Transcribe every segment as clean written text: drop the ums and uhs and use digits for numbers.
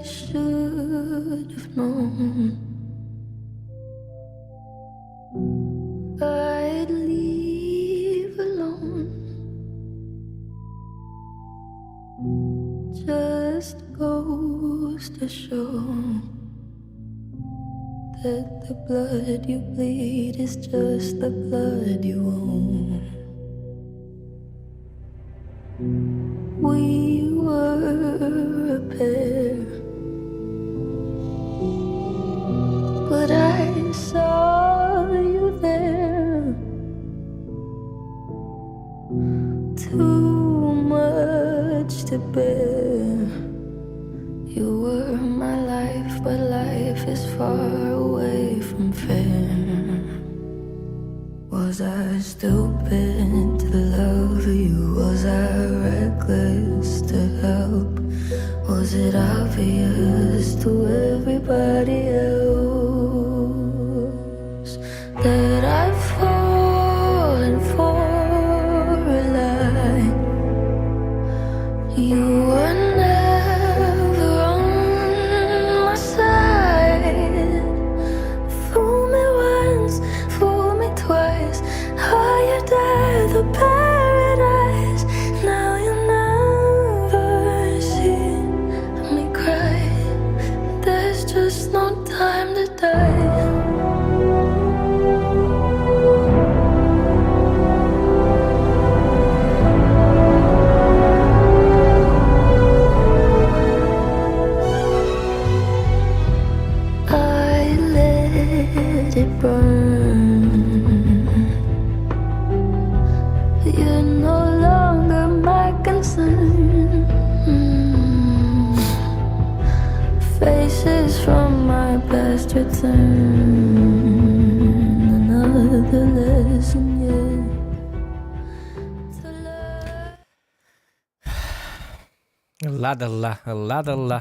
I should have known I'd leave alone. Just goes to show that the blood you bleed is just the blood you own. We were a pair, but I saw you there. Too much to bear. You were my life, but life is far away from fair. Was I stupid to love you? Was I reckless to help? Was it obvious to everybody else that I've fallen for a lie? You were never on my side. Fool me once, fool me twice. Are you death or paradise? Now you'll never see me cry. There's just no time to die. I let it burn. You're no longer my concern. Faces from my past return. Another lesson yet to learn. Ылла да ылла, ылла да ылла.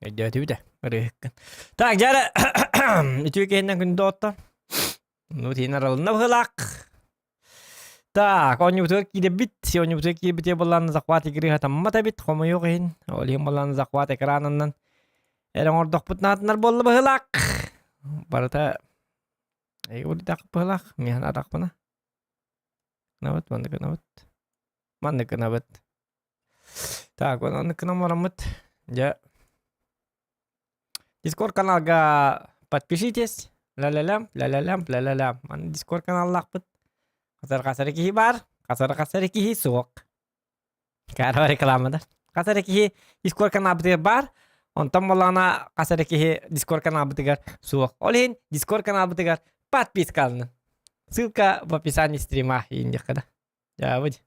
Өйдөөтүбүт ээ, ырыаһыккын. Так, дьэ үтүө киһинэн күндү отто. Ну, тиин аралынна быһылаах. Так, оонньуубутугар киирэбит. Оонньуубутугар киирбитэ буоллаан захват игры хатаммат эбит, хомойуох иһин. Ол иһин буоллаан захват экранынан эрэ оҥордохпут наатынар буолла быһылаах. Барыта эйгурдах быһылаах, миэхэ атахпына. Гынабыт, маннык гынабыт. Маннык гынабыт. Так, оннук гынан бараммыт. Дьэ, Дискорд каналга подпишитесь. Ля-ля-лям, ля-ля-лям, ля-ля-лям. Маны Дискорд каналлаахпыт. Хасар-хасар киһи баар, хасар-хасар киһи суох. Кара реклама да. Хасар киһи Дискорд каналбытыгар баар, онтон буоллаҕына хасар киһи Дискорд каналбытыгар суох. Ол иһин Дискорд каналбытыгар подпискаланын. Ссылка в описании стрима ииндиэххэ да. Дьаабыт.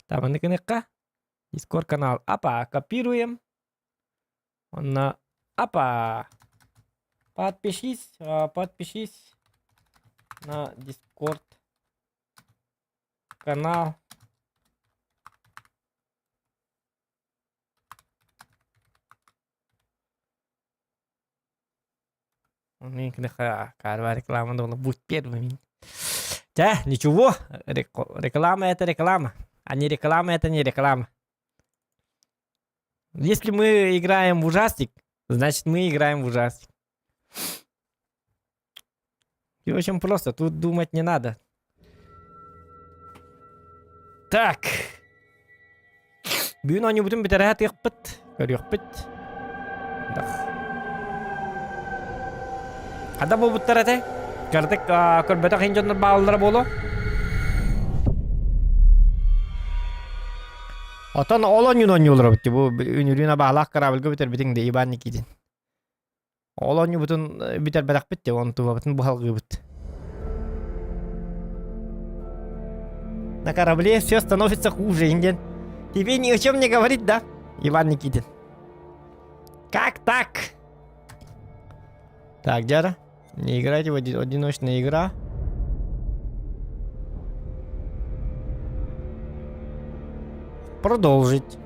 Табаны гыныахха. Дискорд канал апа копируем. Онно апа. Подпишись, подпишись на Дискорд канал. Реклама должна быть первыми. Да, ничего, реклама это реклама, а не реклама это не реклама. Если мы играем в ужастик, значит мы играем в ужастик. И очень просто, тут думать не надо. Так. Бүгүн оонньуубутун бүтэрэ сатыахпыт, көрүөхпүт. Хада буолбуттар этэ. Кырдык көрбөтөх иһин дьоннор бааллара буолуо. Отон ол оонньууну оонньуулар эбит бу үнүрүүн абаалаах корабльга бүтэрбитиҥ да Иван Никитин. Ол оонньуубутун бүтэрбэтэхпит де онтубабытын буһалгыыбыт. На корабле все становится хуже, Индиан. Тебе ни о чем не говорит, да, Иван Никитин? Как так? Так, Дяра, не играйте в одиночная игра. Продолжить.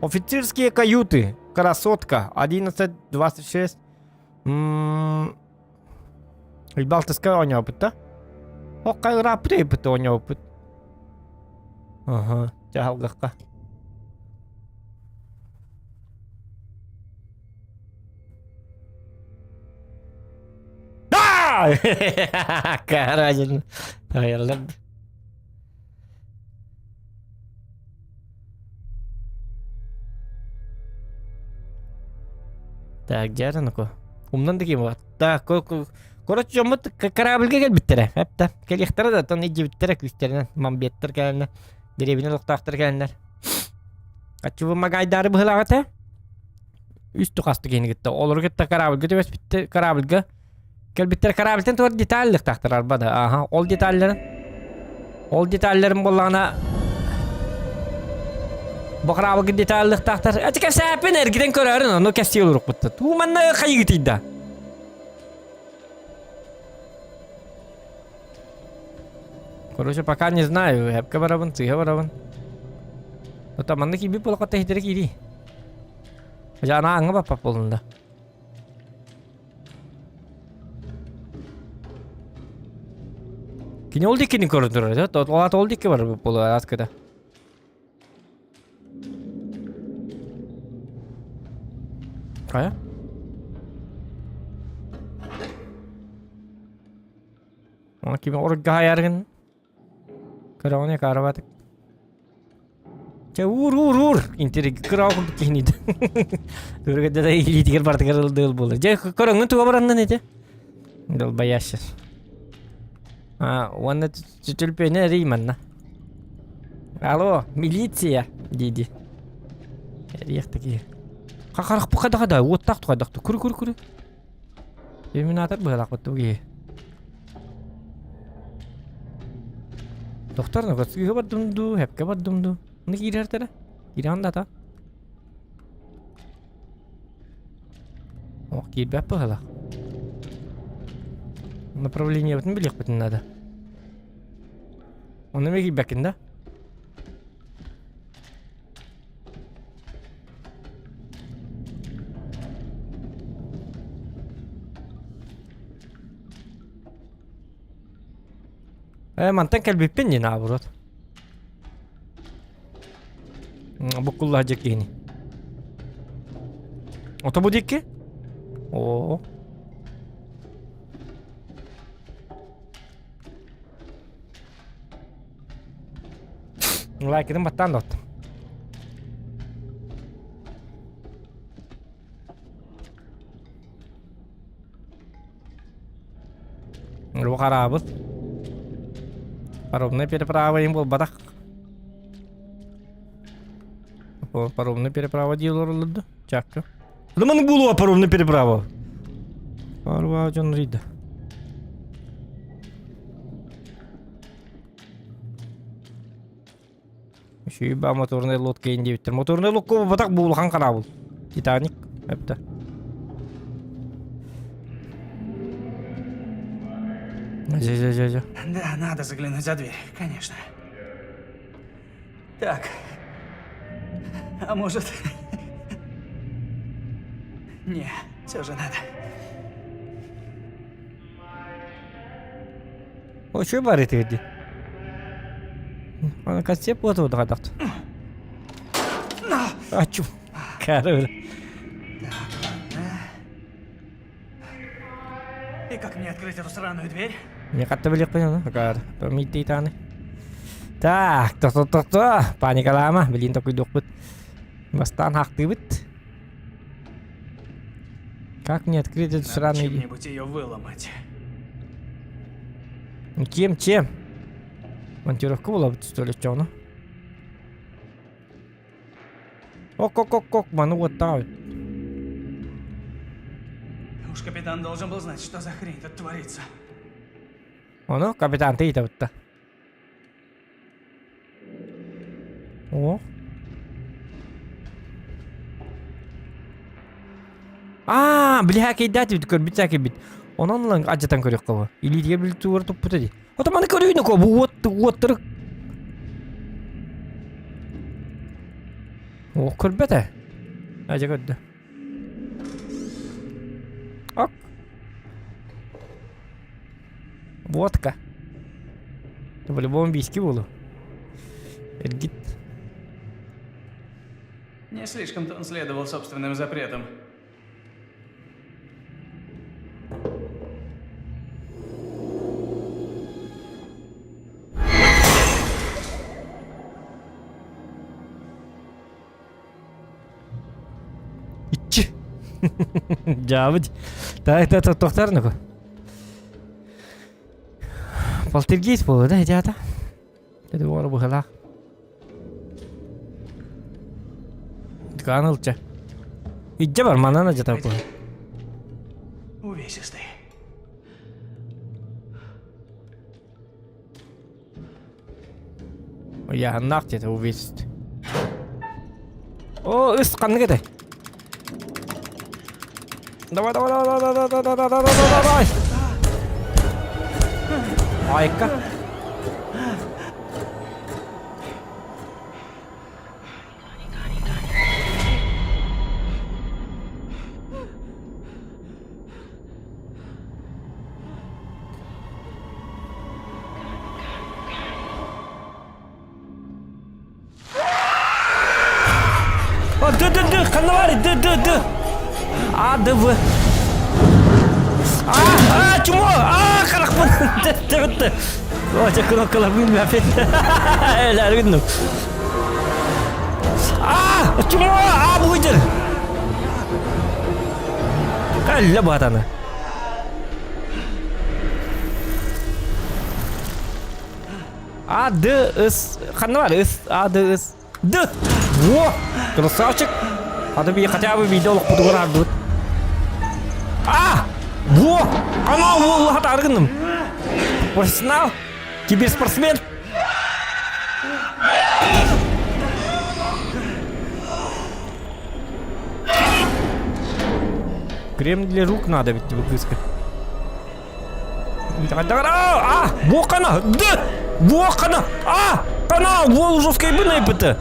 Офицерские каюты. Красотка. 11.26. Балтыска оонньообут да? Окка ырааппыт ыйбыт оонньообут. Ага, дьаһалгахха. Каражин. Тайырлар. Так, дьэ, ну-ка. Умнан да ким Так, короче, дьоммут корабльга кэлбиттэрэ. Эптэ. Кэлиэхтэрэ да, оттон илдьибиттэрэ күүстэринэн. Мамбеттар кэлэннэр, дэриэбинэ олохтоохтор кэлэннэр. Аччыбы магайдары быһылаах этэ. Үс тухасты киһини кытта. Олору кытта корабльга түбэспиттэр, корабльга кэлбиттэр. Корабльтан туор деталлыктаахтар арба да. Аха, ол деталларын ол деталларын буоллаҕына бу корабльга деталлыктаахтар. Ати кэпсээппин эргитэн көрөөрүн, ону кэпсии олорукпутта. Туу манна хайыгытыйда. Короче, пока не знаю. Эпке барабын, сыыһа барабын. Ота манна киирбит буолахха иһитэрэ киирии. Дьэ, ана ааҥҥа баппат буоллун да. Кини ол диккини көрөн турар, ол ол дикки бар буолуо аскыта. Хайа? Оны кими оргайаргын? Көрөҕүнэ карабатык. Чэ уур уур уур интириг кыра курдук киһиниит. Көргөдө да илиитигэр бартыгар ылдыыл буолар. Дьэ көрөҥҥүн туга бараннан ити? Долбоящий. А, уонна түтүлпүөнэ эрий манна. Алло, милиция диди. Эриэх таки. Хахарах бу хада уоттаах тухайдах күрү күрү күрү. Иллюминатор быһалаах бу киһи. Доктор, ну сыыһа бардым дуу, хэпкэ бардым дуу. Оны киирэртэрэ. Киирэн дата. Ох, киирбэт быһалаах. Направлениебытын билиэхпитин надо. Оны ме киирбэккин да? Э, мантан кэлбиппин дии наоборот. Буккуллаһа дьэ киһини. Ото бу диэки? Оо. Лайкытын баттаан да оттум. Бу хараабыт. Паромная переправа им буолбатах. Паромная переправа диир олороллор Чакка. Лыман булуа паромная переправа. Парва дьон рийда. Сүүрбэ моторнай лодка иин диэбиттэр. Моторнай лодка буолбатах бу улахан хараабыл. Титаник эптэ. Дьэ, дьэ, дьэ, дьэ. Да, надо заглянуть за дверь, конечно. Так. А может... Не, все же надо. Очуй бар итигди. Аны кассия буота удагадахт. Ачу. Кары. И как мне открыть эту сраную дверь? Не хатта билиэхпин ону. Акаар. Миттейтааны. Так, то то то Паникалаама, билин токуйдуохпут. Бастаан хахтыыбыт. Как мне открыть эту Надо сраную... чем-нибудь ее выломать. Кем чем? Монтировка була бут столечону. Ок ок ок ок маны уоттаабыт. Уж капитан должен был знать, что за хрень тут творится. Ону капитан тыйытабытта. О. Аа, бля, кэйдээтибит көрбүт сээкэйбит. Онон ылан адьатан көрүөххэ бу. Илиитигэр били туора туппута дии. Ото маны көрүүнү ко бу уот уоттары О, көрбөтө. Ажа көрдө. Ок. Водка. По-любому виски буолу. Эргит. Не слишком-то он следовал собственным запретам. Дьаабыт. Так, так, тохтар ну Полтергейст буолуо да ити Dedi оҕо быһалаах. Дыкаан ылча. Иддьэ бар манан адьатар куһа. Увесистый. Ыйааһыннаах диэтэ увесистый. О, ыс ханнык этэй? Давай, давай, давай, давай, давай, давай, давай, давай, давай. Айка. О, Д, Д, Д, ханна баар, Д, Д, Д. А, Д, В. А, а, чмо, а, харахпын. Д, Д, Д. О, дьэ, кнопкаларбын билбэппин. Элээр гынным. А, чмо, а, бугуйдыр. Кэллэ баатаны. А, Д, С. Ханна бар? С, А, Д, С. Д! Во! Красавчик! А то хотя бы видео олохпутугар аардыбыт. А! Во! Анау буолла хатааргынным. Профессионал! Киберспортсмен! Крем для рук надо ведь тебе кыска. А! Буоххана! Д! Буоххана! А! Канал! Уол жесткайбын айбыты!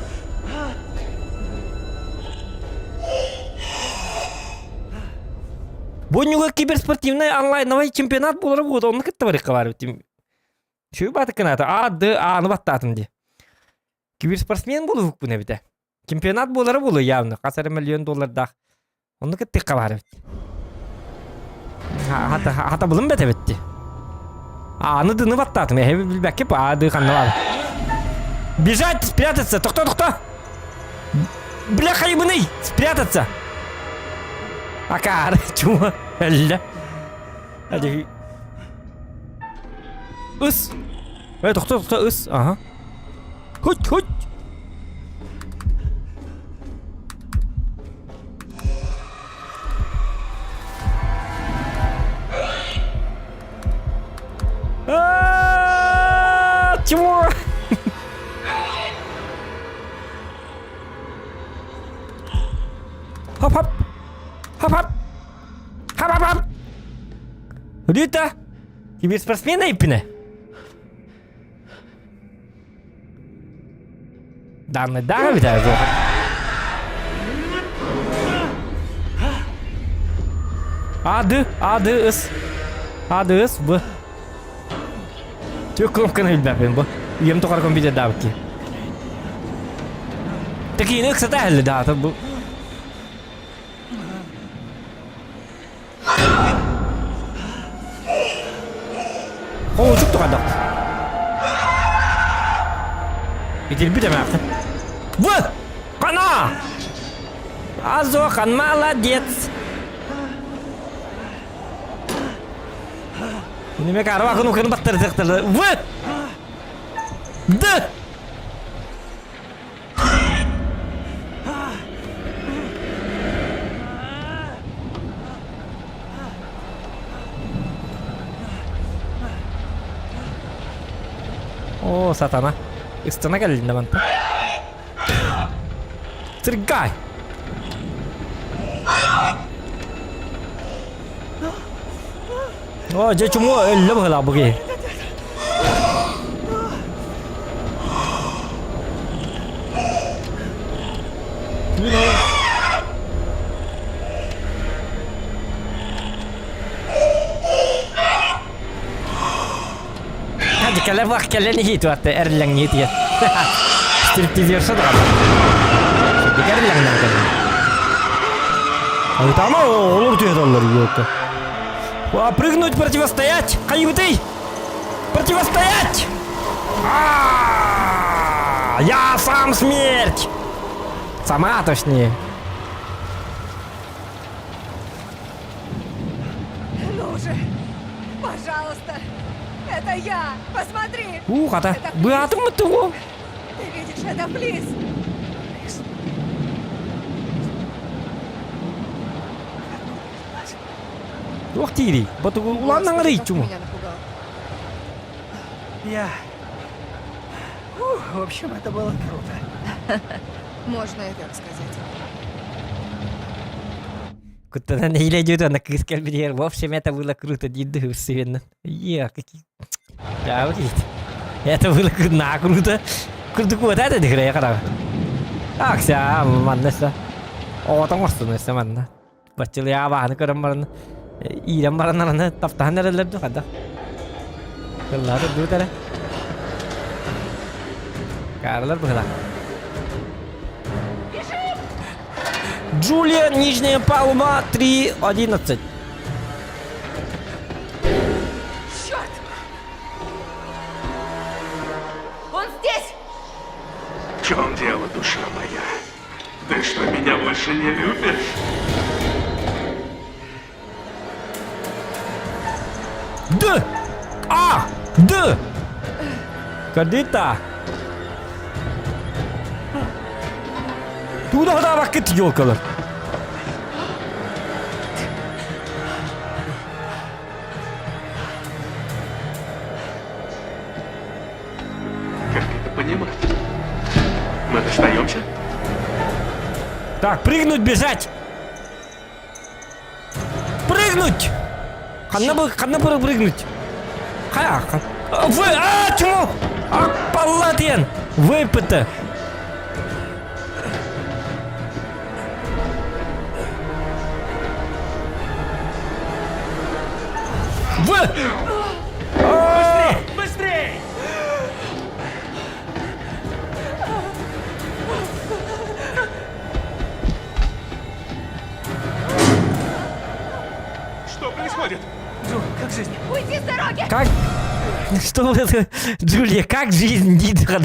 Бу ньуга киберспортивный онлайновый чемпионат буолара буолуо, онно кытта барыахха баар эбит. Үчүгэй баатыккынаата А, Д, А-ны баттаатым дии. Киберспортсмен буолуһукпун эбитэ. Чемпионат буолара буолуо явно. Хас эрэ миллион доллардаах. Онно кыттыахха баар эбит. Хатабылым бэт эбит дии. Ааны дыны баттаатым. Эһэби билбэккэ аады ханна баар. Бежать, спрятаться. Тохто, тохто. Бля, хайбыный! Спрятаться! Акаар, чума, өллө. Ыс! Э, тохто, тохто, ыс, ага. Хоть, хоть! А, Чего? Хоп-хоп! Хоп-хоп! Хоп-хоп-хоп! Рита! Киберспортсмен айыппына? Данный да, ведь А, Д, А, Д, С. А, Д, С, Б. Түк кнопканы билбэппин бу. Үйэм тухары компьютердаабыт киһи. Такиини ыксата әлі да бу. Хоочук тухадах. Итирбит эмээхтин. В! Кана! Азохан, молодец! Неме карва кыну кын баттар тыктырды. В! Д! О, сатана. Ыстана кэллин манта. Сыргай! О, дьэ чумуо өллө быһыылаах бу киһи. Hadi кэлэ бах кэлэн иһит уатта эрлэҥ иһит Стриптизерша даҕаны. Сырдык эрлэҥнэн кэлэн. Айтама олор түһэталлар елка. Прыгнуть, противостоять! Хайыбытый! Противостоять! А, Я сам смерть! Сама точнее. Пожалуйста! Это я! Посмотри! Уу хата, быаатым тугу? Ты видишь, это Флис! Флис? Туох диирий? Ботугу улаан Господи, аҥарый как ты чума. меня напугал. Я... Фух, в общем, это было круто. Можно и так сказать. Куттанан нэһиилэ дьүөтэ ана кыыс кэлбитигэр в общем это было круто диирдэ ырсыгыннан. Е, какие... Да, вот Это было на круто. Курдук вот это дыграя хараҕа. Акса, манна са. Оҕотон оҥостун өссө манна. Баччылыйа абааһыны көрөн баран иирэн баран араны таптаһан эрэллэр дуу хайдах. Тыллаата дуу эрэ. Кааралар быһылаах. Джулия, Нижняя Палуба, 3.11. Черт! Он здесь! В чем дело, душа моя? Ты что, меня больше не любишь? Д! А! Д! Кадита! Тугу да елкалар. Как это понимать? Мы расстаемся? Так, прыгнуть, бежать! Прыгнуть! Ханна бы, ханна бы прыгнуть? Ха, вы, а, чему? А, палатен! Выпыта! Вы! Быстрей! Быстрей! Что происходит? Джо, как жизнь? Уйди с дороги! Как? Что это? Джулия, как жизнь диир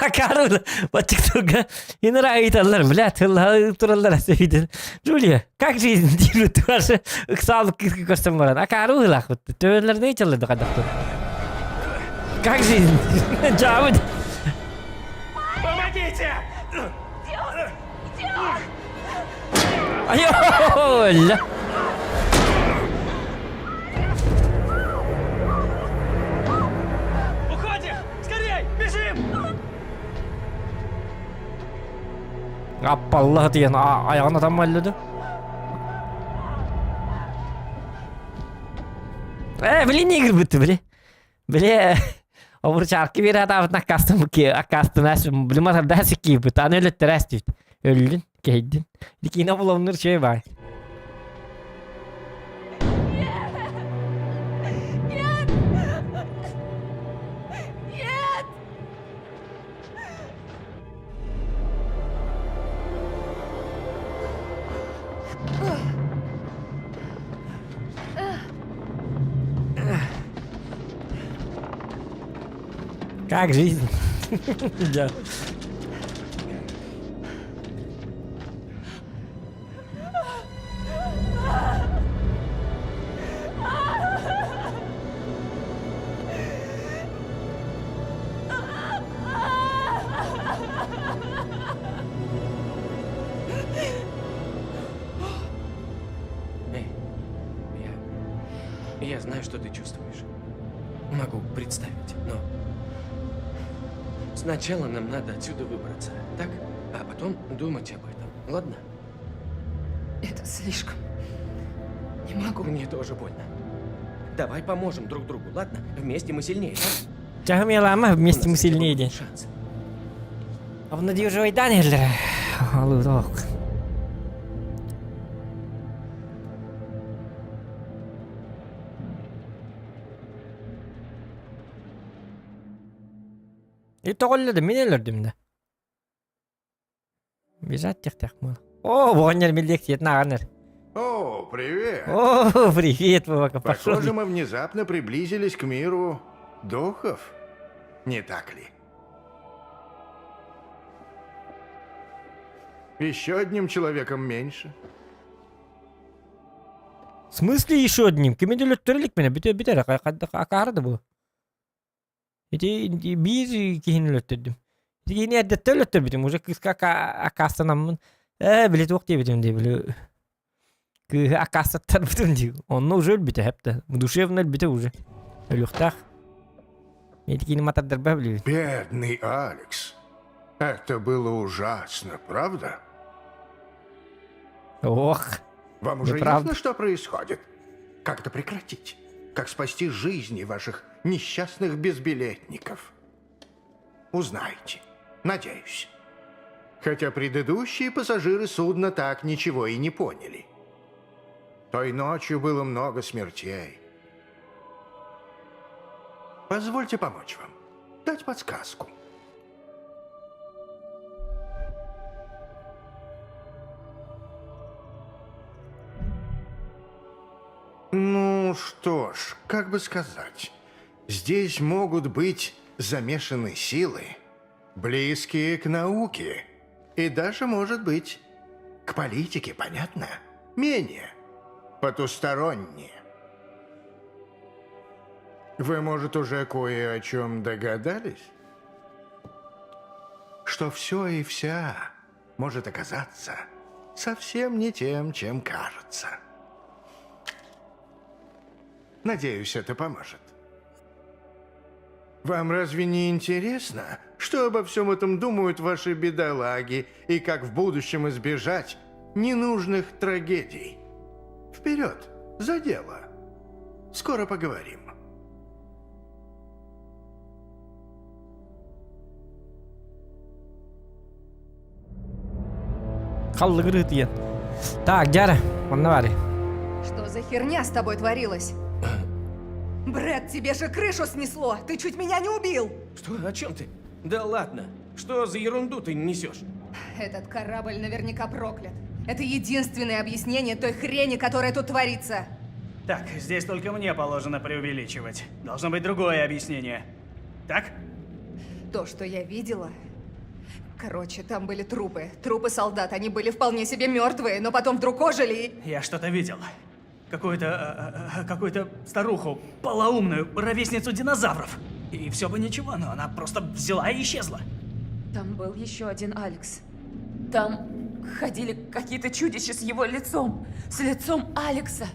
Акары бачыктырга инара ыйталлар, бля, тураллар сөйдер. Джулия, как жизнь диир туарсы ыксаалык кыркы көрсөн баран. Акары ыйлах бутты. Төбөлөрүнө ыйталлар кадактыр. Как жизнь? Жабы. Помогите! Айо! Уходим! Скорей! Бежим! Аппаллах диэн айаҕын атаммаллыды. Э, били не кырбытты, били. Били, обурчааркы биэрэ атаабытын аккаастын аккаастынаас били матардаас киирбит, аны өлөттөрөөс диэбит. Өллүн, кэһэйдин. Киинэ буломнур үчүгэй баай. Нет! Нет! Как жизнь? Да. Эй, я... Я знаю, что ты чувствуешь. Могу представить, но... Сначала нам надо отсюда выбраться, так? А потом думать об этом, ладно? Это слишком. Не могу. Мне тоже больно. Давай поможем друг другу, ладно? Вместе мы сильнее, так? Чахмелама У вместе нас мы хотя бы сильнее будет день. Шанс. Обнадеживайдан эллер. Алудок. И тоҕолло мин өлөрдүм да. Бежать тех мы. О, оҕонньор миллексиятын ааҕан О, привет! О, привет, Вовака, пошел. Похоже, мы внезапно приблизились к миру духов. Не так ли? Еще одним человеком меньше. В смысле еще одним? Кими да өлөттөрө иликпинэ бүтэ бүтэр акаары да бу. Ити биир киһини өлөттөрдүм. Ити киһини эрдэттэн өлөттөрбүтүм. Уже кыыска аккаастанаммын ээ били туох диэбитим дии били кыыһы аккаастаттарбытым дии. Онно уже өлбүтэ хэптэ. Душевно өлбүтэ уже. Өлүөхтээх. Ити киһини матардарба билибин. Бедный Алекс. Это было ужасно, правда? Ох. Вам уже Неправда. ясно, что происходит? Как это прекратить? Как спасти жизни ваших несчастных безбилетников? Узнаете. Надеюсь. Хотя предыдущие пассажиры судна так ничего и не поняли. Той ночью было много смертей. Позвольте помочь вам. Дать подсказку. Ну что ж, как бы сказать, здесь могут быть замешаны силы, близкие к науке и даже, может быть, к политике, понятно? Менее потусторонние. Вы, может, уже кое о чем догадались? Что все и вся может оказаться совсем не тем, чем кажется. Надеюсь, это поможет. Вам разве не интересно, что обо всем этом думают ваши бедолаги и как в будущем избежать ненужных трагедий? Вперед, за дело! Скоро поговорим. Халлыгыры тиен. Так, Дяра, манна баары. Что за херня с тобой творилась? Брэд, тебе же крышу снесло! Ты чуть меня не убил! Что? О чем ты? Да ладно. Что за ерунду ты несешь? Этот корабль наверняка проклят. Это единственное объяснение той хрени, которая тут творится. Так, здесь только мне положено преувеличивать. Должно быть другое объяснение. Так? То, что я видела... Короче, там были трупы. Трупы солдат. Они были вполне себе мертвые, но потом вдруг ожили и... Я что-то видел. Какую-то... какую-то старуху, полоумную, ровесницу динозавров. И все бы ничего, но она просто взяла и исчезла. Там был еще один Алекс. Там ходили какие-то чудища с его лицом. С лицом Алекса.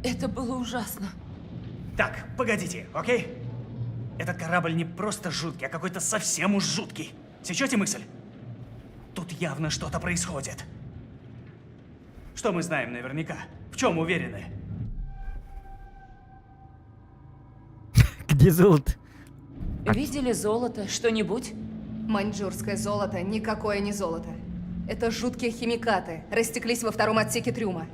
Это было ужасно. Так, погодите, окей? Этот корабль не просто жуткий, а какой-то совсем уж жуткий. Сечете мысль? Тут явно что-то происходит. Что мы знаем наверняка? В чем уверены? Где золото? Видели золото? Что-нибудь? Маньчжурское золото никакое не золото. Это жуткие химикаты, растеклись во втором отсеке трюма.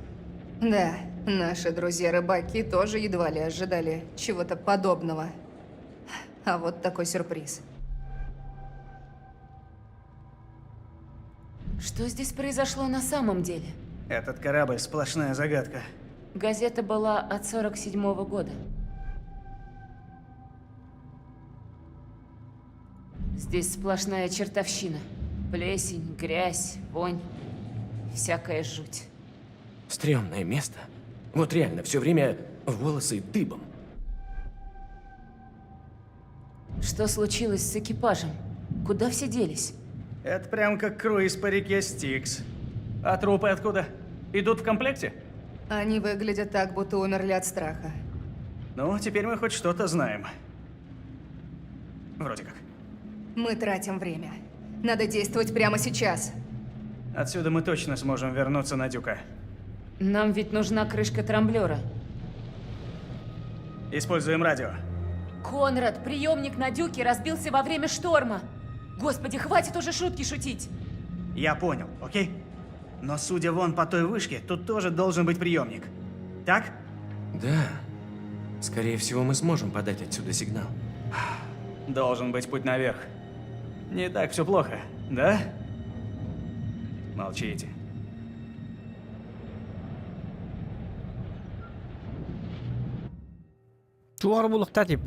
Да, наши друзья-рыбаки тоже едва ли ожидали чего-то подобного. А вот такой сюрприз. Что здесь произошло на самом деле? Этот корабль сплошная загадка. Газета была от 47-го года. Здесь сплошная чертовщина. Плесень, грязь, вонь. Всякая жуть. Стрёмное место. Вот реально, все время волосы дыбом. Что случилось с экипажем? Куда все делись? Это прям как круиз по реке Стикс. А трупы откуда? Идут в комплекте? Они выглядят так, будто умерли от страха. Ну, теперь мы хоть что-то знаем. Вроде как. Мы тратим время. Надо действовать прямо сейчас. Отсюда мы точно сможем вернуться на Дюка. Нам ведь нужна крышка трамблера. Используем радио. Конрад, приемник на Дюке разбился во время шторма. Господи, хватит уже шутки шутить. Я понял, окей? Но судя вон по той вышке, тут тоже должен быть приемник. Так? Да. Скорее всего, мы сможем подать отсюда сигнал. Должен быть путь наверх. Не так все плохо, да? Молчите. Туар булуктар тип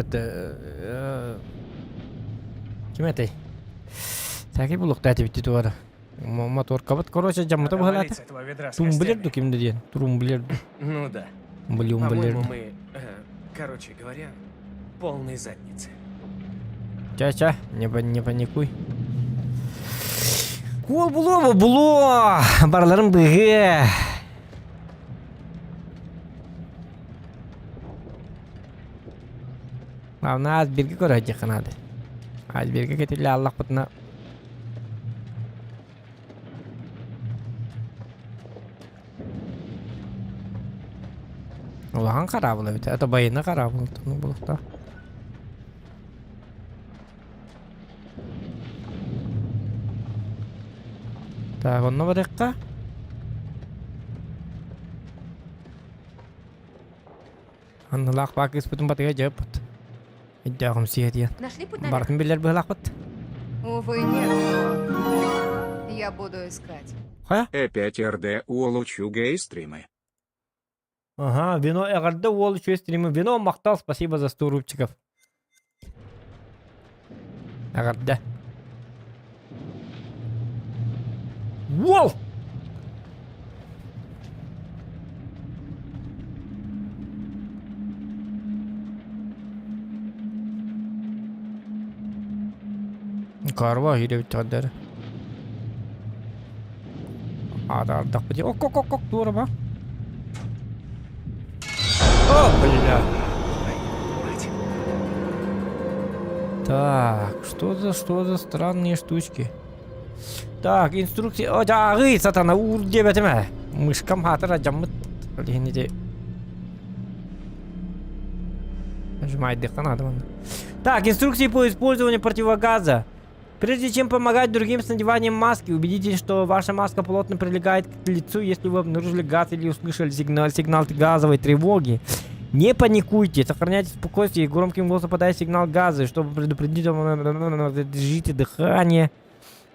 Ким этэй? Таки булуктар типти туара. Моторкабыт, короче, жаммыта Надо быһалаата. валить с этого ведра с Тумблер костями. ду кимде диэн. Трумблер ду. Ну да. Блюм, По-моему, блин. мы, э, короче говоря, полные задницы. Ча-ча, не, не паникуй. Куол булуо булуо, барыларын быһыы. Главное, Азберги көрө надо. Азберги кетиле аллахпытына Улахан хараабыл эбит. Это байына хараабыл булуктаах. Так, онно барыахха. Анналаах баа кыыспытын батыга дьыппыт. Өйдөөҕүм сиэ диэн. Нашли путь наверх? Барытын билэр быһалаахпыт. Увы, нет. Я буду искать. Хайа? Опять РД улучу гей-стримы. Ага, вино эҕэрдэ уол үчүгэй стримы. Вино махтал, спасибо за 100 рубчиков. Эҕэрдэ. Уол! Карва иһирэбит тардары. Аадардахпыт. Ок ок ок ок туора ба. О, бля. Так, что за что за странные штучки? Так, инструкция. О, дагы, сатана, ур диэбэтим Мышкам хаатар адьаммыт. Ол иһин Нажимай надо. Так, инструкции по использованию противогаза. Прежде чем помогать другим с надеванием маски, убедитесь, что ваша маска плотно прилегает к лицу, если вы обнаружили газ или услышали сигнал, сигнал газовой тревоги. Не паникуйте, сохраняйте спокойствие и громким голосом подайте сигнал газа, чтобы предупредить, держите дыхание.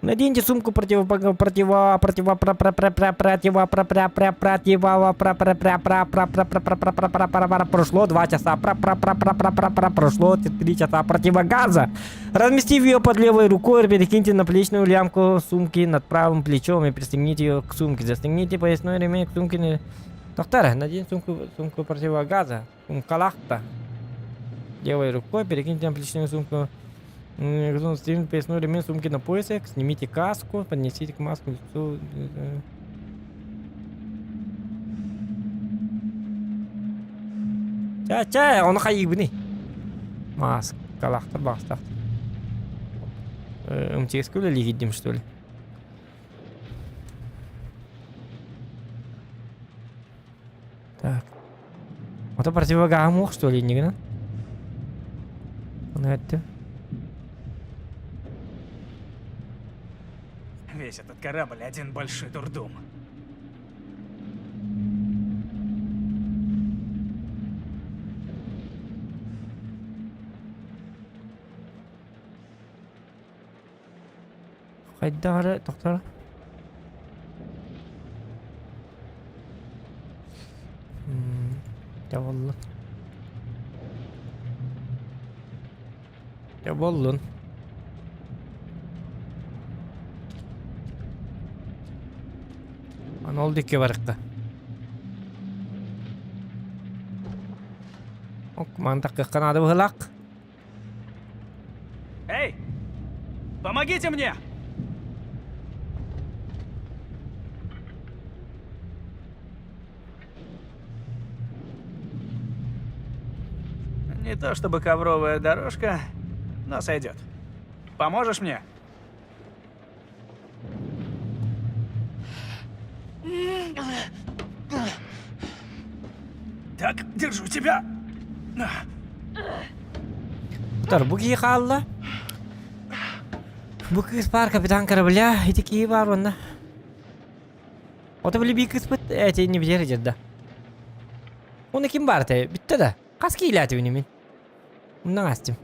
Наденьте сумку противо противо противо про про про про противо про про про противо про про про про про про про про про про про про прошло два часа про про про про про про про прошло три часа противогаза. Разместив ее под левой рукой, перекиньте на плечную лямку сумки над правым плечом и пристегните ее к сумке. Застегните поясной ремень к сумке. Доктор, надень сумку, сумку противогаза. Сумкалахта. Левой рукой перекиньте на плечную сумку. Стегните поясной ремень сумки на поясе, снимите каску, поднесите к маску лицу. Ча-ча, он хайыбыны. Маскалахта бастахта. МТС үлэлиигидим что ли? Так. Ото противогаз что ли, не Он это. Весь этот корабль один большой дурдом. Хайдары, доктор. Дьэ Дьэ буоллун. Аны ол диэки барыахха. Ок, мантаккыахха наада быһылаах. Эй! Помогите мне! Не то чтобы ковровая дорожка, но сойдет. Поможешь мне? Так, держу тебя. Тор, бу киһи хаалла. Бу кыыс баар капитан корабля, ити киһи баар уонна. Ото били бии кыыспыт эти не билэр дьэрдэ. Уонна ким баар этэй? Бүттэ да. Хас киилээтибин мин? Умнан астым.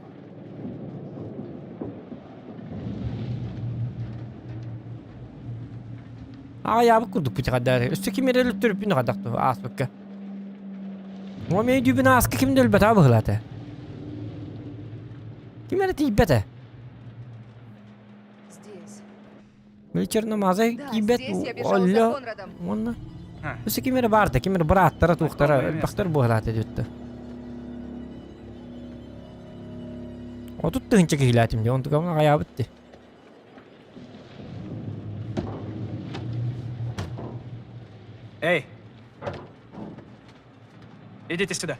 Аҕыйаабыт курдук бутиҕардаары. Өссө ким эрэ өлүттөрүппүн хадахту ааспыкка. О мен дүүбүн ааска ким да өлбөтө быһылаата. Ким эрэ тиийбэтэ. Здесь. Били черномазай Да, тиийбэт здесь я бежала за олло Конрадом. уонна. Өссө ким эрэ баар да, ким эрэ бырааттара туохтара элбэхтэр буолаата диэттэ. 30 тыһыынча киһилээтим дии, онтукам аҕайаабыт дии. Эй! Идите сюда.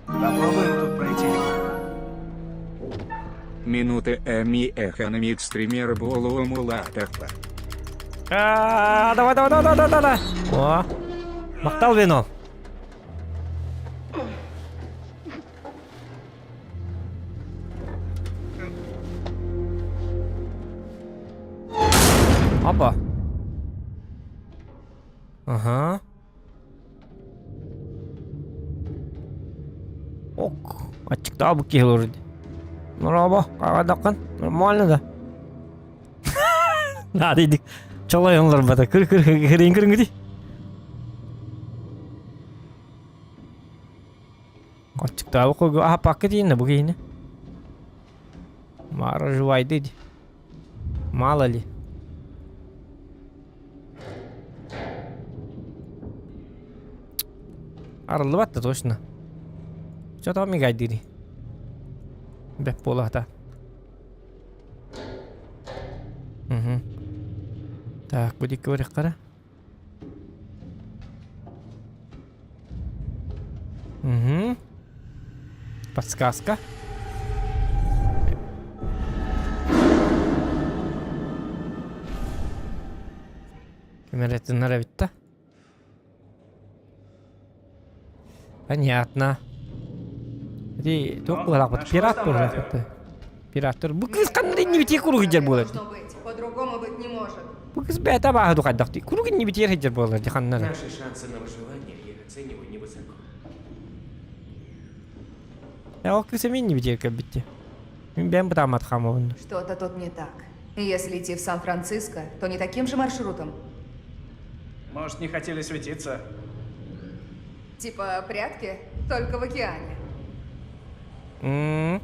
Попробуем тут пройти. Минуты эми экономит стример болуомулаатахла. А, давай, давай, давай, давай, давай. О, махтал вино. Опа. Ага. Ок, аччыктаабыт киһи олорор дии. Норообо, хаҕадаххын, нормально да. Наадыйдык чолойон олорбото. Кыр кыр кырын кырыҥыти. Аччыктаабыт койгу аһаппакка тиийиннэ бу киһини. Маара жувайды ди. Мало ли. Арыллыбат да точно. Что там мигайдыри? Бэп буолаата. Угу. Так, бу дикки барыаххара. Угу. Подсказка. Ким эрэ тыннара эбит да? Понятно. Ити туох быһалаахпыт? Пират быһалаахпыт. Пираттар. Бу кыыс ханна да иннибитиэ куруук сылдьар буолар дии. Должно быть. По-другому быть не может. Бу кыыс бэйэтэ абааһы дуу хайдах дии. Куруук иннибитиэр сылдьар буолар дии ханна да. Наши шансы на выживание я оцениваю невысоко. Э, ол кыыс эмиэ иннибитиэр кэлбит дии. Мин бэйэм бытааммат хаамабын. Что-то тут не так. Если идти в Сан-Франциско, то не таким же маршрутом. Может, не хотели светиться? Типа прятки, только в океане. М.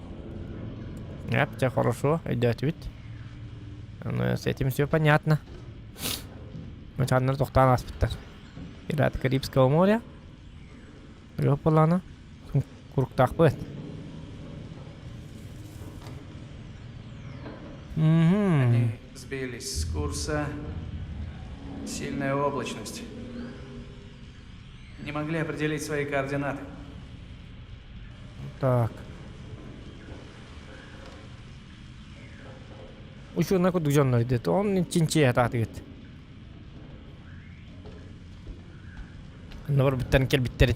Эп, тебе хорошо, идет ведь. Ну, с этим все понятно. Мачаннар тохтаан ааспыттар. Пираты Карибского моря. Рыпалана. Куруктаахпыт. Угу. Они сбились с курса. Сильная облачность. Не могли определить свои координаты. Так. Учуна курдук дьоннор диэт, он чинчийэ сатаатыгыт. Онно барбыттарын кэлбиттэрин.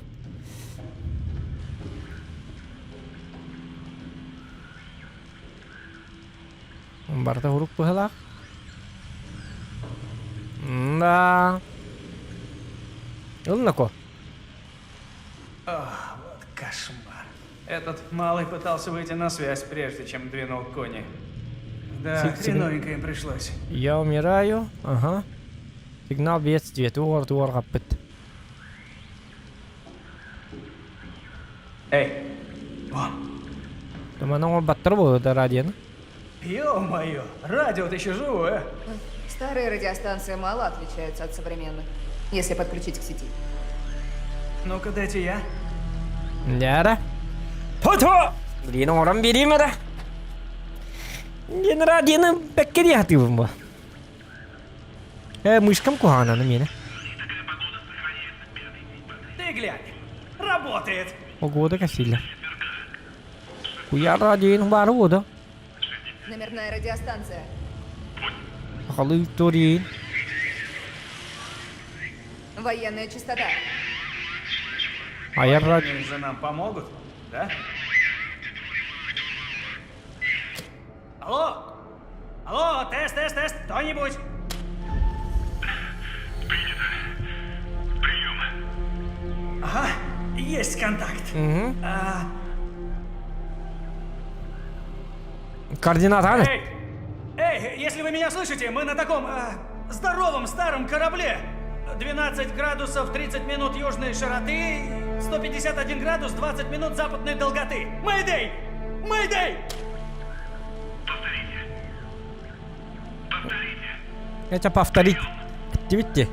Барыта урук быһалаах. Да. Ылнако. Ох, вот кошмар. Этот малый пытался выйти на связь, прежде чем двинул кони. Да, хреновенько им пришлось. Я умираю. Ага. Сигнал бедствия. Туор туор каппыт. Эй, вон. Туман оҥорбаттар буолуо да радионы. Ё-моё, радио-то еще живое. Старые радиостанции мало отличаются от современных, если подключить к сети. Ну-ка, дайте я. Дьэ Тото! Блин, оҥорон биэриим эрэ. Диэн радионы бэккэ дии сатыыбын бу. Э, мышкам куһаҕананы миэнэ. Ты глянь, работает. Погода косили. Куйаар радионы баары буода. Номерная радиостанция. Сахалыы Виктория. Военная частота. Айар радио. Они же нам помогут, да? Алло! Алло, тест, тест, тест, кто-нибудь! Принято. Прием. Ага, есть контакт. Угу. А, Координаты. Эй! Эй, если вы меня слышите, мы на таком э, здоровом старом корабле. 12 градусов 30 минут южной широты, 151 градус 20 минут западной долготы. Мэйдэй! Мэйдэй! Это повторить. Эттибит.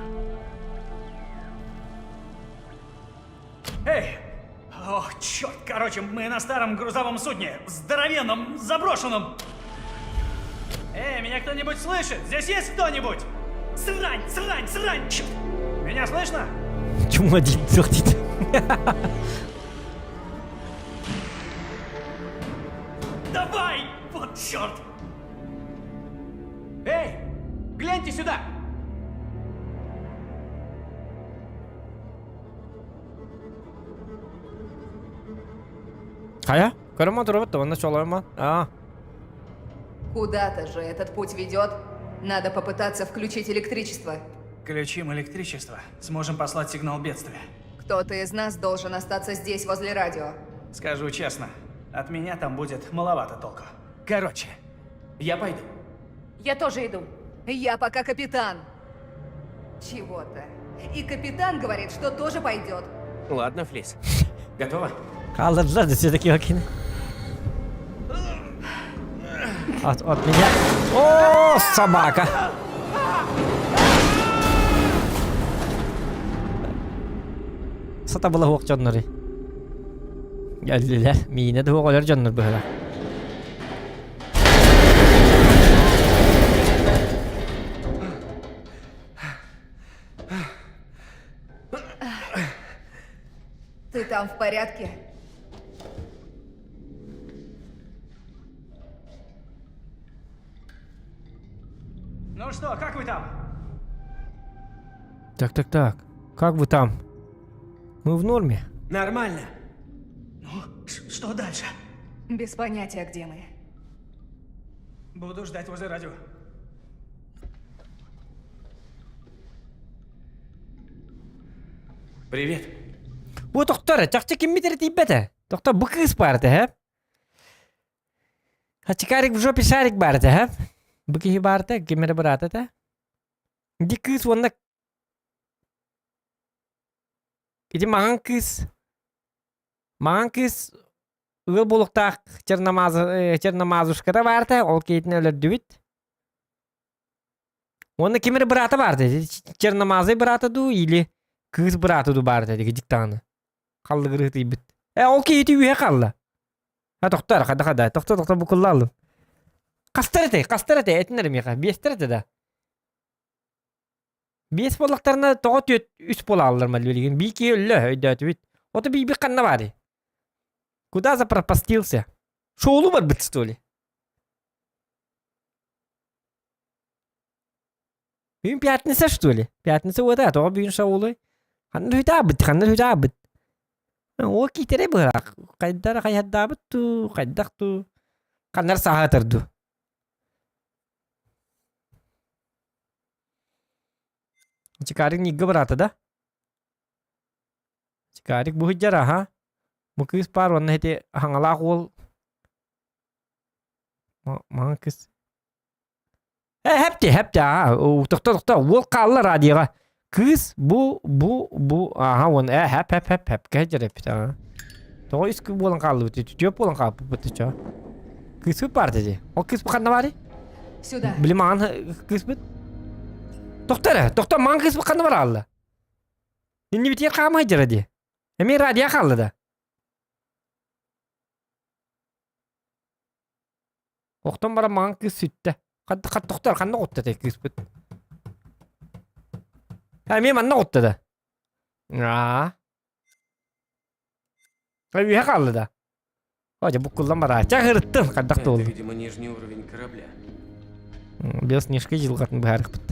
Черт, короче, мы на старом грузовом судне, здоровенном, заброшенном. Эй, меня кто-нибудь слышит? Здесь есть кто-нибудь? Срань, срань, срань! Черт! Меня слышно? Чума дейді. Давай! Вот черт! Эй, гляньте сюда! Хайа? Көрөм турабыт, онно чолойма. А, Куда-то же этот путь ведет. Надо попытаться включить электричество. Включим электричество. Сможем послать сигнал бедствия. Кто-то из нас должен остаться здесь, возле радио. Скажу честно, от меня там будет маловато толку. Короче, я пойду. Я тоже иду. Я пока капитан. Чего-то. И капитан говорит, что тоже пойдет. Ладно, Флис. Готова? Kaldırdılar da sizdeki makine. От, от меня. О, собака. Сатабыла хуох дьоннору. Geldiler. Миинэ да хуох өлөр дьоннор быһыла. Ты там в порядке? Ну что, как вы там? Так, так, так. Как вы там? Мы в норме. Нормально. Ну, что дальше? Без понятия, где мы. Буду ждать возле радио. Привет. Бу тохтор, чахчы киммит эрэ тиийбэтэ. Тохтор бу кыыс баар этэ, һэ? Хачикарик в жопе шарик баар этэ, һэ? Бу киһи баар этэ, ким эрэ быраата этэ. Ити кыыс уонна ити маҥан кыыс маҥан кыыс ыал буолуохтаах черномаз черномазушката баар этэ, ол киһитин өлөрдүбүт. Уонна ким эрэ быраата баар этэ, черномазый быраата дуу или кыыс быраата дуу баар этэ диктааны. Халлыгырыытыйбыт. Э, ол киһити үһэ хаалла. А тохтор, хада хада, тохто тохто букуллаалым. Хастар этэй, хастар этэй, этин эрэ миэхэ, биэстэр этэ да. Биэс буоллахтарына тоҕо түөрт үс буолааллар билигин. Бии киһи өллө, өйдөөтүбүт. Ото биирбит ханна баарый? Куда запропастился? Шоулу барбыт что ли? Бүгүн пятница что ли? Пятница уота, тоҕо бүгүн шоулуй? Ханна үтаабыт, ханна үтаабыт? Ол киитэрэ быһаах. Хайдара хайардаабыт дуу, хайдах дуу? Ханнар сааһатар дуу? Чикарик нигга бараата да? Чикарик бу сылдьар аха. Бу кыыс баар уонна ити хаҥалаах уол маҥан кыыс Э, хэпти, хэпти, аа, тохто, тохто, уол хаалла радиоҕа. Кыыс бу, бу, бу, аха, уон, э, хэп, хэп, хэп, хэп, кэһэ эппит, аа. Тоҕо үс буолан хааллыбыт, түөп буолан хаалбыппыт, чо. Кыыспыт баар дии. Ол кыыс бу ханна баарый? Сюда. Били маҥан кыыспыт. Тохто эрэ, тохто, маҥан кыыспыт ханна бараалла? Иннибитигэр хаама сылдьара дии. Эмиэ радио хаалла да. Охтон баран маҥан кыыс сүттэ. Хат тохтор, ханна оҕутта этэй кыыспыт? Эмиэ манна оҕутта да. Аа. Үһэ хаалла да. О, дьэ буккуллан бараачча ырыттым, хайдах Это, туолла. видимо, нижний уровень корабля. Белоснежка дьылҕатын быһаарыахпыт.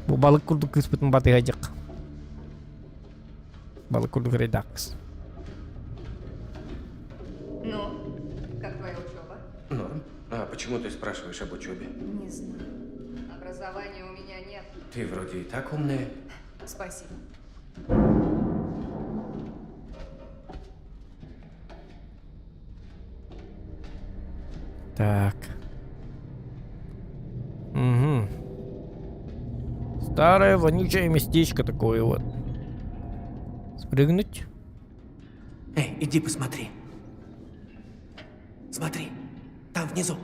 Бу балык курдук кыыспытын батыһа дьык. Балык курдук эрэйдээх кыс. Ну, как твоя учеба? Норм. А почему ты спрашиваешь об учебе? Не знаю. Образования у меня нет. Ты вроде и так умная. Спасибо. Так. Угу. Старое вонючее местечко такое вот. Спрыгнуть? Эй, иди посмотри. Смотри, там внизу.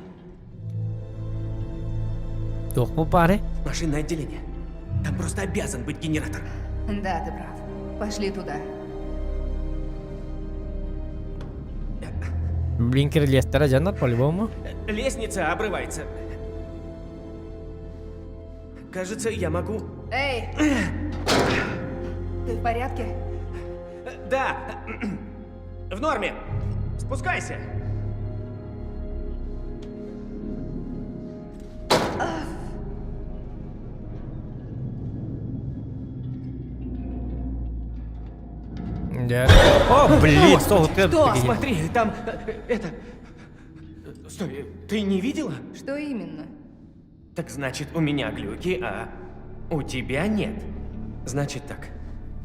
Туох бу баарый. Машинное отделение. Там просто обязан быть генератор. Да, ты прав. Пошли туда. Блинкер лестера дьоннор по-любому. Лестница обрывается. Кажется, я могу... Эй! Ты в порядке? Да, в норме. Спускайся. Да. О, блин, что? Что? Смотри, там э, это... Стой, ты не видела? Что именно? Так значит, у меня глюки, а у тебя нет. Значит так,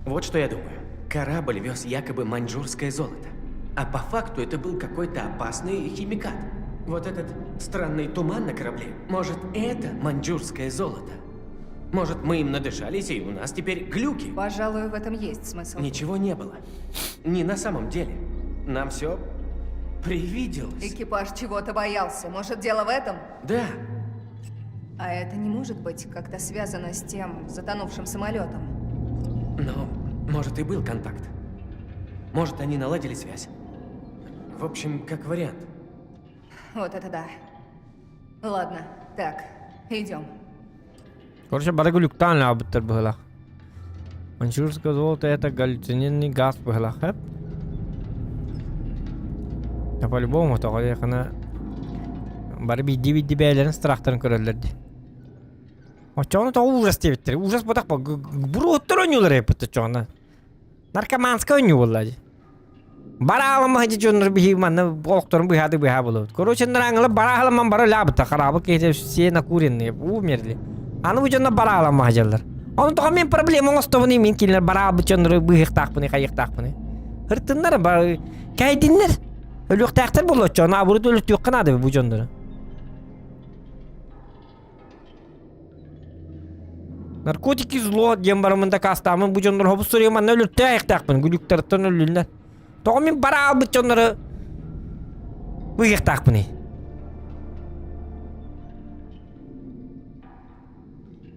вот что я думаю. Корабль вез якобы маньчжурское золото. А по факту это был какой-то опасный химикат. Вот этот странный туман на корабле, может, это маньчжурское золото? Может, мы им надышались, и у нас теперь глюки? Пожалуй, в этом есть смысл. Ничего не было. Не на самом деле. Нам все привиделось. Экипаж чего-то боялся. Может, дело в этом? Да, А это не может быть как-то связано с тем затонувшим самолетом. Но, может, и был контакт. Может, они наладили связь. В общем, как вариант. Вот это да. Ладно, так, идем. Короче, бары глюктаан лаабыттар быһыылаах. Маньчжурское золото это галлюциногенный газ быһыылаах. Хэп. Да по-любому тоҕо диэххинэ бары биирдии-биирдии бэйэлэрин страхтарын көрөллөр дии. Оччоҕуна тоҕо ужас диэбиттэр. Ужас буотах буруоттар оонньуулар эппит оччоҕуна. Наркоманскай оонньуу буолла дии. Бараалама дьэ дьоннор биһиги манна олохторун быһаады быһаа буолабыт. Короче, нырааҥылар бараалама бары лаабыта хараабы киһитэ все накуренные умерли. Аны бу дьоннор бараалама дьаллар. Ону тоҕо мин проблема оҥостобун мин кинилэр бараабыт дьоннору быыһыахтаахпыный хайыахтаахпыный. Ыртыннар кэйдиннэр. Өлүөхтээхтэр буолуоччу, аны абырыт өлүттүөххэ наада бу дьоннору. Наркотики зло диэн бараммын дакаастааммын бу дьоннор хобус суруйа манна өлөртөө айахтаахпын күлүктэртэн өллүннэр. Тоҕо мин бара аалбыт дьоннору быыһыахтаахпыный?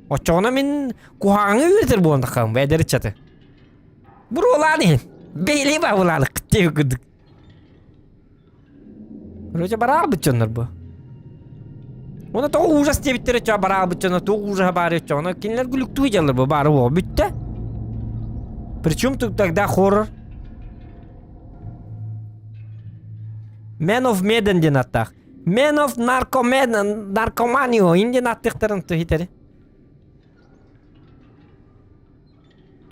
Оччоҕуна мин куһаҕаҥҥа үөрэтэр буолан таххаҕым эдэр ыччаты. Буруолаан иһин. Бэйэлии баабылаалык диэбит курдук. Короче, бараалбыт дьоннор бу. Уонна тоҕо ужас диэбиттэрэ чоо бараалбыт дьоно туох ужаһа баарый оччоҕуна кинилэр күлүктүү дьаллар бу баары уоҕа бүттэ. Причем тут тогда хоррор? Man of Medan диэн аттаах. Man of Narcoman Narcomanio ин диэн аттыахтарын туһитери.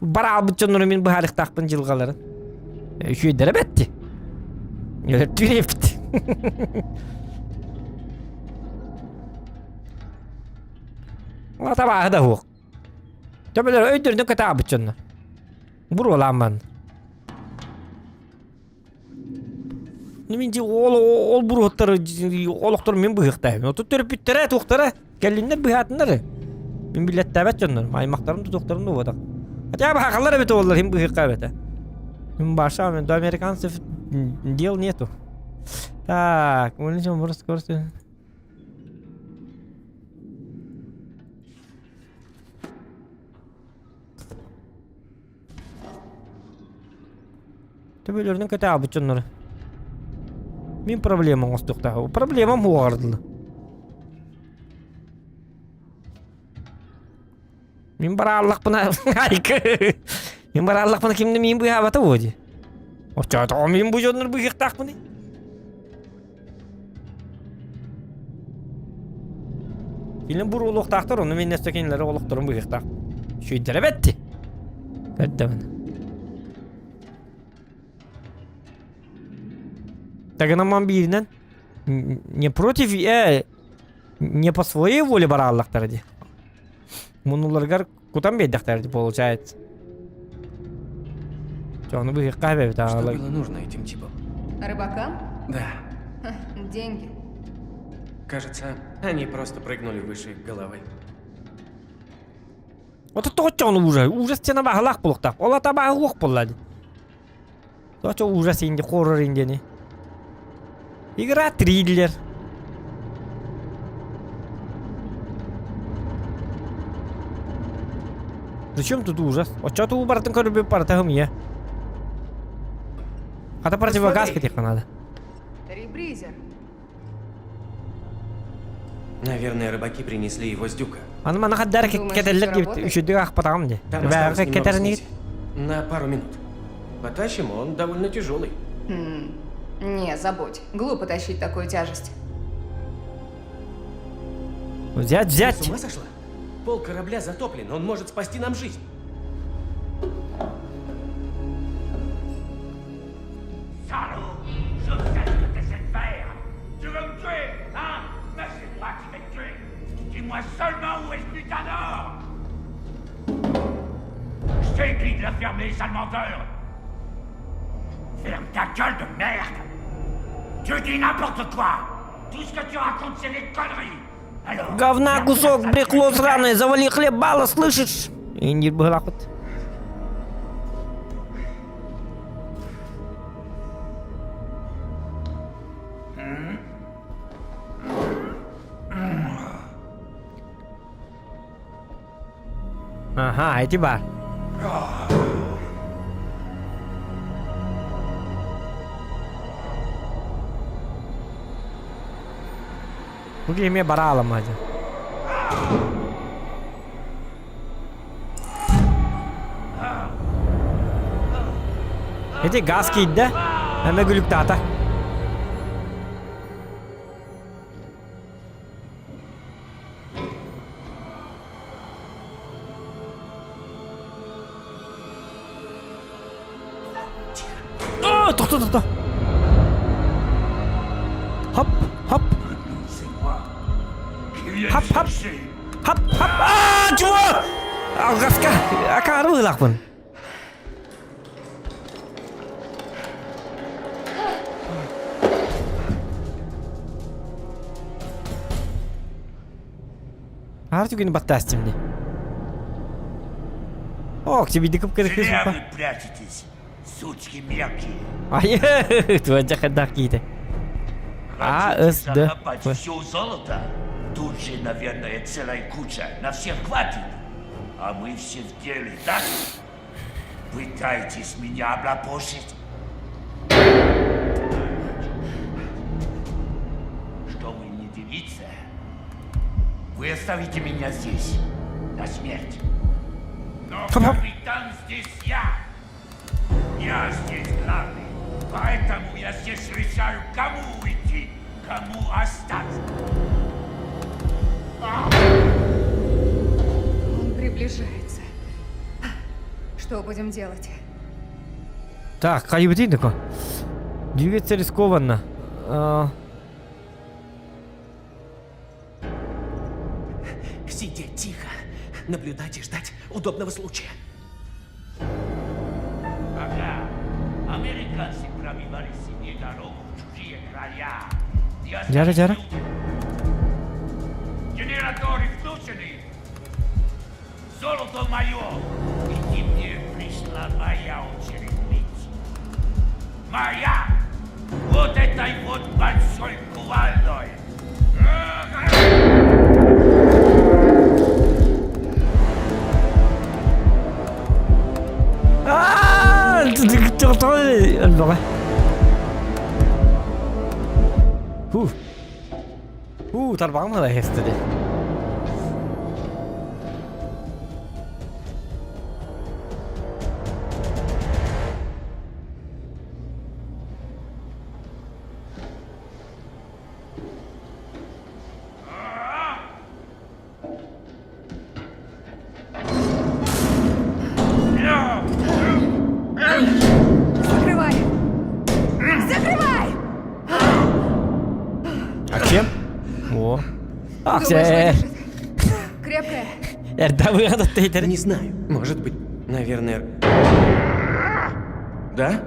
Бараалбыт дьоннору мин быһаарыахтаахпын дьылҕаларын. Үчүгэйдэрэ бэтти. Өлөртүүр эппит. Табааһы да суох. Төбөлөр өйдөрүнэн кытаабыт дьоннор. Буруолаамман. Мин дьи ол ол буруоттары олохтору мин быһыахтаахпын. Отут төрөппүттэрэ туохтара кэллиннэр быһаатыннар. Мин билэттээбэт дьоннорум, аймахтарым да туохтарым да буотах. Хотя бы хахаллар эбитэ буоллар иһин быһыахха эбэтэ. Мин баша, до американцев дел нету. Так, мы летим просто скорости. Төбөлөрүнэн кэтээбит дьоннору. Мин проблема оҥостуохтаах. Проблемам уоҕардылы. Мин барааллахпына айка. Мин барааллахпына кимни мин быһаабата буо дии. Оччоотоҕо мин бу дьоннор быһыахтаахпыный? Кинилэр буруолуохтаахтар, ону мин өссө кинилэри олохторун быһыахтаах. Сүүйдэрэ бэтти. Көрдөмүн. Тагынаман бииринэн не против, э, не по своей воле барааллахтара дии. Муннуларыгар кутан биэрдэхтэр дии, получается. Чону быһыахха эбэбит Что было нужно этим типам? Рыбакам? Да. Деньги. Кажется, они просто прыгнули выше головы. Вот это тоҕо ужас. Ужас диэн абааһылаах буолуохтаах. Ол ата абааһы уох буолла дии. Тоҕо ужас инди хоррор индиэни. Игра триллер. Зачем тут ужас? Оччо туу барытын көрбүт барыта хымыйа. Хата противогаз Посмотри. кэтиэххэ надо. Ребри. Наверное, рыбаки принесли его с дюка. Аны мана хаддар кэтэллэр диэбит үчүдүк аахпатаҕым дии. Там осталось немного смеси. На пару минут. Потащим, он довольно тяжелый. Не, забудь. Глупо тащить такую тяжесть. Взять, взять! Ты с ума сошла? Пол корабля затоплен, он может спасти нам жизнь. Je t'ai dit de la fermer, sale menteur Ferme ta gueule de merde Tu dis n'importe quoi Tout ce que tu racontes, c'est des conneries Alors... Говна кусок, брехло сраное, завали хлебало, слышишь? Индир быһалаахпыт. Аха, эти бар. Бу киһи бара аламаадьа. Ити газ киирдэ, эмэ күлүктаата. О, тохто, тохто. Хоп, хоп. Хоп, хоп. Хоп, хоп. Аа, чего? Алҕаска акаары быһыылаахпын. Аар түгэни баттаастым дии. О, к тебе кып Зря вы прячетесь, сучки мелкие. Ай, твоя хайдах киите. А, С, Д, Закопать все золото? Тут же, наверное, целая куча. На всех хватит. А мы все в деле, так? Пытаетесь меня облапошить? Что вы не делиться? Вы оставите меня здесь, на смерть. Но капитан здесь я. Я здесь главный. Поэтому я здесь решаю, кому уйти, кому остаться. Он приближается. Что будем делать? Так, хайбытый такой. Двигаться рискованно. А... Сидеть тихо, наблюдать и ждать удобного случая. Ага. Американцы пробивали себе дорогу в чужие края. Дьээрэ, дьээрэ. Генераторы включены. Золото мое. И теперь пришла моя очередь бить. Моя! Вот этой вот большой кувалдой. Аа, Ху. Ху, тарбаҕым ыла иһэстэ Закрывай! Закрывай! А чем? О. Ах, Думаешь, э. выдержит? Крепкая. Эрдэ выгадат Не знаю. Может быть, наверное... Да?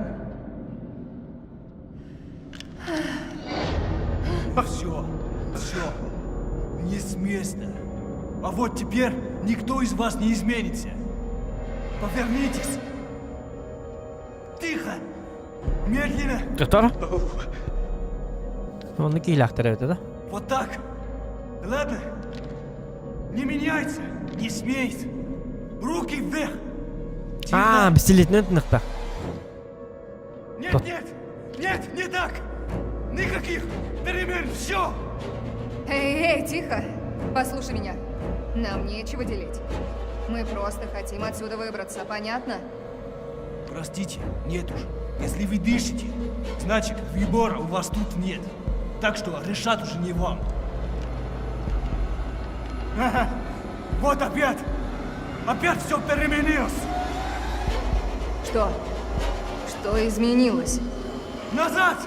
Все, все. Не с места. А вот теперь никто из вас не изменится. Повернитесь. Тихо. Медленно. Доктор? Оны киилээхтэр эбит да? Вот так. Ладно? Не меняйся. Не смейся. Руки вверх. Аа, бистилетинэн тыныкта. Нет, нет. Нет, не так. Никаких перемен. Все. Эй, эй, тихо. Послушай меня. Нам нечего делить. Мы просто хотим отсюда выбраться, понятно? Простите, нет уж. Если вы дышите, значит выбора у вас тут нет. Так что решать уже не вам. Ага, вот опять! Опять все переменилось! Что? Что изменилось? Назад!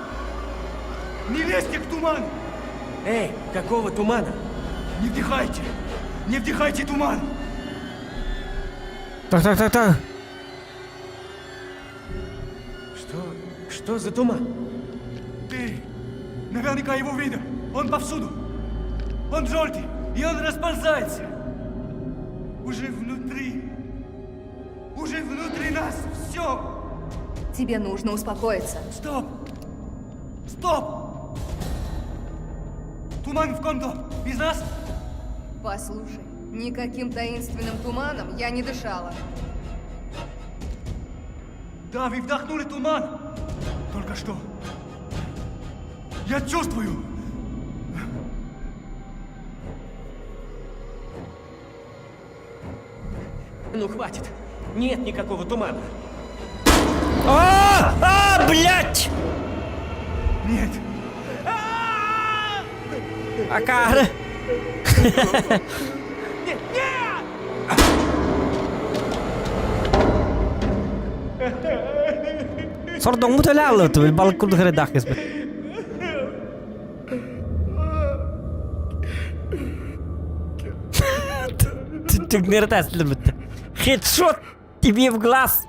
Не лезьте к туману! Эй, какого тумана? Не вдыхайте! Не вдыхайте туман! Так, так, так, так. Что? Что за туман? Ты наверняка его видел. Он повсюду. Он желтый, и он расползается. Уже внутри. Уже внутри нас все. Тебе нужно успокоиться. Стоп! Стоп! Туман в кондо. Без нас? Послушай, никаким таинственным туманом я не дышала. Да, вы вдохнули туман. Только что. Я чувствую. Ну хватит. Нет никакого тумана. А, а, блядь! Нет. Акаары. Сордоҥмут өлө аллыбыт, балык курдук эрэ даах кэспит. Түгнері тәсілі бітті. Хедшот тебе в глаз.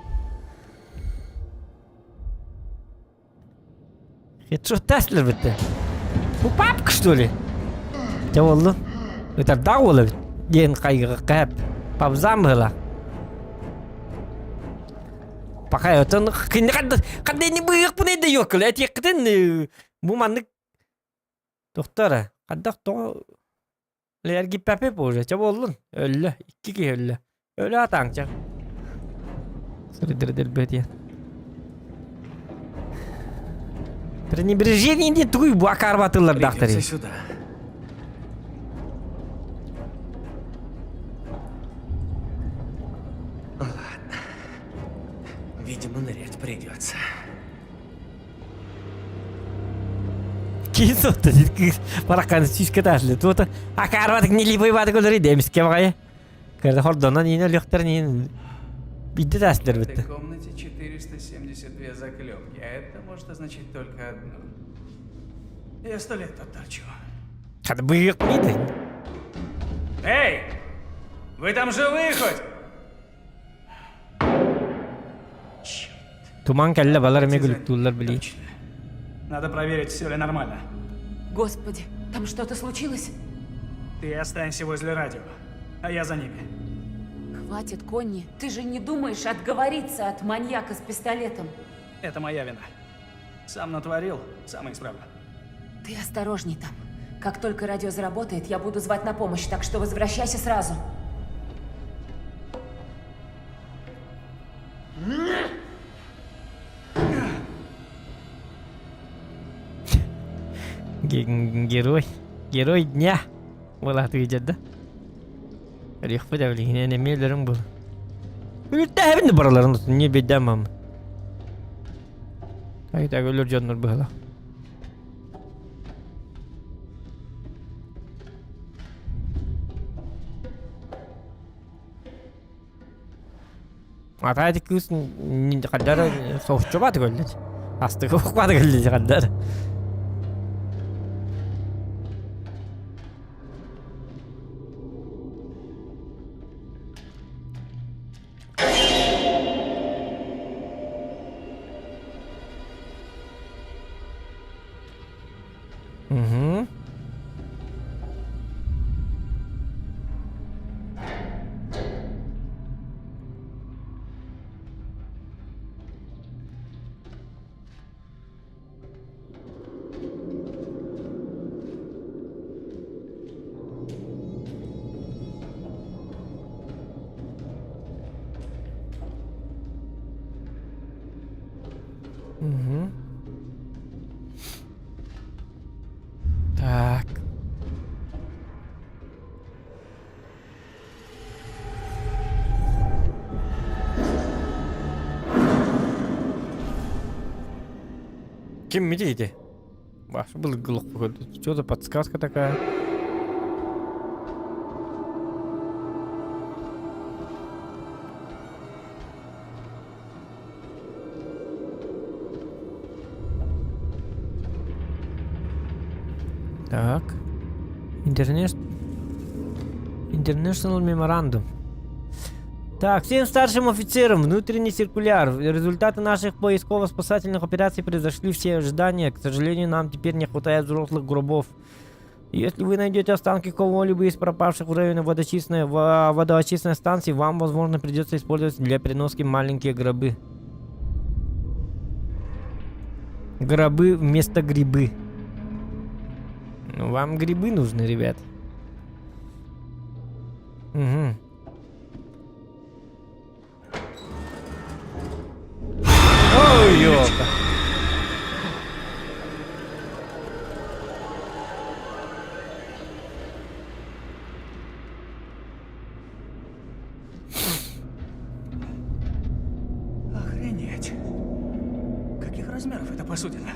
Хедшот тәсілі бітті. Бу папка, что ли? Дьэ буоллун. Ытардаах уол эбит. Диэн хайгыга кэп. Пабзаан быһыылаах. Пока отон кинни хадда хадда ини быһыахпын да юоккул этиэххитин бу маннык тохтор хаддах тоҕо эргиппэппит уже чэ буоллун өллө икки киһи өллө өлө атааҥча сырдырдырбытиэн пренебрежение диэн тугуй бу акаарбатыллардаахтарый Придется сюда. Ладно. Видимо, нырять придется. Киин сотто кыыс баракканы сүүскэ таасылы туота акаарбатык нелипой баатык олорой демискэ баҕайы Когда хордонон иин өлүөхтэрин иин биирдэ таастылар В этой битте. комнате 472 заклепки, а это может означать только одно. Я сто лет тут торчу. Хата быһыахпын Эй! Вы там живы хоть? Туман кэллэ балар эмиэ күлүктүүллэр билии. Точно. Надо проверить, все ли нормально. Господи, там что-то случилось? Ты останься возле радио, а я за ними. Хватит, Конни. Ты же не думаешь отговориться от маньяка с пистолетом. Это моя вина. Сам натворил, сам и исправлю. Ты осторожней там. Как только радио заработает, я буду звать на помощь, так что возвращайся сразу. Герой. Герой дня. Буолаатыгы дьэрдэ. Өлүөхпүт эбилигинэн эмиэ өлөрүм буолуо. Үлүрдээбин да бараларын не бейдээн мамы. Так өлөр дьоннор быһыла. Ата ити кыыс хаддар соһуччу бааты көллөт. Астыгы бааты көллөт хаддар. Угу. Угу. Так. Ким видите? Ваш был глух. Что за подсказка такая? Так. Интернет... International Memorandum. Так, всем старшим офицерам внутренний циркуляр. Результаты наших поисково-спасательных операций превзошли все ожидания. К сожалению, нам теперь не хватает взрослых гробов. Если вы найдете останки кого-либо из пропавших в районе водоочистной, водоочистной станции, вам, возможно, придется использовать для переноски маленькие гробы. Гробы вместо грибы. Ну, вам грибы нужны, ребят. Угу. Ой, ёлка. Охренеть. Каких размеров эта посудина?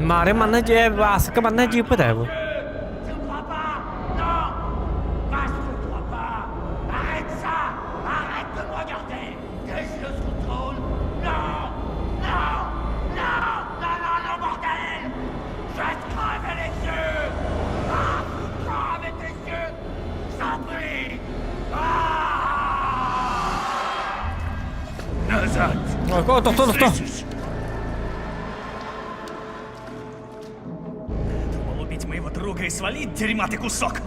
Мары манна дьэ Бааска манна дьиэппит ээ бу. Тохтоо тохтоо. Думал убить моего друга и свалить, дерьма ты кусок!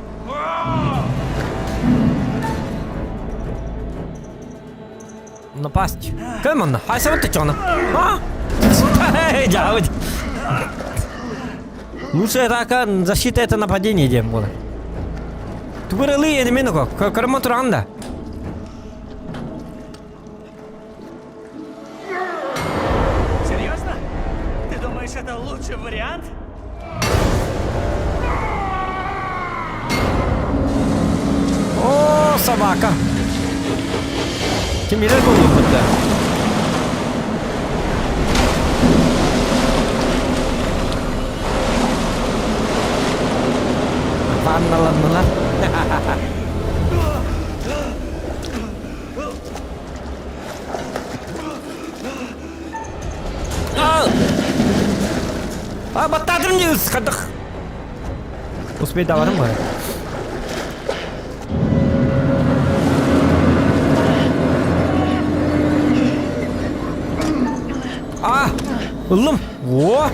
Напасть. Кэл манна. Хайсабыт тычоно. А? Дьявол. Лучшая атака, защита это нападение диэн буолар. Тугуралы энемен көрөмө туран да. Серьезно? Ты думаешь, это лучший вариант? О, собака. Кимилер буолуохпут да. Ванналаннылар. А, баттаатым дии хадах. Успей даварым бар. А, ыллым. О!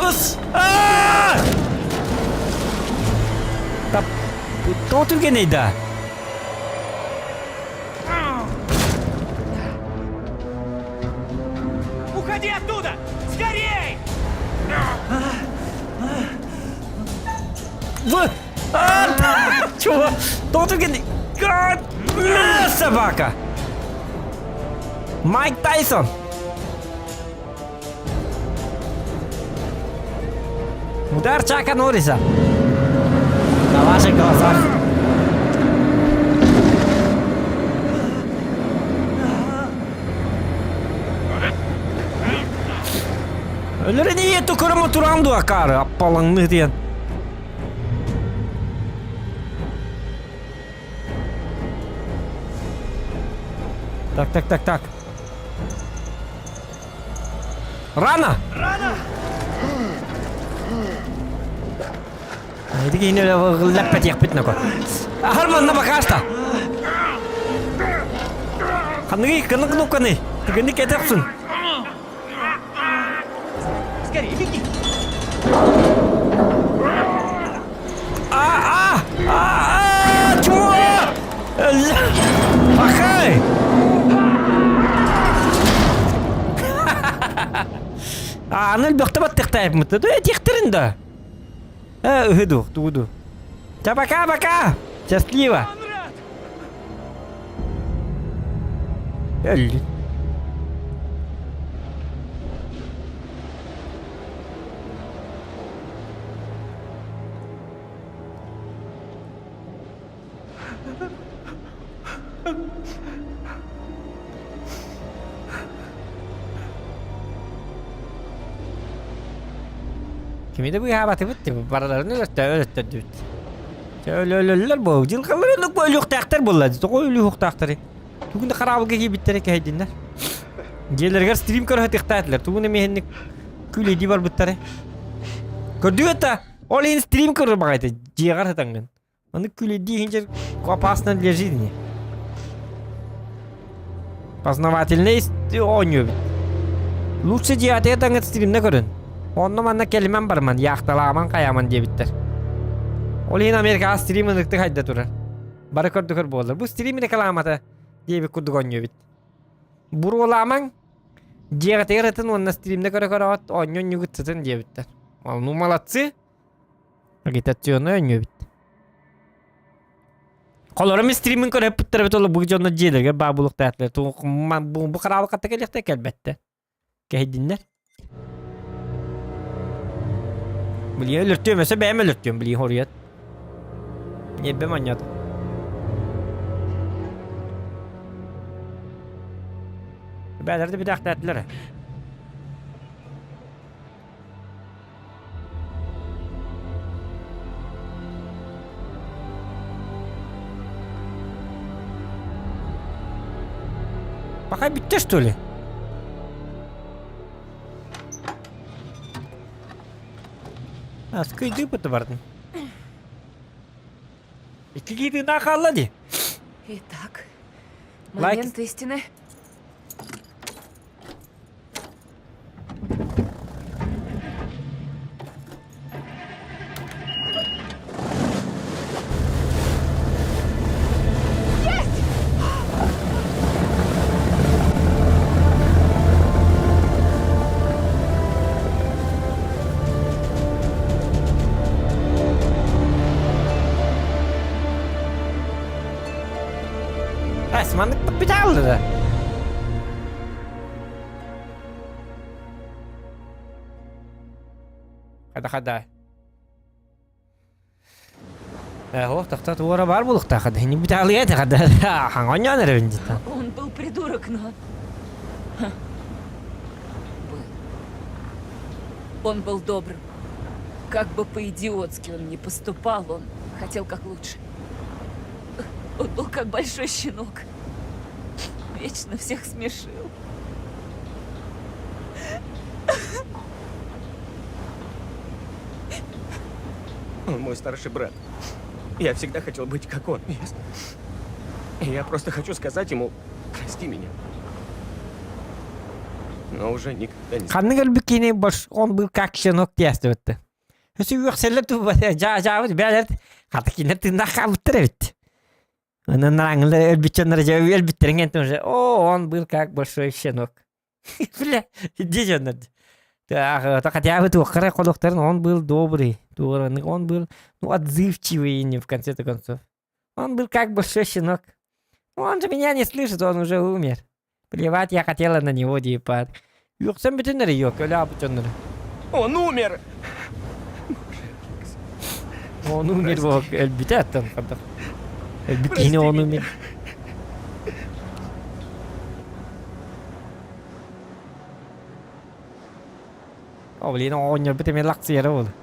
Ыс! А! Тап, тоҕо түргэнэй да? Уходи оттуда! Скорей! В! А! Чего? Тоҕо түргэнэй? Собака! Майк Тайсон! Удар Чака Норриса! На ваших глазах. Өлөрөн ийэ тукуруму туран дуо акаары аппалаҥныы диэн. Так, так, так, так. Рано! Рано! Ити киһини лэппэтиэхпит нако. Аһар манна бакаста. Ханныгый кыны кнопканы. Тыгыны кэтэхсин. Скорее, беги! А, а, а, а, чего? Пахай! Ааны элбэхтэ баттыахтаайбыт. Этиэхтэрин да. Э, үһү ду, тугу ду. Ча пока, пока! Счастливо! Өллүн. Кими да быыһаабатыбыт барыларын өлөртөрдүбүт. Өлөллөр бу дьылҕалар оннук бу өлүөхтээхтэр буолла тоҕо өлүөхтээхтэри тугун да хараабылга киирбиттэрэ кэһэйдиннэр. Дьиэлэригэр стрим көрө сатыахтаатылар тугун эмиһинник күлэйдии барбыттары. Көрдүгүт да ол иһин стрим көрөр баҕайыта дьиэҕэр сытаҥҥын. Аны күлэйдии иһин опасно для жизни. Познавательный оонньуу эбит. Лучше дьиэҕитигэр таҥыт стримнэ көрүн. Онно манна кэлимэн барыман, яхталааман хайааман диэбиттэр. Ол иһин Америкаҕа стрим ыныктык хайда турар. Бары көрдөхөр буолар. Бу стрим рекламата диэбит курдук оонньуу эбит. Буруолаамаҥ, дьиэҕитигэр ытын уонна стримнэ көрө-көрөҕүт оонньуу оонньуугут сытын диэбиттэр. Ну молодцы. Агитационнай оонньуу эбит. Холорум стримин көрөппүттэр эбит ол бу дьонно дьиэлэригэр баа булуктаатылар. Бу бу хараабы хатта кэлиэхтэ кэлбэттэ. Кэһэйдиннэр. Билиэ өлөртүөм өсө бэйэм өлөртүөм билии хоруйат. Ньиэрбэм анньата. Бээлэр да бүтээхтээтилэр. Пока бүттэ что ли? А, скыйдыыпыты бардым. Икки киһи хаалла дии. Итак, Лайк. момент истины. Маннык бүтэ Хада хада. Э, тохто туора бар булуктаах хада. Не бүтэ алыга хада. Хаҥонньоон эрэбин дитан. Он был придурок, но... Был. Он был добрым. Как бы по-идиотски он ни поступал, он хотел как лучше. Он был как большой щенок. Вечно всех смешил. Он мой старший брат. Я всегда хотел быть как он, ясно? Я просто хочу сказать ему, прости меня. Но уже никогда не... Ханнык өлбүт киһини он был как щенок диэстибитти. Өсө үөхсэллэр жаабыт бээлэр хата кинилэр тыыннаах хаалбыттар эбит. Онон аңылар өлбүтчөннөр дьэ өлбүттерин кэнтэн уже о он был как большой щенок. Бля, иди дьоннор. Хотя бы туоххара холохтарын он был добрый, он был ну, отзывчивый не в конце-то концов. Он был как большой щенок. Он же меня не слышит, он уже умер. Плевать я хотела на него, типа. Үөхсэн бүтүннэр yok, өлө дьоннор. Он умер! Он умер, өлбүтэ аттан хадах. Өлбүт киһини он умер. О, блин, оҕонньорбут эмиэ лахсыйара буолла.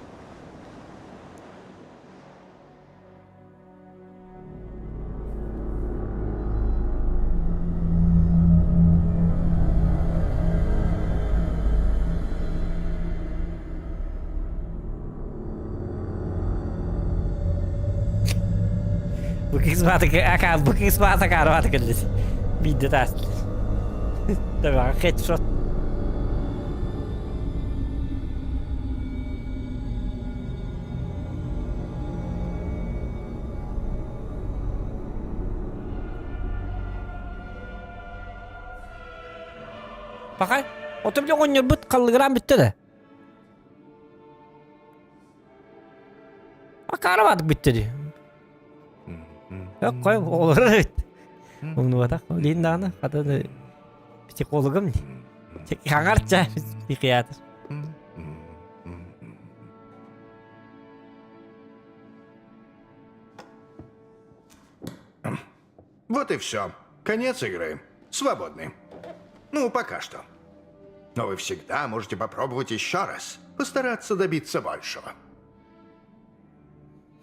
Booking spot акаарбаата кэллис. Биирдэ таастылар. Табаҕа хедшот. Пахай. Отон били оҕонньорбут халлыгыраан бүттэ да. Акаарабаатык бүттэ дии. Кой олорор эбит. Умнубатах. Билин даҕаны хата психологым хаҥарча психиатр. Вот и все. Конец игры. Свободны. Ну, пока что. Но вы всегда можете попробовать еще раз. Постараться добиться большего.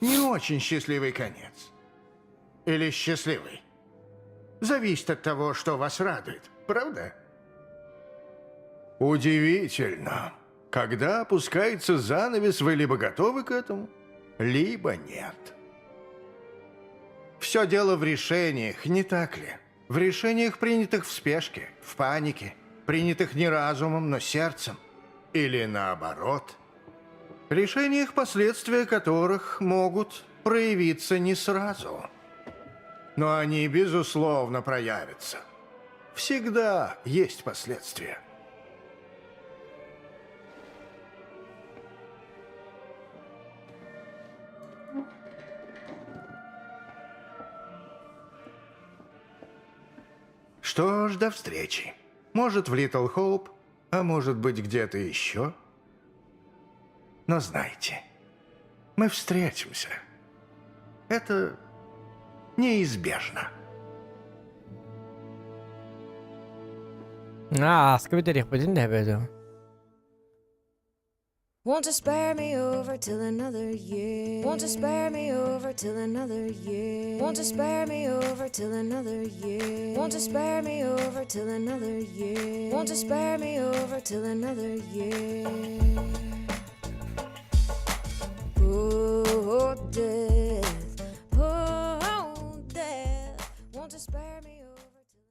Не очень счастливый конец. Или счастливый. Зависит от того, что вас радует, правда? Удивительно. Когда опускается занавес, вы либо готовы к этому, либо нет. Все дело в решениях, не так ли? В решениях, принятых в спешке, в панике, принятых не разумом, но сердцем. Или наоборот. Решениях, последствия которых могут проявиться не сразу. Но они, безусловно, проявятся. Всегда есть последствия. Что ж, до встречи. Может, в Литл Хоуп, а может быть, где-то еще. Но знайте, мы встретимся. Это неизбежно. Аа, аска бүтэриэхпитин да эбэтэ. Won't you spare me over till another year? Won't you spare me over till another year? Won't you spare me over till another year? Won't you spare me over till another year? Won't you spare me over till another year? Oh, death, oh, death, won't you spare me over till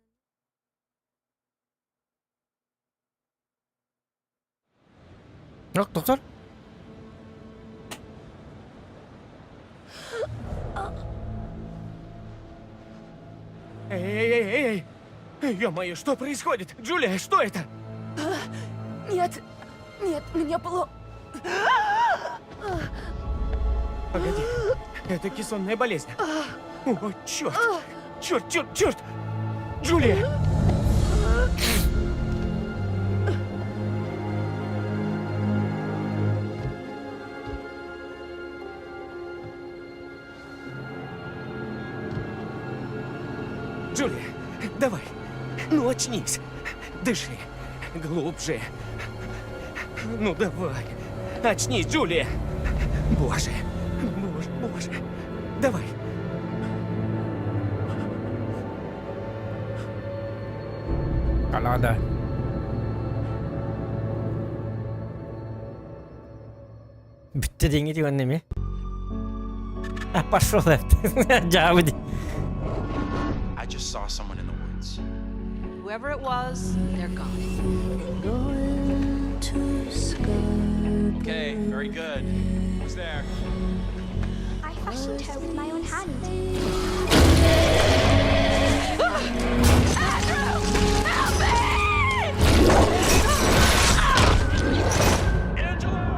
Yok doktor. Эй, эй, эй, эй! Ё-моё, что происходит? Джулия, что это? Нет, нет, мне плохо. Погоди, это кессонная болезнь. О, черт! Черт, черт, черт! Джулия! Джулия, давай! Ну, очнись! Дыши! Глубже! Ну, давай! Очнись, Джулия! Боже! Боже, боже! Давай! Канада. Бүттэ диэҥҥэ тигэн эмиэ. А пошел дьаабы дии. I just saw someone in the woods. Whoever it was, they're gone. Going to Scarborough. Okay, very good. Who's there? I fashioned her with my own hand. Andrew! Help me! Angela!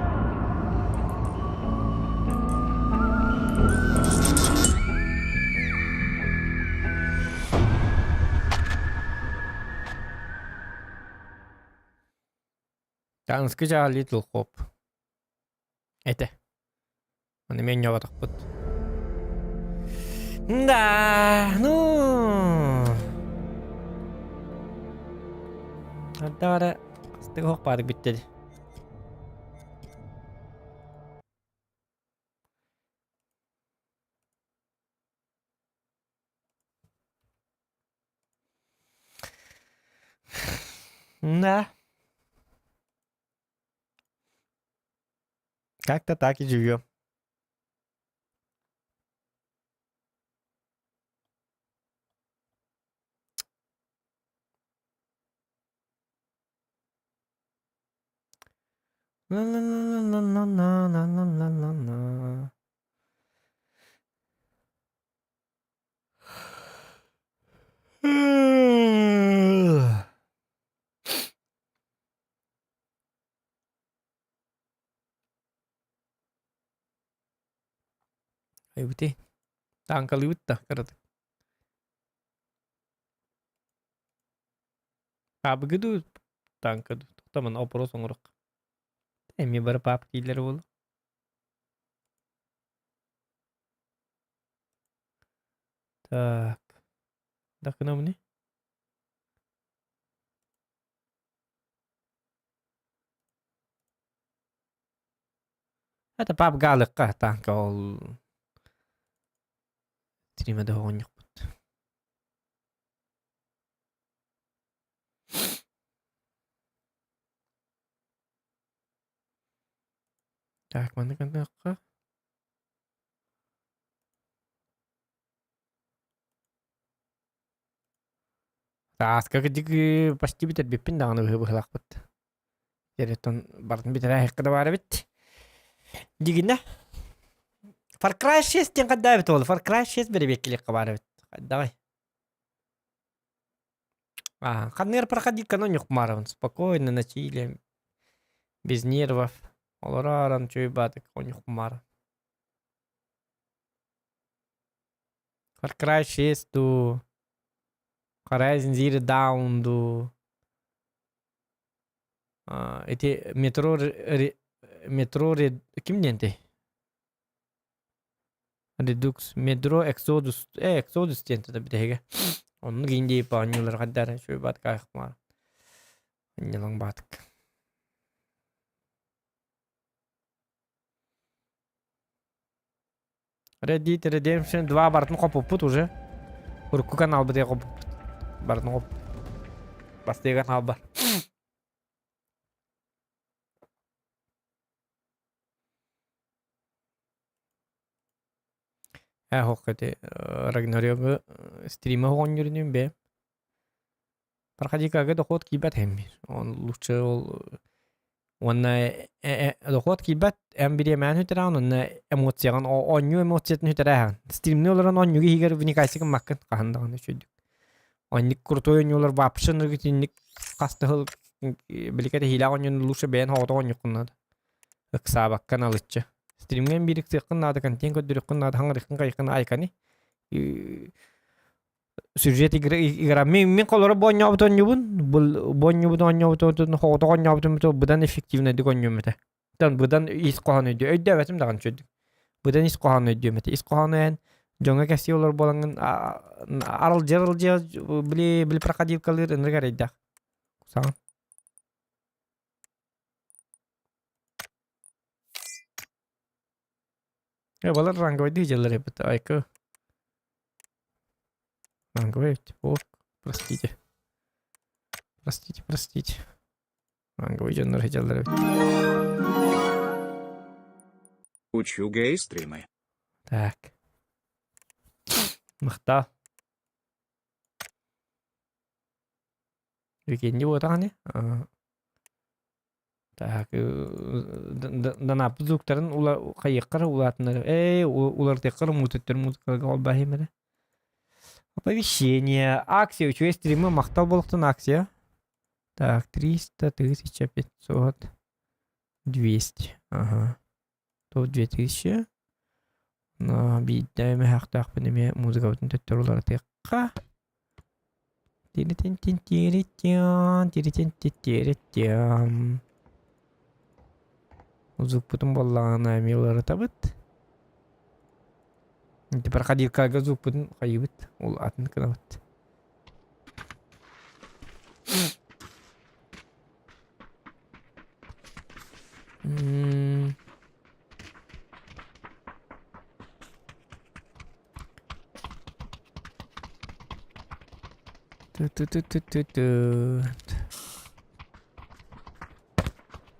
Таныскы дьаа Little Hope. Этэ. Аны мен ньоҕотохпут. Да, ну. Ардара астык оһох баары бүттэ дии. Да. Как-то так и живем. Ла-ла-ла-ла-ла-ла-ла-ла-ла-ла. Айбыти. Тааҥкалыыбыт да кыратык. Паабыгы дуу, тааҥка дуу? Тоқтаман опрос оҥоруох. Эмиэ бары паап дииллэр буолуо. Так. Дакынамыны? Это пап галыкка танка ол триме да оҕонньохпут. Так, маннык гыныахха. Тааска кырдьык почти бүтэрбиппин даҕаны быһыылаахпыт. Дьэ, барытын бүтэрээһиккэ да баар эбит. Дигинэ. Far Cry 6 диэн хайдаа эбит ол. Far Cry 6 бэрэбиэккилиэххэ баар эбит. Хайдаҕай? Аа, ханныгар проходилканы онньукмаарабын. Спокойно, на чиле, без нервов. Олорон чуйбаатык онньукмаар. Far Cry 6 дуу, Horizon Zero Dawn дуу, ити метро метро ким диэнтэй? Redux, Metro Exodus, Exodus диэн тата бүтэһигэ. Оннук индии оонньуулар хайдаар үчүгэй баатык аахмаар. Анньалаҥ баатык. Red Dead Redemption 2 барытын хоппуппут уже. Урукку каналбытыгар хоппуппут. Барытын хоп. Бастыгы канал бар. Ээ хоқ ити Рагнарёгы стрима оҕонньорунун бэйэм. Проходикага дохуот киирбэт эммир. Он лучше ол уонна дохуот киирбэт эн бириэмээн үтэрэҕин уонна эмоцияҕын оонньуу эмоциятын үтэрэҕин. Стримни олорон оонньууга иһигэр вникайсыгын маккын хаһан даҕаны үчүгдүк. Оннук крутой оонньуулар вообще итинник хас да сыл биликэ тэһиилээх оонньууну лучше бэйэн оҕото оонньуоххун наада. Ыксаабакка налыччы. Стримҥэ биир ыксыаххын наада, контент көрдөрүөххүн наада, хаҥырыххын хайыххын айканы сюжет игры игра мин мин холоро бу оонньообут оонньуубун бу оонньуубут оонньообут хоҕотох оонньообутум быдан эффективнайдык оонньуом этэ тон быдан ис хоһоон өйдүө өйдөөбөтүм даҕаны үчүгдүк быдан ис хоһоон өйдүөм этэ ис хоһоону эн дьоҥҥо кэпсии олор буолаҥҥын аралдьыйа аралдьыйа били били проходилкалыыр ынырык эрэйдээх кусаҕан Балар ранговайдыы дьыллар эбит айка. Ранговай эбит. О, простите. Простите, простите. Ранговый дьоннор дьыллар эбит. Учу гей-стримы. Так. Махтал. Викинди буотаҕани. Так, данааппыт звуктарын хайыаххар улаатыннар ээ уларытыаххар муутуттар музыкаларга холбоһуом эрэ. Оповещение. Акция. Үчүгэй стримы махтал буолуохтун акция. Так, 300, 1500, 200. Ага. Топ 2000. Но биирдэ эмэһэхтээхпин эмиэ музыкабытын төттөрү уларытыахха. Тиритин-тин-тиритиан, тиритин-тиритиан. Звукпутун буоллаҕына эмиэ уларытабыт. Ити проходилкаҕа звукпутун хайыыбыт, ол атын гынабыт. Ту-ту-ту-ту-ту.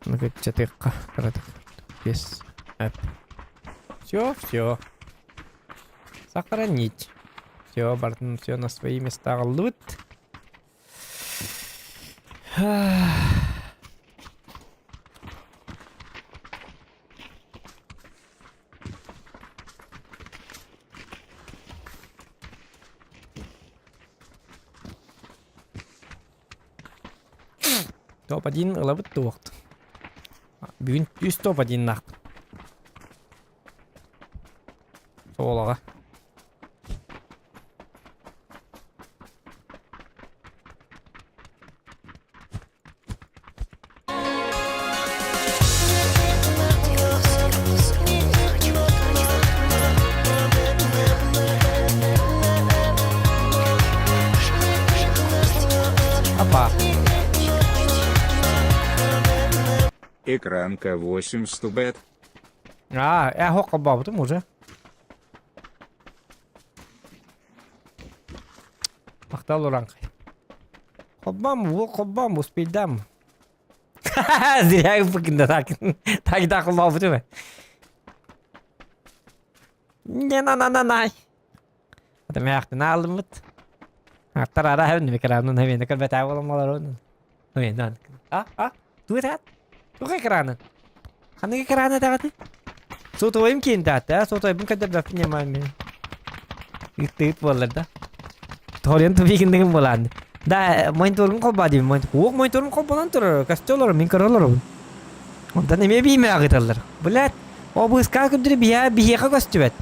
Ну-ка, чатыахха кыратык. Без Все, все. Сохранить. Все, барытын все на свои места аҕаллыбыт. Топ-1 ылабыт туохт. Бүгүн үс топ-1-наахпыт. Суолаҕа. Опа. Экран К8 стубет. А, я холбообутум уже. Махтал ураңкай. Холбоом, бу холбоом, успейдам. Зря выпукин так. Так да холбообутум. Не на на на на. Это мягко алдымыт. Аттар ара хэвн экранын хэвен көрбөтэ боломолорун. А, а, туут Туох экранын? Ханнык экраны даҕаты? Сотовойум киинтаатта, сотовойбун көрдөрбөппүн ньамааммын. Ыттыыт буоллар да. Ториан тупигинныгын буолаан. Да, мониторун холбоо диибин. Уох мониторум холбонон турар, көстө олорор, мин көрө олоробун. Онтон эмиэ биимэ аҕыталлар. Блядь, обыска күндүрү биһиэхэ биһиэхэ көстүбэт.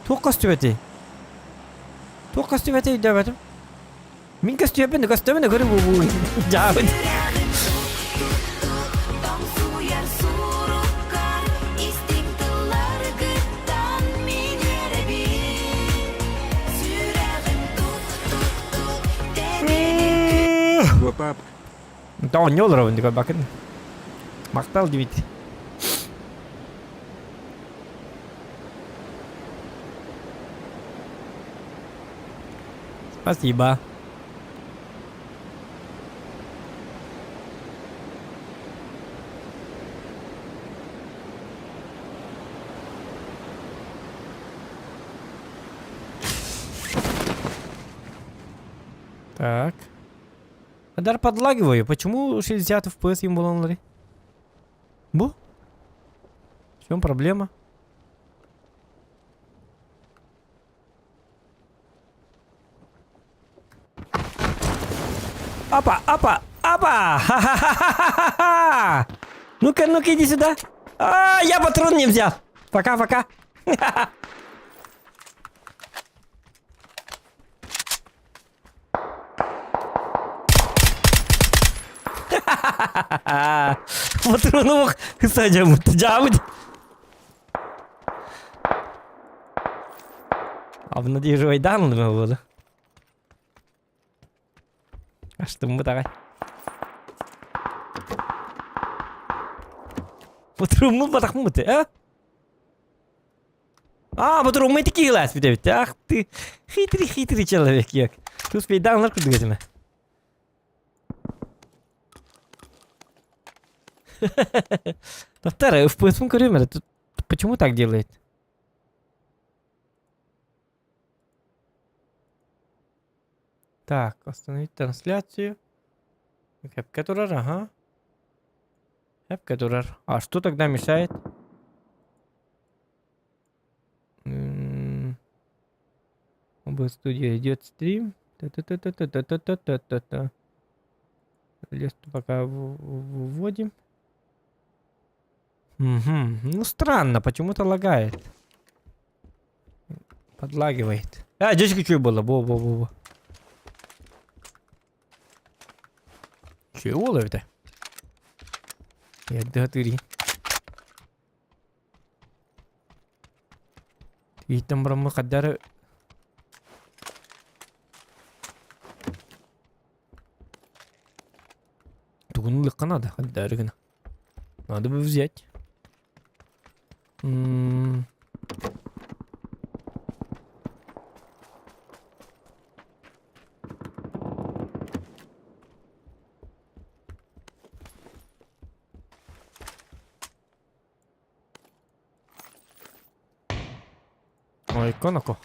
Туох көстүбэтий? Туох көстүбэтий өйдөөбөтүм. Мин көстүөппүн, көстөбүн, көрү бу бу дьаабын. Пап. Оонньуу олоробун дии бакын. Махтал Дмитрий. Спасибо. Так. Адар подлагиваю. Почему 60 FPS им было Бу? В чем проблема? Опа, опа, опа! Ха-ха-ха-ха-ха! Ну-ка, ну-ка, иди сюда. А, я патрон не взял. Пока, пока. Патрону садьамыт, дьаабыт. Обнадеживайдаанлыма буолу. Астыммыт аҕай. Патруммут батахмыт, а? А, патруммут ити киһилээс бүтэбит. Ах ты, хитрый, хитрый человек, як. Ты успейдаанлар курдук этиме. Повторяю, FPS-ын көрөм эрэ. Почему так делает? Так, остановить трансляцию. Кэпкэ турар, ага. Кэпкэ турар. А что тогда мешает? OBS Studio идет стрим. Та-та-та-та-та-та-та-та-та. Лесту пока вводим. Угу. Ну странно, почему-то лагает. Подлагивает. А, здесь что было? Во-во-во-во. Чего это? Я датыри. Ииттэн бараммын хайдах эрэ тугун ылыахха наада хайдах эрэ гына. Надо бы взять. М Ой, коноко.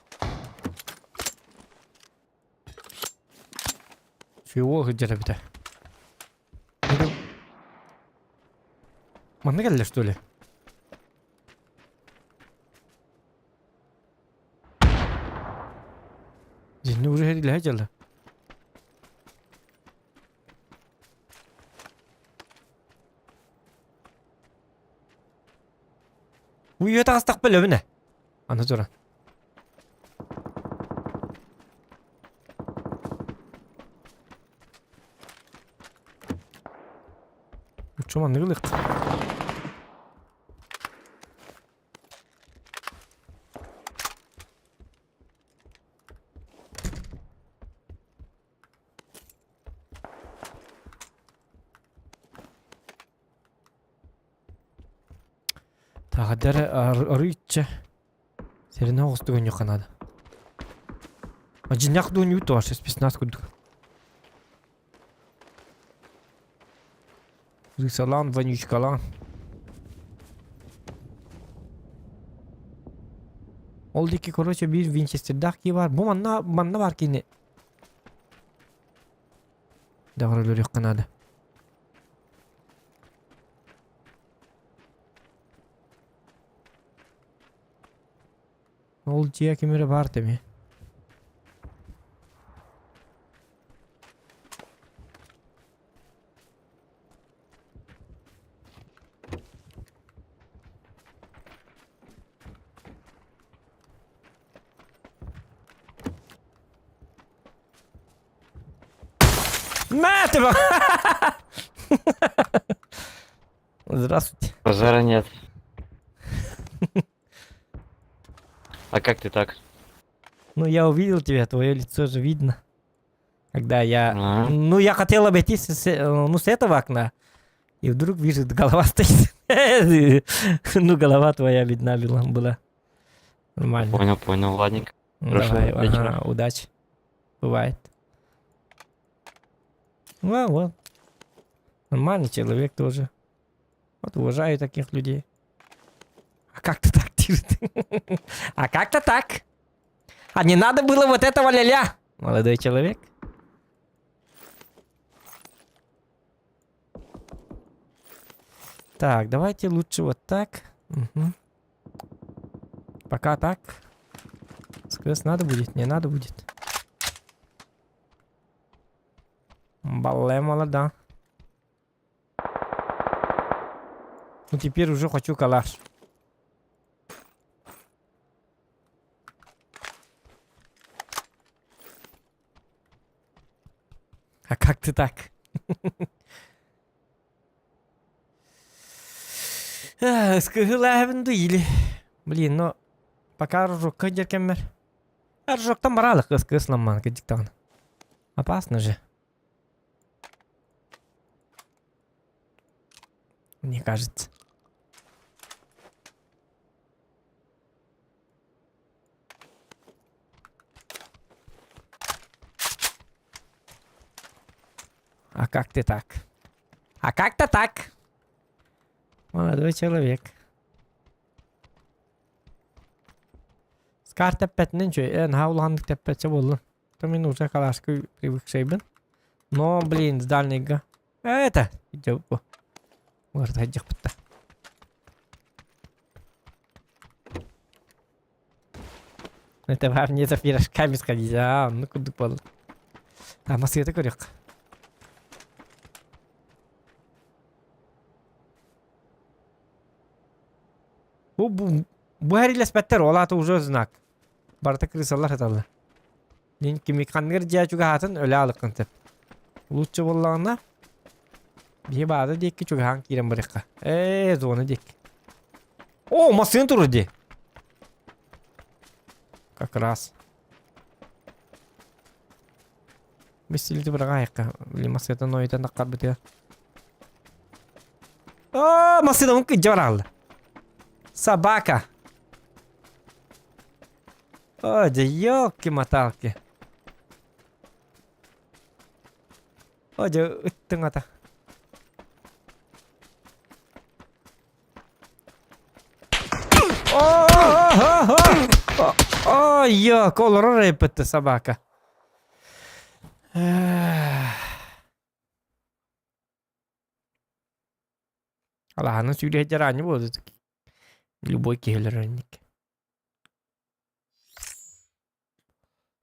Чего где-то бita? Манна кэллэ что ли? Дьинни уже хэрилэһэ дьалла. Үйэ таҕыстахпа өлөбүн ээ. Аны туран. Лучше маннык ылык. Таҕдар арыычча сэрэнэ оҕустук өнньүөххэ наада. Дьиннэх дуу ньүүт тоҕо спецназ курдук. Рысалаан, вонючкалаан. Ол диэки, короче, биир винчестердаах кии баар. Бу манна, манна баар кини. Даҕара өлөрүөххэ наада. Ол дьиэ ким эрэ баар тэми. На тебе! Здравствуйте. Базара нет. А как ты так? Ну, я увидел тебя, твое лицо же видно. Когда я... А? Ну, я хотел обойтись с, ну, с этого окна. И вдруг вижу, голова стоит. Ну, голова твоя видна была. была. Нормально. Понял, понял, ладненько. Хорошо, Давай, вечера. ага, удачи. Бывает. Ну, вот. Нормальный человек тоже. Вот уважаю таких людей. А как ты так, тише А как-то так. А не надо было вот этого ля-ля, молодой человек. Так, давайте лучше вот так. Угу. Пока так. СКС надо будет? Не надо будет. Балле молода. Ну теперь уже хочу калаш. А как ты так? Скыһылаһабын ду или. Блин, но пока рожокка дьэркэммэр. Рожоктан баралык ыскысламман кыдьыктаҕына. Опасно же. Мне кажется. А как ты так? А как-то так. Молодой человек. Скар тэппэтинэн үчүгэй. Э, наһаа улаханнык тэппэтчэ буоллун. То мин уже калашка привыкшайбын. Но, блин, с дальнейга. Это, бу. Уларыта сылдьыахпыт Это вам не за пирожками сходить, а, ну курдук буолла. А, масыата көрүөх. Бу, бу, бу эрилэспэттэр, ол аата уже знак. Барыта крысалар сыталлар. Мин кими ханныгар дьиэ чугаһаатын өлө аалыккын сөп. Лучше буоллаҕына биһи баада диэки чугаһаан киирэн барыахха. Ээ, зона диэки. О, массыына турар дии. Как раз. Бэстилити быраҕаайахха. Били массыынатын нойутан таххарбытыгар. Оо, массыынабын кыдьа бараалла. Собака. О, да елки-моталки. О, дьэ, ыттыҥ ата. О, ёк, олорор эппитте собака. Алаһаны сүүрүһэдэр аанньа буолуо любой киһи өлөрөр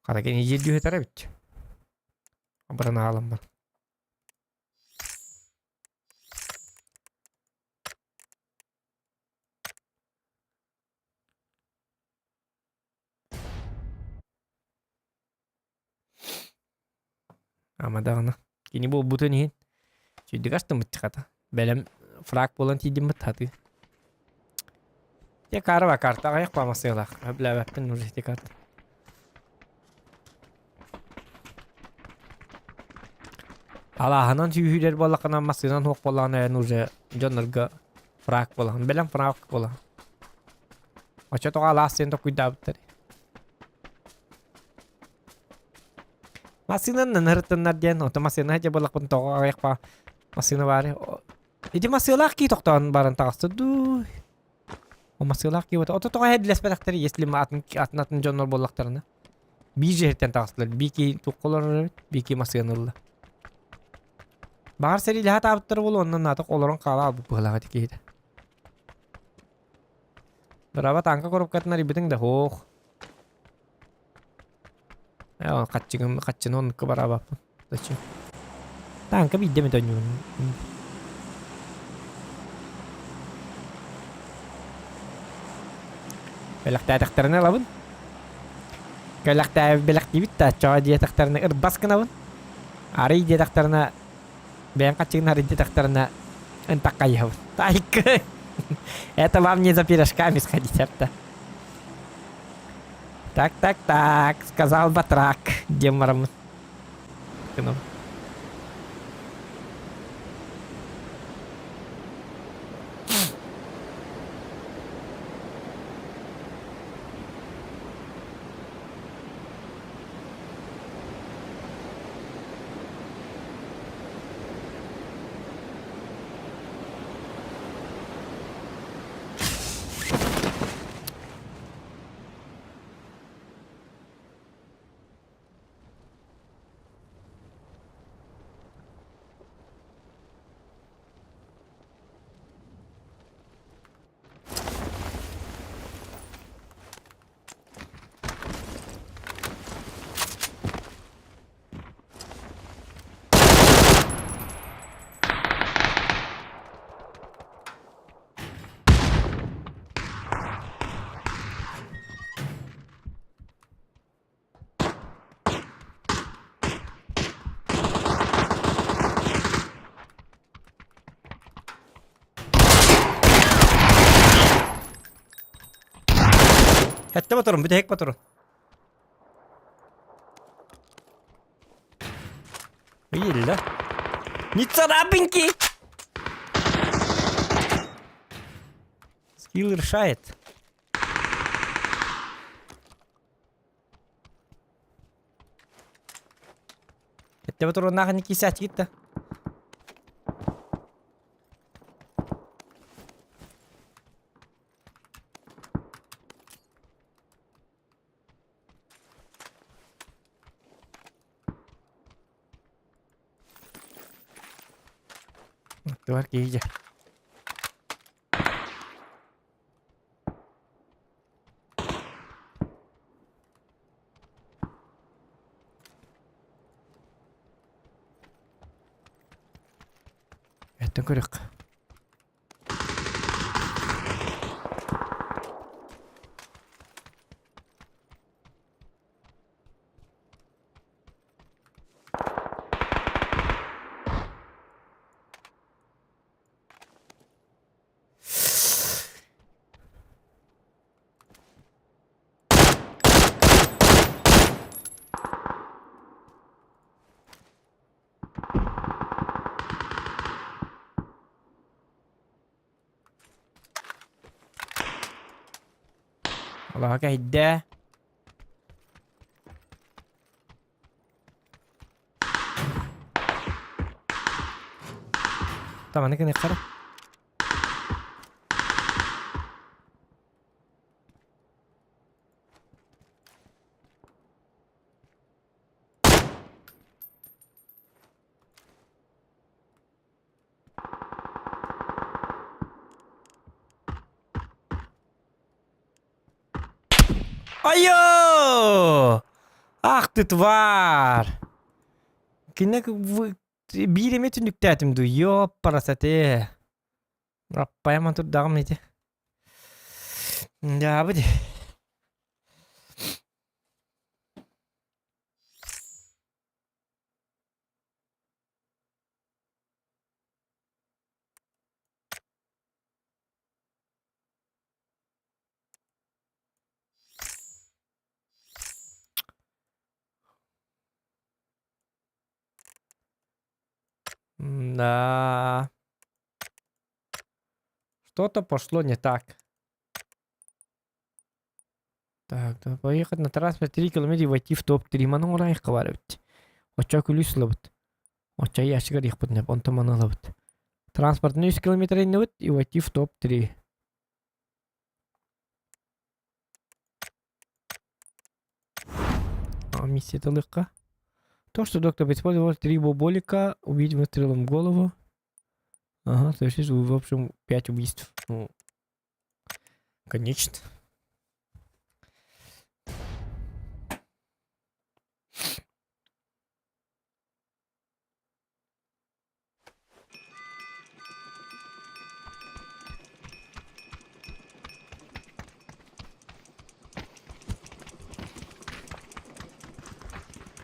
Хата кини дьиэ эбит. Абыран аалан бар. Ама даҕаны кини буолбутун иһин сүүрдүк астыммыт хата. Бэлэм фраг буолан тиийдиммит хатыы. Те карва карта аҕыйах памасыалаах. Өблээбэппин уже ити карта. Алааһынан сүүһүүлэр буоллаххына массыынан суох буоллаҕына эн уже дьоннорго фраг буолаҕын. Бэлэм фраг буолаҕын. Оччотоҕо алаас диэн токуйдаабыттар. Массыынанан ырыттыннар диэн, ото массыына дьэ буоллахпын тоҕо аҕыйах ба массыына баары. Ити массыылаах кии тохтоон баран таҕыста дуу. О массыылаах кии ото тоҕо эһэдилэспэтэхтэр, если атын атын атын дьоннор буоллахтарына. Биир жертен таҕыстылар. Биир кии туохха олорор эбит, биир кии массыына ылла. Баҕар сэриилэһэ таабыттар буолуо, онон наатах олорон хаала албыт быһыылаах ити киһитэ. Браво танка коробкатын арыйбытыҥ да һуох. Ээ, хаччыгым хаччыны оннукка бараабаппын. Зачем? Танка биирдэ эмит оонньуубун. Бэлэхтээтэхтэринэ ылабын. Бэлэхтээ бэлэхтиибит да оччоҕо диэтэхтэринэ ырбас гынабын. Арый диэтэхтэринэ бэйэм хаччыгын арый диэтэхтэринэ ынтаххайыһабын. Тайкы! Это вам не за пирожками сходить, это. Так, так, так, сказал батрак, диэн бараммын. Гынабын. Сэттэ моторун, бүтэһик моторун. Иллэ. Не царапинки! Скилл решает. Сэттэ моторуннаах не кисячки да. Аттыбар киһи дьэ. Эттэн көрүөххэ. Алаһа кэһэйдэ. Таманы гыныаххара. Айо! Ах ты тварь! Кине биир эмэ түннүктээтим дуу, ёппарасате. Аппайаман турдаҕым ити. Дьаабы Да. Что-то пошло не так. Так, да, поехать на транспорт 3 километра и войти в топ-3. Манан оҥорон баар эбит. Оччо күлүүс ылабыт. Оччо ящигар иһпит неп, онтон маны ылабыт. Транспортный 3 километра иннибит и войти в топ-3. А, миссия легка. То, что доктор использовал три боболика, убить выстрелом в голову. Ага, совершить, в общем, пять убийств. Ну, конечно.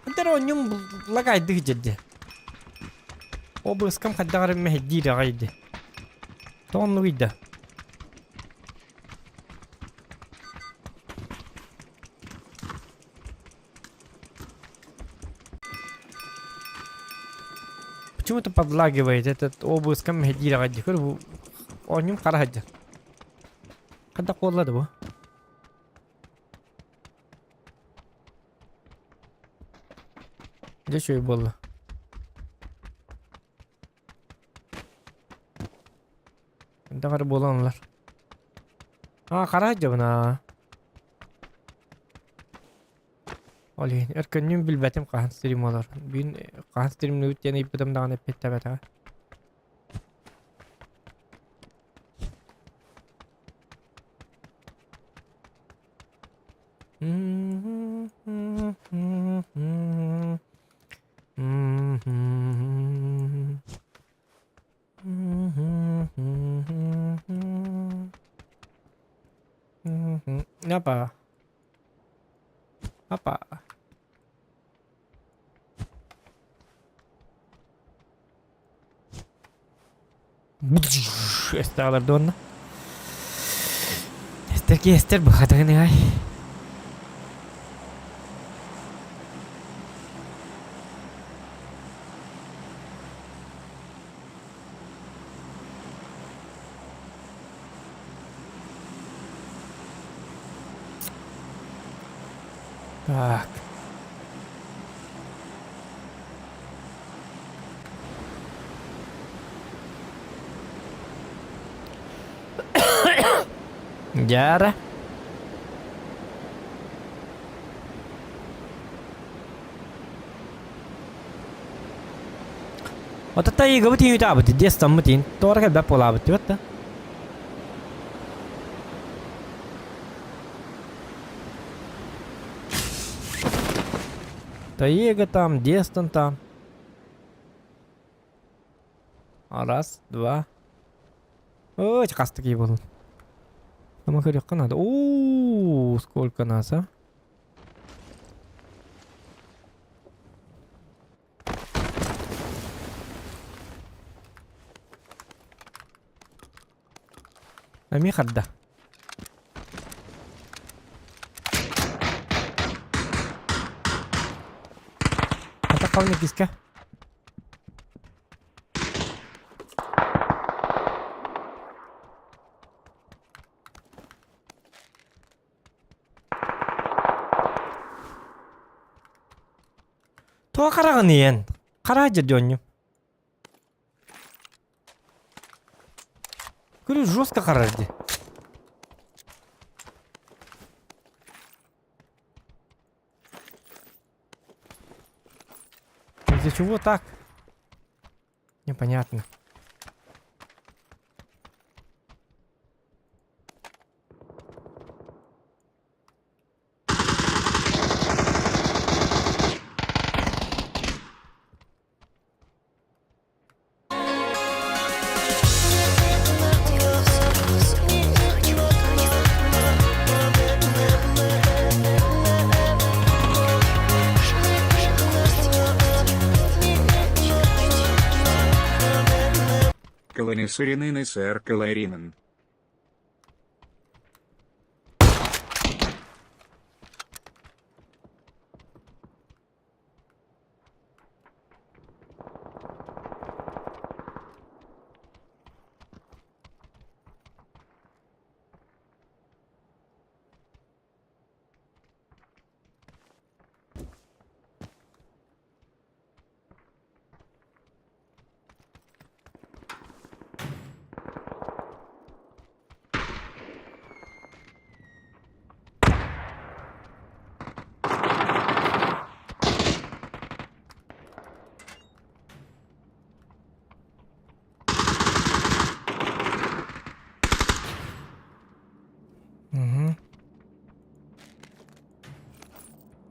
Хантар оонньуум лагайдык дьэрдэ. Обыскам хайдах эрэ мэһэйдиир аҕай дии. Тоҕо оннугуй да? Почему-то подлагивает этот обыскам мэһэйдиир аҕай дии. Көр бу оонньуум хара сылдьар. Хайдах буолла да бу? Дьэ үчүгэй буолла. Хайдах эрэ буолан ылар. Аа, хара сылдьабын аа. Ол иһин өркөннүүн билбэтим хаһан стрим олор. Бүгүн хаһан стримнүүбүт диэн ыйыппытым даҕаны эппиэттэбэтэҕэ. Опа. Опа. Эстаалар дуонна. Эстер ки эстер быхатыгын ай. Так. Дьаара. Отата ыйыгабыт иһитаабыт, диэстаммыт иин. Тоҕо кэлбэт буолаабыт диэбэт да. Таега там, Дестон там. Раз, два. Ой, хастык буолун. Ама көрүөххэ надо. О, сколько нас, а? Эмиэ харда. Атакалны киска. Туох хараҕын иэн? Хара дьонньу. Көрү жестко харар дии. Из-за чего так? Непонятно. Колонисаринын сэр Каларинын.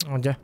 Дьэ.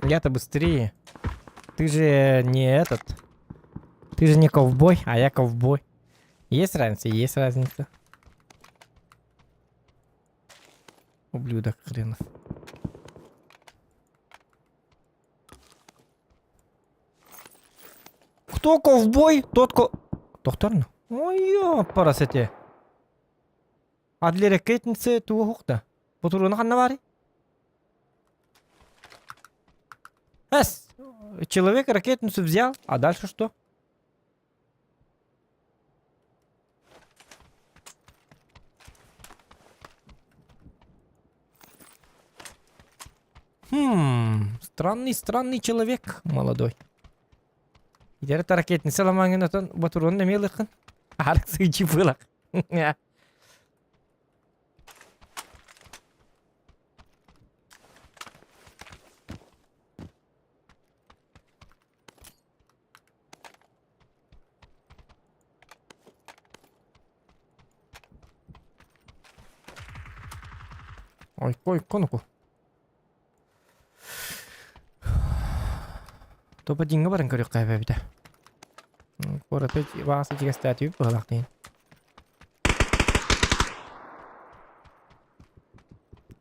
Я-то быстрее. Ты же не этот. Ты же не ковбой, а я ковбой. Есть разница? Есть разница. Ублюдок хренов. Кто ковбой, тот ко... Тохторно. Ой, парасете. Адлер ракетница туохта. Потуруна ханна баарый? Эс! Человек ракетницу взял, а дальше что? Хм, странный, странный человек молодой. Идер ракетница ламаңын отон ботурун эмиэ ылыххын. Арык сыычы былах. Ойко, ойко, ну-ка. Топа диҥҥэ баран көрүөххэ эбэбитэ. Куораты баҕас ичигэстээтибит быһалаах диэн.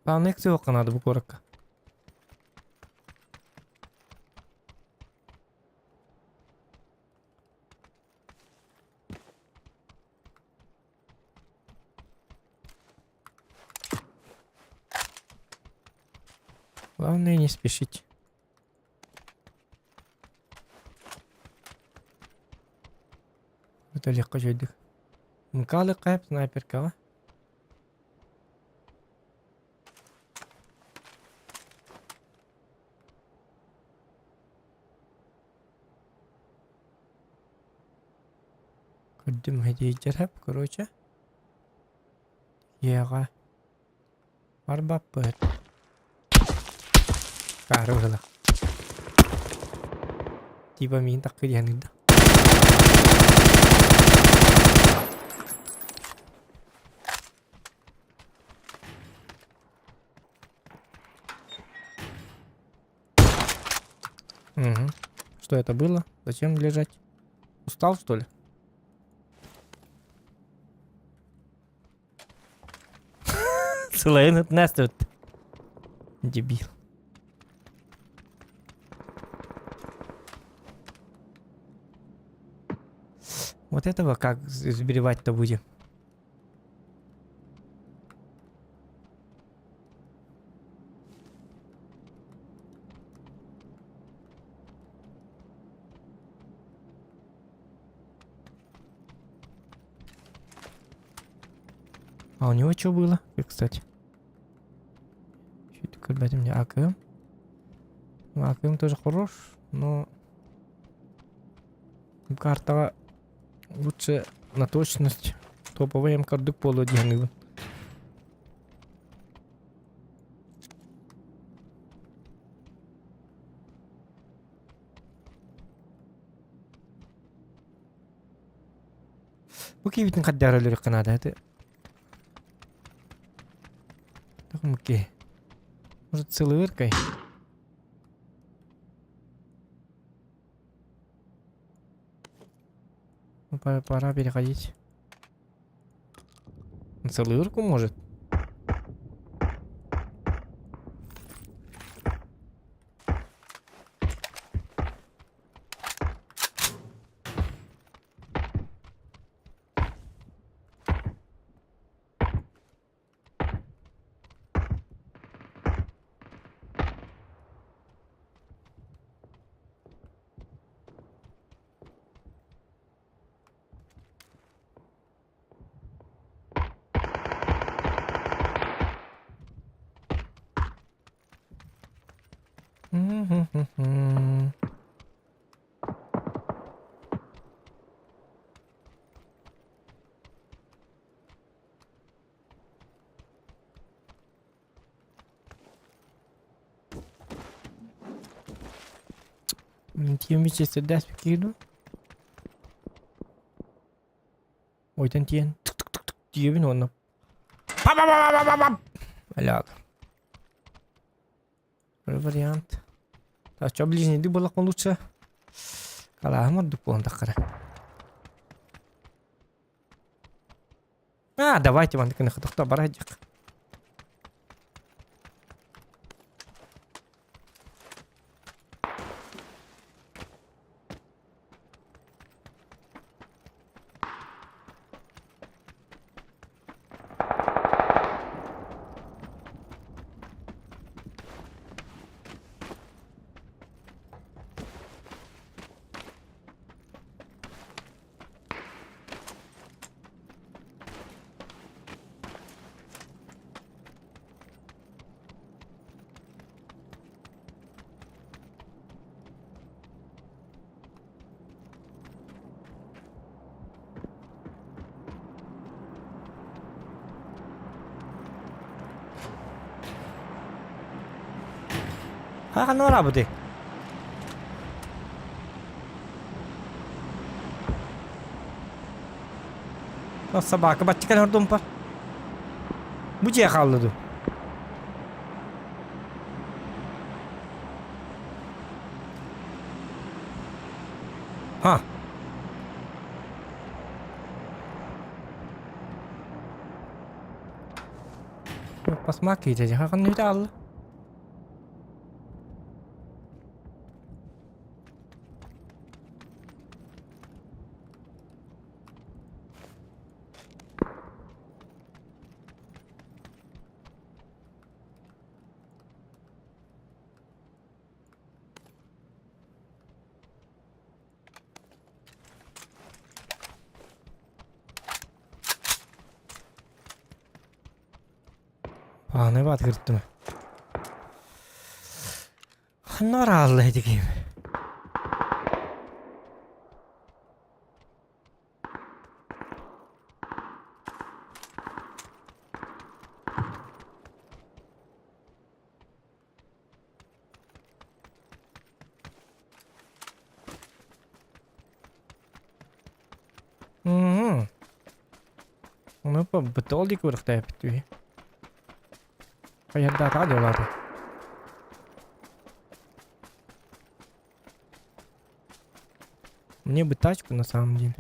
Главное суохха наада бу куоракка. Главное не спешить. Это легко жойдук. Мкалы кайп снайперкаҕа. Көрдүм хэдиэдьэрһэп, короче. Еҕа. Барбаппыт. Каары быһыла. Типа миин таккы диэн ыйда. Угу. Что это было? Зачем лежать? Устал, что ли? Сылайын ытнастыбыт. Дебил. Вот этого как сбривать-то будем? А у него что было? И, кстати. Что это, ребята, у меня АКМ. Ну, АКМ тоже хорош, но... Картаҕа лучше на точность топовый М курдук буолуо диэн Бу киһибитин хаддара өлөрүөххэ наада это. Окей. Может, целуыркой? Ну, пора, пора переходить. На целую может? Тиэмичэ сэрдээс киирдим. Ойтон тиэн тиэбин уонна Аляда. Вариант. Так, что ближний буоллахпын лучше. Калааһым ордук буолан таххара. А, давайте маннык хатахта бара сылдьыах. Ханна барабытый? Собака бачча ордумпар. Бу дьиэ хаалла дуу? Ха. Басмак киирэ хахан нүтэ алла. Ааны баат кырттым. Ханна бараалла этигим. Мгм. Ну, бытол ди курахтайпыт үһү. Хайардаатаҕа дьолаата. Мне бы тачку на самом деле.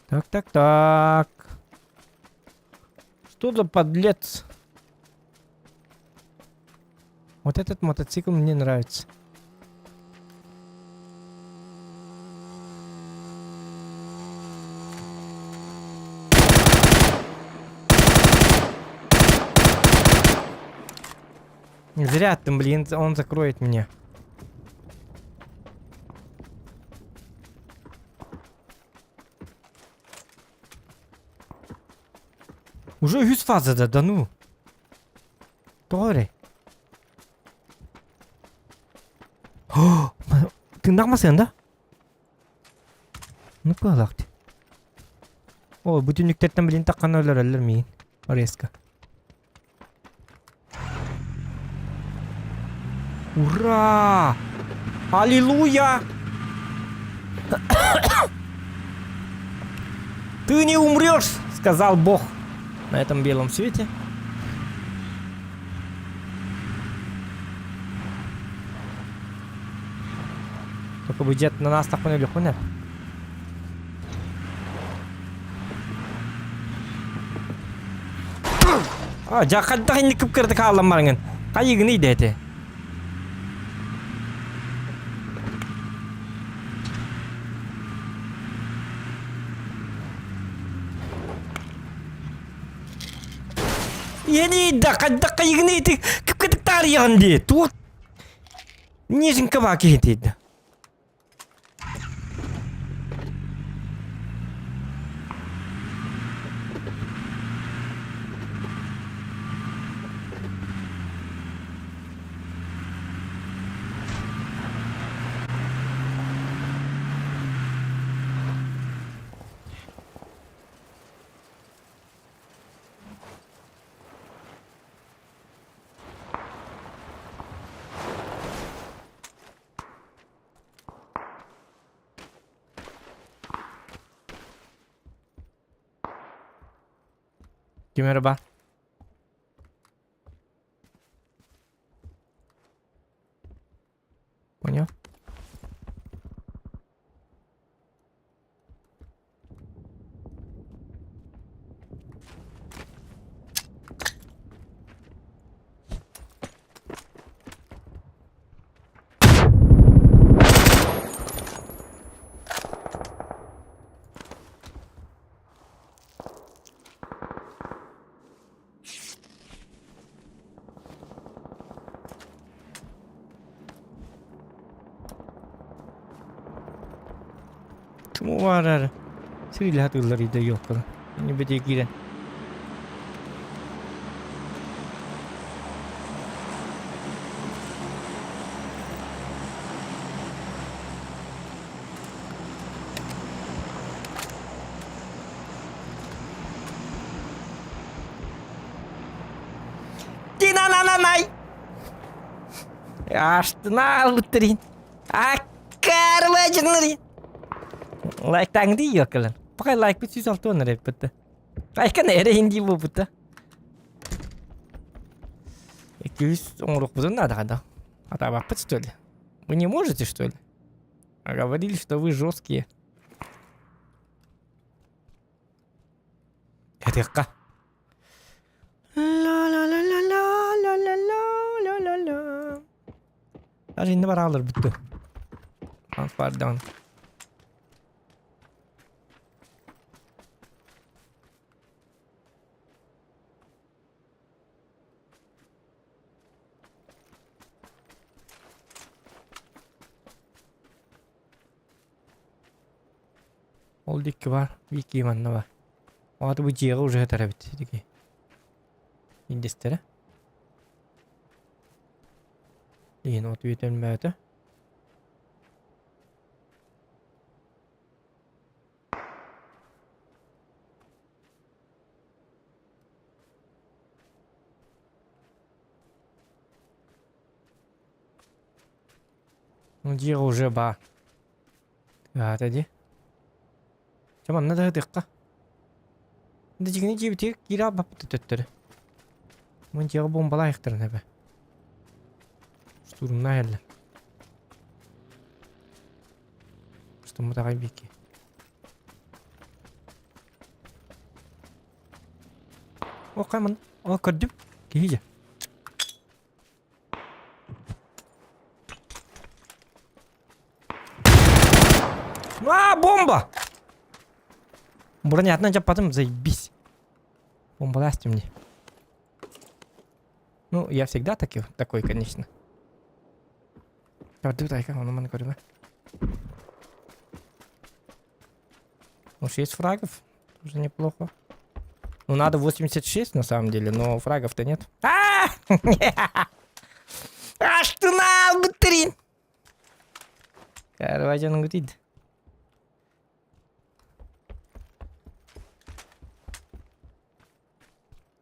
Так, так, так. Что за подлец? Вот этот мотоцикл мне нравится. Не зря ты, блин, он закроет меня. Уже үһүс фазада, да ну. Тоҕо эрэ? Тыыннаах масыан да? Ну кыалаах О, бу түннүктэртэн блин таххан өлөрөллөр миин. Резко. Ура! Аллилуйя! Ты не умрешь, сказал Бог на этом белом свете. Только бы дед на нас так поняли, А, дьэ хайдах инник кып-кыратык хааллан бараҥын? Хайыгыный да ити? Иэний да хайдах хайыгыный ити кып-кытык таарыйаҕын дии? Туох Неженька баа киһитий да? Ким эрэ баар? Понял? Чуму баар Сирилэһэ тыыллар иде ёлканы. Не бете киирэн. Тина-на-на-най! Астына алыттырин. Аккарважынырин. Лайктаң дии ёкалан. Пока лайк бит 106 онор эппитте. Айкан эре инди бууппута. 200 оҥоруохпутун наада хада. Атаабаппыт что ли? Вы не можете что ли? А говорили, что вы жесткие. Этиэххэ. Ла-ла-ла-ла-ла-ла-ла-ла-ла. Даже инде баралар бүттү. Пардон. Ол дикки бар, Вики манна бар. Аты бу дьиэҕэ уже сытар эбит дики. Индистэрэ. Иһин от үөтэлмөөтө. Ну дьиэҕэ уже баар. Аата дии. Чэ манна да сытыахха. Да дьиҥинэ дьиэбитигэр киирэ албаппыт төттөрү. Мин дьиэҕэ буомбалаайахтарын эбэ. Штурмнаа иһэллэр. Штурмут аҕай биики. О, хайман. О, көрдүм. Киһи дьэ. А, бомба! Бронятно потом заебись. Бомба даст мне. Ну, я всегда таки, такой, конечно. Ну, 6 фрагов. Тоже неплохо. Ну, надо 86 на самом деле, но фрагов-то нет. А! Аштына бытырин! Карважан гутид.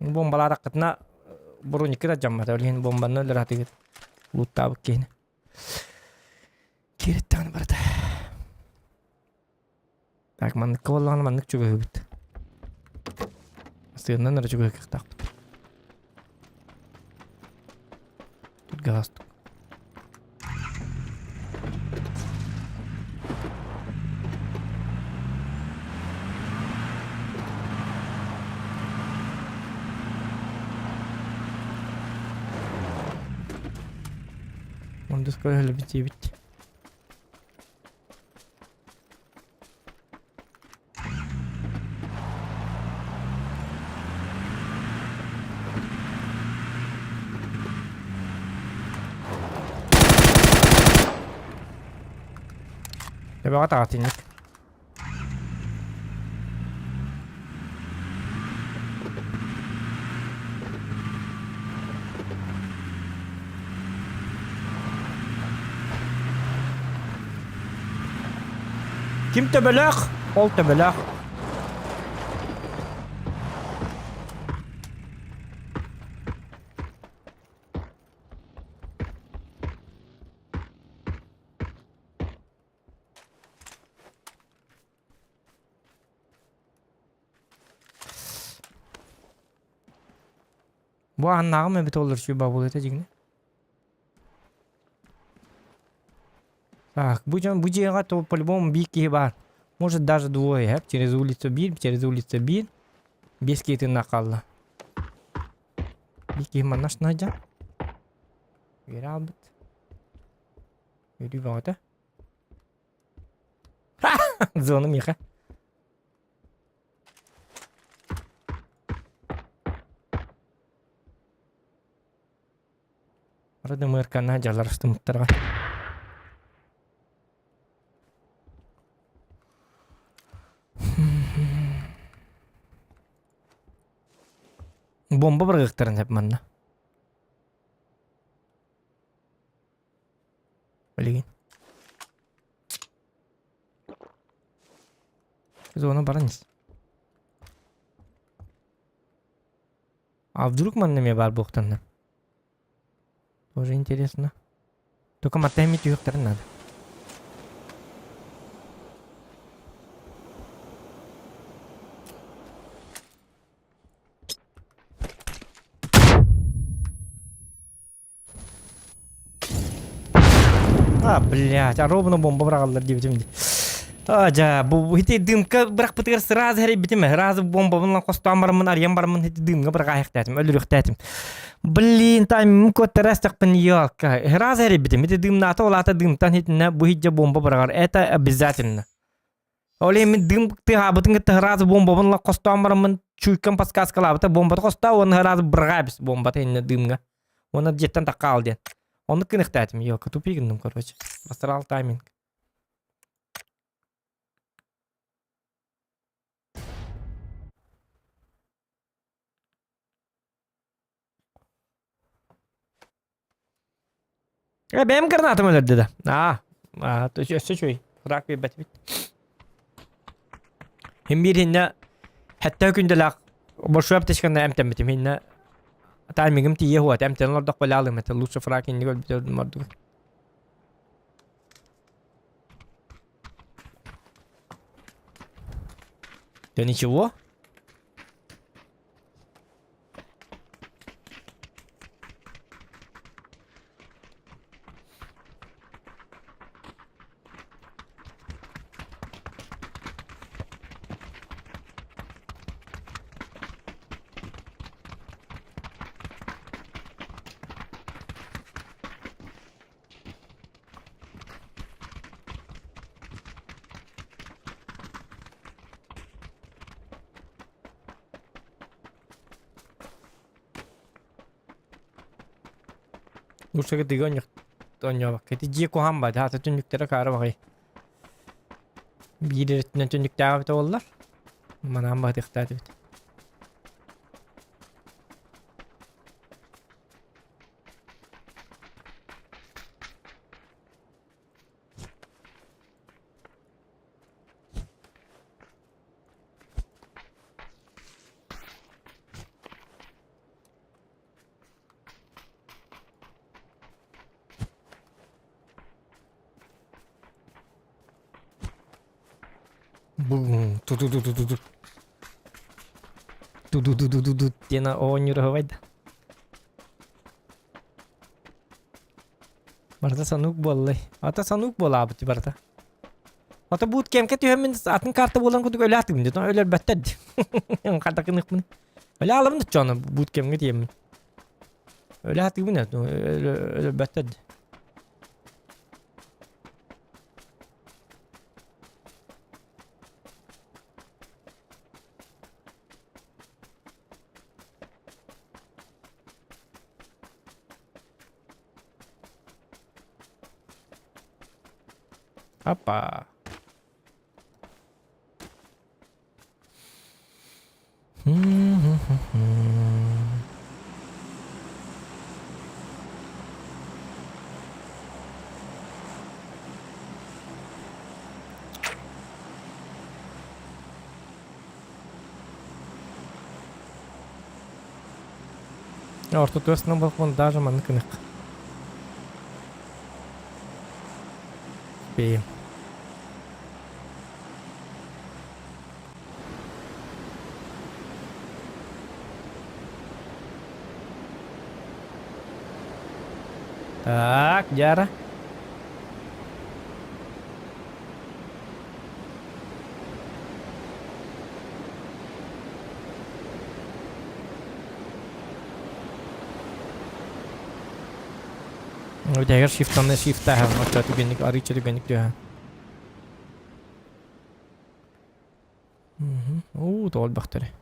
Бомбалаатаххытына броникы да дьаммата билигин бомбаны өлөр луттаабыт киһини. Киириттэҕинэ барыта. Так, манныкка буоллаҕына маннык чугаһыыбыт. Сыаннан эрэ чугаһыахтаахпыт. Түргэҕастык. Ондус көрөлүбүт диэбит. Төбөҕө таҕатынньык. Ким төбөлөөх? Ол төбөлөөх. Бу ааннааҕым эбит олор сүба буолуо этэ дьиҥнэ. Так, бу дьон бу дьиэҕэ то по-любому биир киһи баар. Может даже двое, э? Через улицу биир, через улицу биир. Биэс киһи тыыннаах хаалла. Биир киһи манна сылдьар. Үөрэ аалбыт. Үөрүү бөҕөтө. Зона миэхэ. Радымыркана дьаларыстымыттарга. Бомба бырагыктарын сөп манна. Билигин. Зона баран ис. А вдруг манна эмиэ баар буохтанна? Тоже интересно. Только матта эмиэ түһүөхтэрин наада. А, блядь, а ровно бомба быраҕаллар диэбитим дии. А, дьа, бу ити дымка бырахпытыгар сразу эрийбитим, сразу бомбабын хостоон бараммын, арыйан бараммын ити дымҥа быраҕаайахтаатым, өлүрүөхтээтим. Блин, таймым куоттарастахпын ёлка. Сразу эрийбитим, ити дымнаата, ол аата дымтан итиннэ бу иһдьэ бомба быраҕар, это обязательно. Ол иһин мин дым тыаһаабытын кытта сразу бомбабын ла хостоон бараммын чуйкам подсказкалаабыта бомбата хостоо уонна сразу бырҕаабыс бомбата иннэ дымҥа. Уонна дьиэттэн тахха диэн. Оннук гыныхтаатым, ёлка тупи гынным, короче. Просрал тайминг. Э, бэйэм гранатам өлөрдө да. Аа, аа, то есть өссө үчүгэй. Фраг биэрбэтибит. Хин биир хиннэ хэттэ күндэлээх большой аптечканы эмтэммитим. Хиннэ таймингым тиийэ хуат эмтэн олордох балаалым это лучше фраг инник өлбүтэ ордук. Да ничего. Лучше тыга оонньообокко. Ити дьиэ куһаҕан баҕайы, аата түннүктэрэ хаара баҕайы. Биир өрүттүнэн түннүктээх эбитэ буоллар, манаан баһытыахтаах этибит. Бу ту-ту-ту-ту-ту. Ту-ту-ту-ту-ту диэн оонньуур оһуобай да. Барыта санук буоллай. Ата санук буолаабыт барыта. Ата буут кэмкэ түһэммин атын карта буолан курдук өлө атыгым дии. Өлөрбөттөр дии. Хардакыныхпын. Өлө алабын да чону буут кэмҥэ тиэммин. Өлө атыгым өлөрбөттөр дии. Опа. Ортотугар сынан балкон даже маннык ынык. Успеем. Так, Дяра. Үтэһигэр шифтаны шифтаһа оччо түгэнник арыычча түгэнник түһэ. Уу, тоҕо элбэхтэрэ.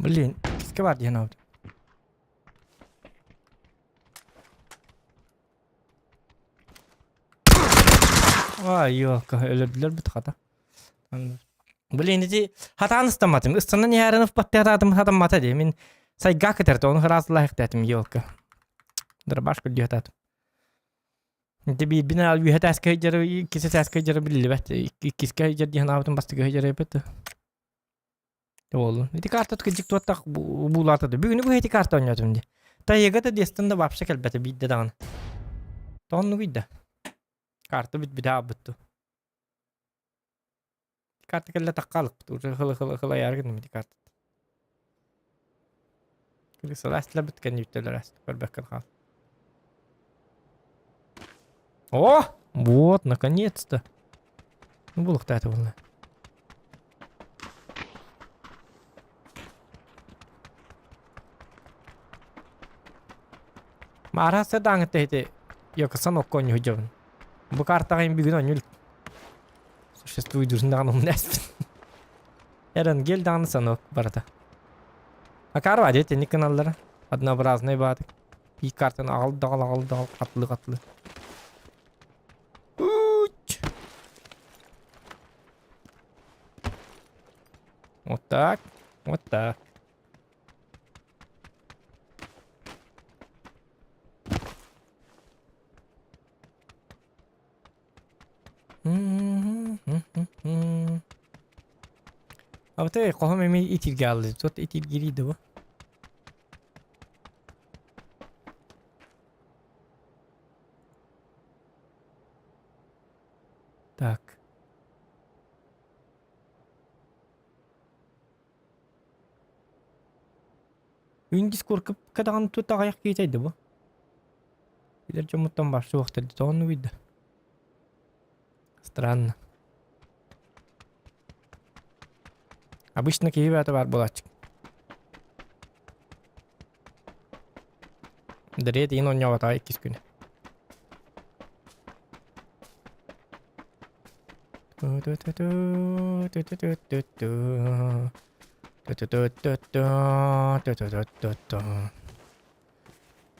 Блин, киske бар диэн аабыт. Ай, ёлка, өлөрдүлэр бит хата. Блин, ити хатаан ыстамматым. Ыстанан иһэрин баттыатаатым хатаммата дии. Мин сайга кытарты, ону ыраазылаһыктаатым, ёлка. Дробаш көрдүөтаатым. Ити биирбин үһэ тааска сылдьары, иккисэ тааска сылдьары биллибэт. Иккискэ сылдьар диэн аабытым бастакы сылдьар эбит. Буоллун. Ити карта кырдьык туоттах буулаата да. Бүгүнү бу ити карта оонньоотум дии. Тайга да диэстэн да вообще кэлбэтэ биирдэ даҕаны. Тооннугуй да. Карта бүтбүтэ аабытту. Карта кэллэ таххалыкпыт. Уже хылы-хылы хылайаары гынным ити карта. Кыргысалаастылар бүткэн үттэлэр көрбөккө хаал. О! Вот, наконец-то. Ну, булуктаата булла. Маараса дааңытта ити йокасан окко онньуһудьабын. Бу картаҕа им бүгүн онньул существует дурундаҕан умнэспин. Эренгел даҕаны санок барата. Акарва дьэ итинник гыналлара. Однообразный баатык. Ии картаны аҕал даҕал аҕал даҕал хатлы хатлы. Уч! Вот так. Вот так. Абытай хоһом эми итиргэ алды. Тут итиргириди бу. Так. Үн дискорка кадаҕан тут аҕыйах киһи бу. Билэр дьоммуттан барсыбахтар дии тоҕоннугуй да. Странно. Обычно киһи бэйэтэ баар буолааччы. Дырыа тиин оонньооботоҕо иккис күнэ.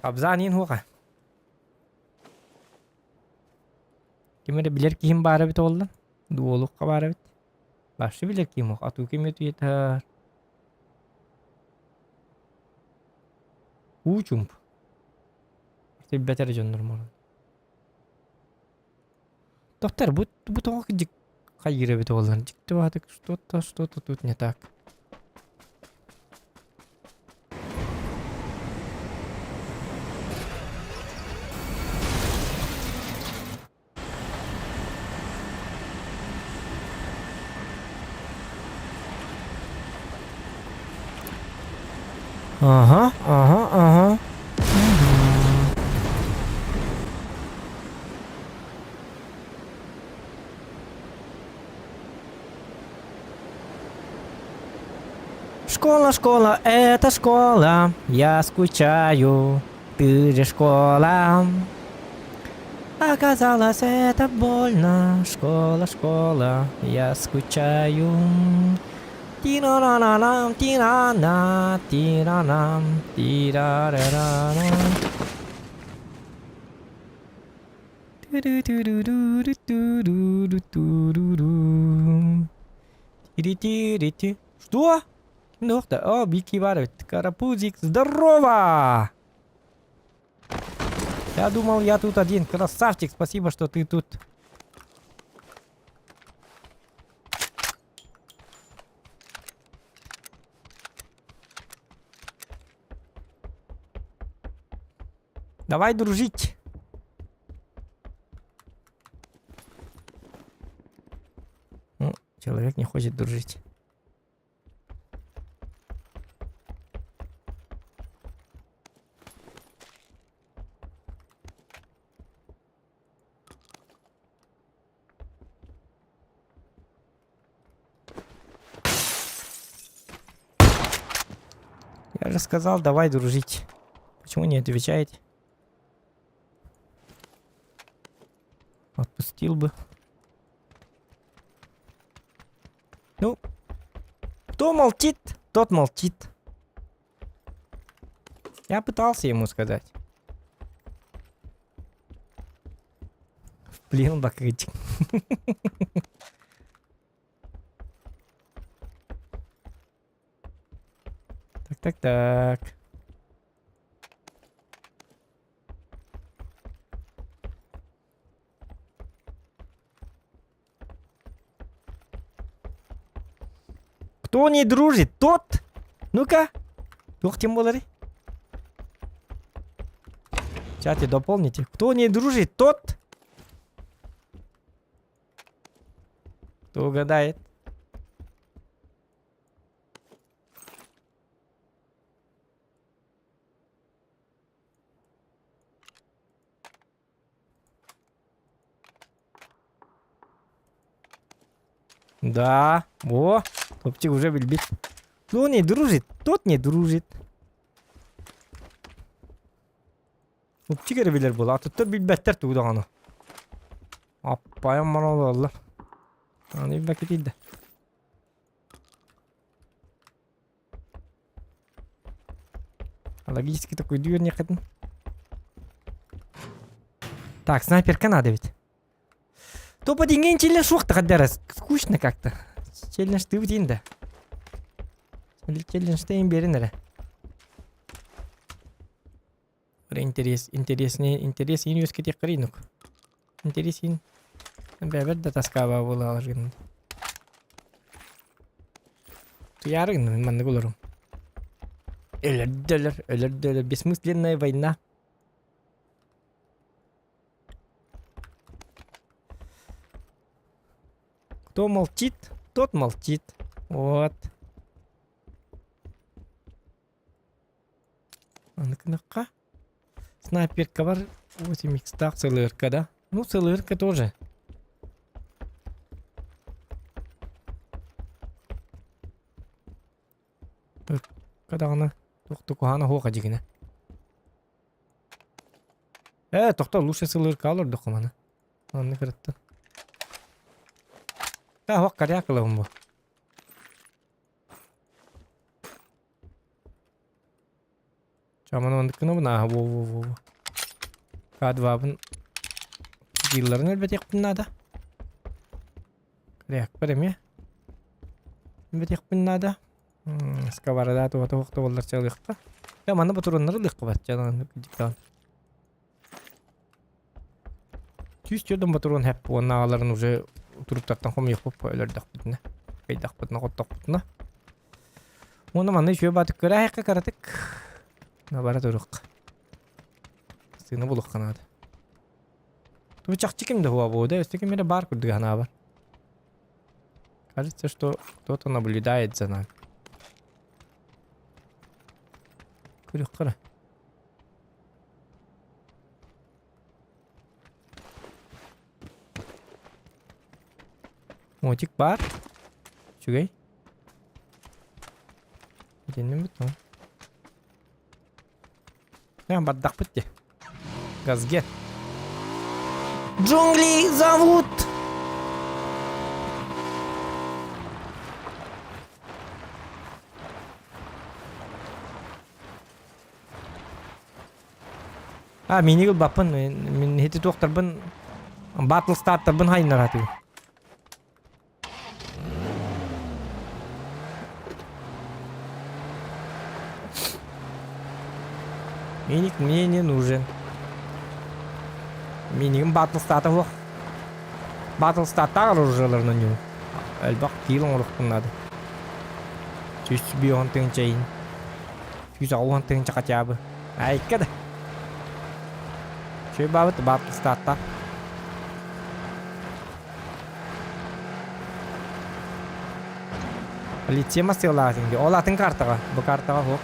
Абзаан хуоха. Ким эрэ билэр киһим баар эбит буолла. Дуолукка баар эбит. Вообще билэр киһим суох. Атуу ким үтүөтэр. Уу чумп. Билбэт эрэ дьоннор морон. Доктор, бу, бу тоҕо дьик хайыыр эбит буоллар. Дьикти баатык что-то, что-то тут не так. Ага, ага, ага. Школа, школа, это школа, я скучаю, ты же школа. Оказалось, это больно, школа, школа, я скучаю. Ти-на-на-на-нам, ти-на-на, ти-на-нам, ти-ра-ра-ра-ра. Ту-ду-ду-ду-ду-ду-ду-ду-ду-ду. Тири-ти-ри-ти. Что? Ну, да, о, Бики Барвит, Карапузик, здорово! Я думал, я тут один. Красавчик, спасибо, что ты тут. Давай дружить. Ну, человек не хочет дружить. Я же сказал, давай дружить. Почему не отвечаете? Отпустил бы. Ну, кто молчит, тот молчит. Я пытался ему сказать. В плен бакытик. Так, так, так. Кто не дружит, тот... Ну-ка. Туох тем буоларый? В чате дополните. Кто не дружит, тот... Кто угадает? Да, во, топчик уже билбит. Кто не дружит, тот не дружит. Топчик эрэ билэр буолла, атыттар билбэттэр тугу даҕаны. Аппайан баран олороллор. Аны билбэккэ тиийдэ. Логически такой дүйөр нехатын. Так, снайперка надо ведь. Топа деньги челлендж шух Скучно как-то. Челлендж ты в да. Челлендж ты им берин эрэ. Интерес, интереснее, интерес ин үөскэтиэххэрий Интерес ин. Бэбэр да таскаба буолаалар гын. Туйаары гынным маннык олорум. Өлөрдөлөр, өлөрдөлөр. Бессмысленная война. Кто молчит, тот молчит. Вот. Аны Снайперка бар 8 икстаах сылыырка да. Ну сылыырка тоже. Даҕаны туох куһаана суох дьигинэ. Ээ, тохто лучше сылыырка олордоххо маны. Онно кыраттан. Та хуох коряк ылабын бу. Чаман оннук нааһа во-во-во. К2-бын килларын өлбэтиэхпин наада. Корякпар эмиэ. Өлбэтиэхпин наада. Сковорода туһата туохта буоллар чалыахха. Я манна ботуруоннары ылыахха бачча диктан. 104 ботуруон хэп уонна уже туруктартан хомуйахпыт өлөрдөхпүтүнэ. Кыйдахпытына хоттохпутуна. Уонна манна үчүгэй баатык көрөөһэккэ кыратык бара турук. Сыына булуохха наада. Ту чахчы ким да хуа буо да, өссө ким эрэ баар курдук санаабар. Кажется, что кто-то наблюдает за нами. Көрүөххэ эрэ. Мотик баар. Үчүгэй. Итинним бит Прям бардахпыт дии. Газгет. Джунгли зовут! А, минигыл баппын, мин хити туохтарбын, батл стартарбын хайыннаратыы. Миник мне не нужен. Минигим батл стата суох. Батл статтаах оружиеларынан ньуу. Элбэх киил оҥоруохпун наада. 150 тыһыынча иһин. 160 тыһыынча хотя бы. Айка да. Үчүгэй баабыт батл статтаах. Полиция массыылаах дии. Ол атын картаҕа. Бу картаҕа суох.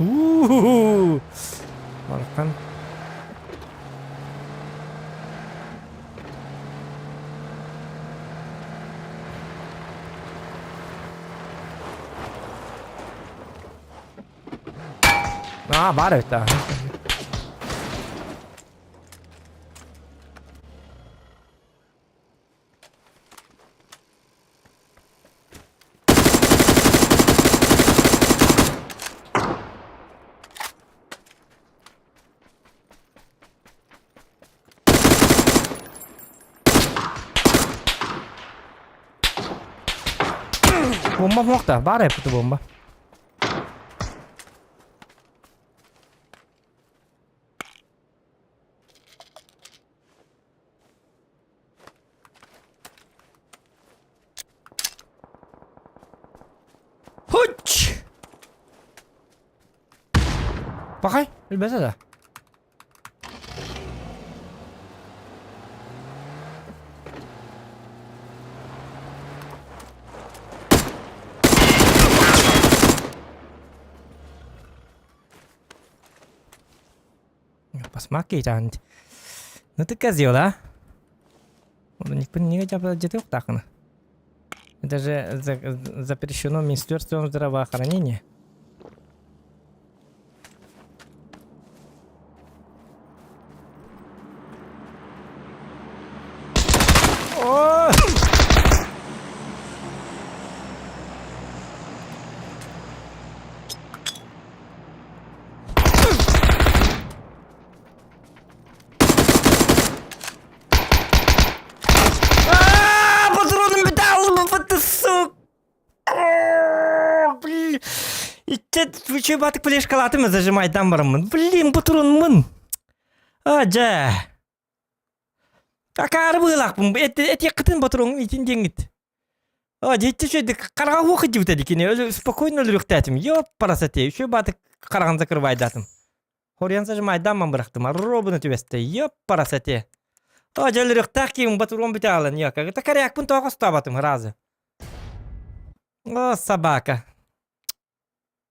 Уу! Мантан Аа, баар эбит аа. Бомба суох баар эппит бомба. Хуч! Пахай, өлбөтө да. Посмакки Ну ты козел, а? Это же запрещено Министерством здравоохранения. О! А, патроным металлом, ты сука! Блин. Иччэ батык флешкалаатым зажимайдан бараммын. Блин, патронмун. А, дьэ. Акаары быылаахпын. Этиэххитин патроҥ итин диэҥҥит. А, дьиэччи үчүгэйдик хараҕа уох илдьибитэ дии кини. Спокойно өлөрүөхтээтим. Ёппарас этиэ. Үчүгэй баатык хараҕын закрывайдаатым. Хоруйан сажимайдаан бырахтым. Робуна түбэстэ. Ёппарас этиэ. О, дьэ өлөрүөхтээх киһим батурон бүтэ аалан. Ёка. Это корякпын тоҕо хостообатым разы. О, собака.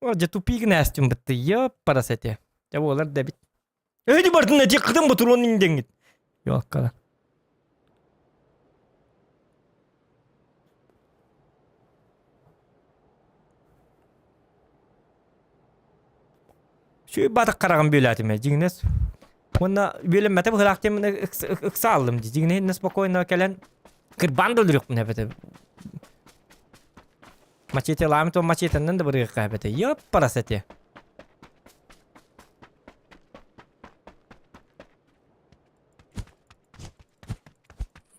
О, дьэ тупик нээстим бытты. Ёппарас этиэ. Дьэ буолар да эбит. Эди бардын эти кытын батурон индеңит. Ёккала. Үчүгэй баатах хараҕын бүөлээтим ээ, дьиҥинэс. Уонна бүөлэммэтэ быһыылаах диэн ыкса ааллым дии. Дьиҥинэ спокойно кэлэн кырбаан да өлөрүөхпүн эбэтэ. Мачете лаамы мачетеннэн да барыахха эбэтэ. Ёппарас этэ.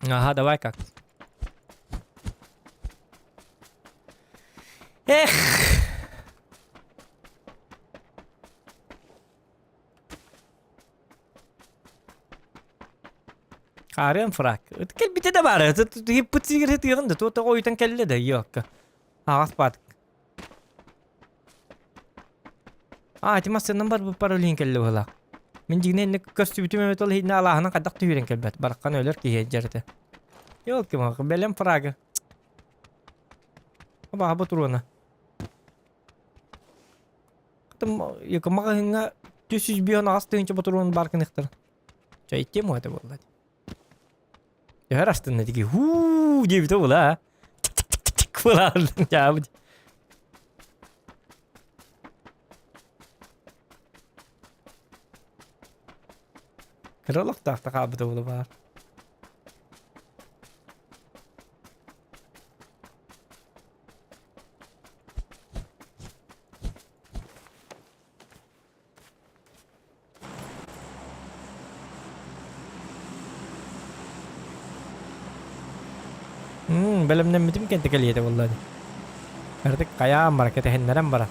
Ага, давай как. Эх! Хаарыан фраг. Кэлбитэ да баара. Хиппыт сигэр тыаҕын да туох ойутан кэллэ да ёкка. Аҕас баат. Аа, ити массыынам бар бу паролин кэллэ быһылаах. Мин дьиҥинэ көстүбүтүм эбит ол иһинэ алааһынан хайдах түһүрэн кэлбэт. Бараххан өлөр киһи дьарыта. Ёлки бэлэм фрага. Абаһа ботуруона. Маҕаһыыҥҥа 358 тыһыынча ботуруон баар гыныахтара. Чэ, тема это буолла. Төһөр астынна тики хуу диэбитэ була. Була дьаабыт. Кыра олохтоох хаалбыта була баар. Бэлэмнэммитим кэнтэ кэлиэтэ буолла дии. Артык хайаан бара кэтэһиннэрэн бара.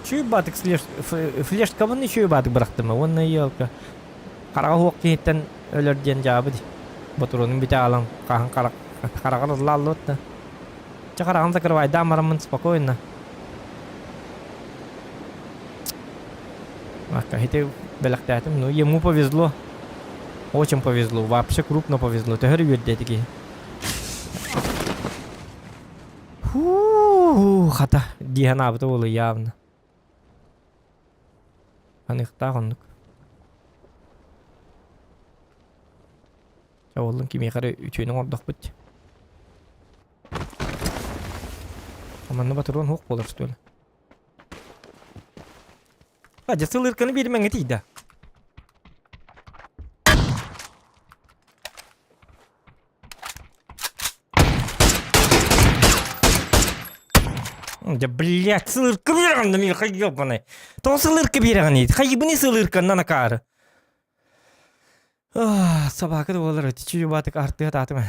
Чуйбатык флешкабын чуйбатык бырахтым уонна елка хараҕа суох киһиттэн өлөр диэн дьаабы дии. Ботуруонун бүтэ аалан хаһан хараҕар ыллааллыбыт да. Чэ хараҕын закрывайдаан бараммын спокойно. Ити бэлэхтээтим. Ну, ему повезло. Очень повезло. Вообще крупно повезло. Төһөр үөрдэ ити киһи. Фу, хата дии санаабыта буолуо явно. Аныахтаах оннук. Чэ буоллун кимиэхэ эрэ үтүөнү оҥордохпут. Манна батаруон суох буолар что ли? А, дьэ сылырканы биэримэҥҥэ тиийдэ. Да блядь, сылырка биэрэҕин да миэхэ ёбаный. Тоҕо сылырка биэрэҕиний? Хайыбыный сылырканнан акаары. Собака да буолар чуюбатык артыа таатым.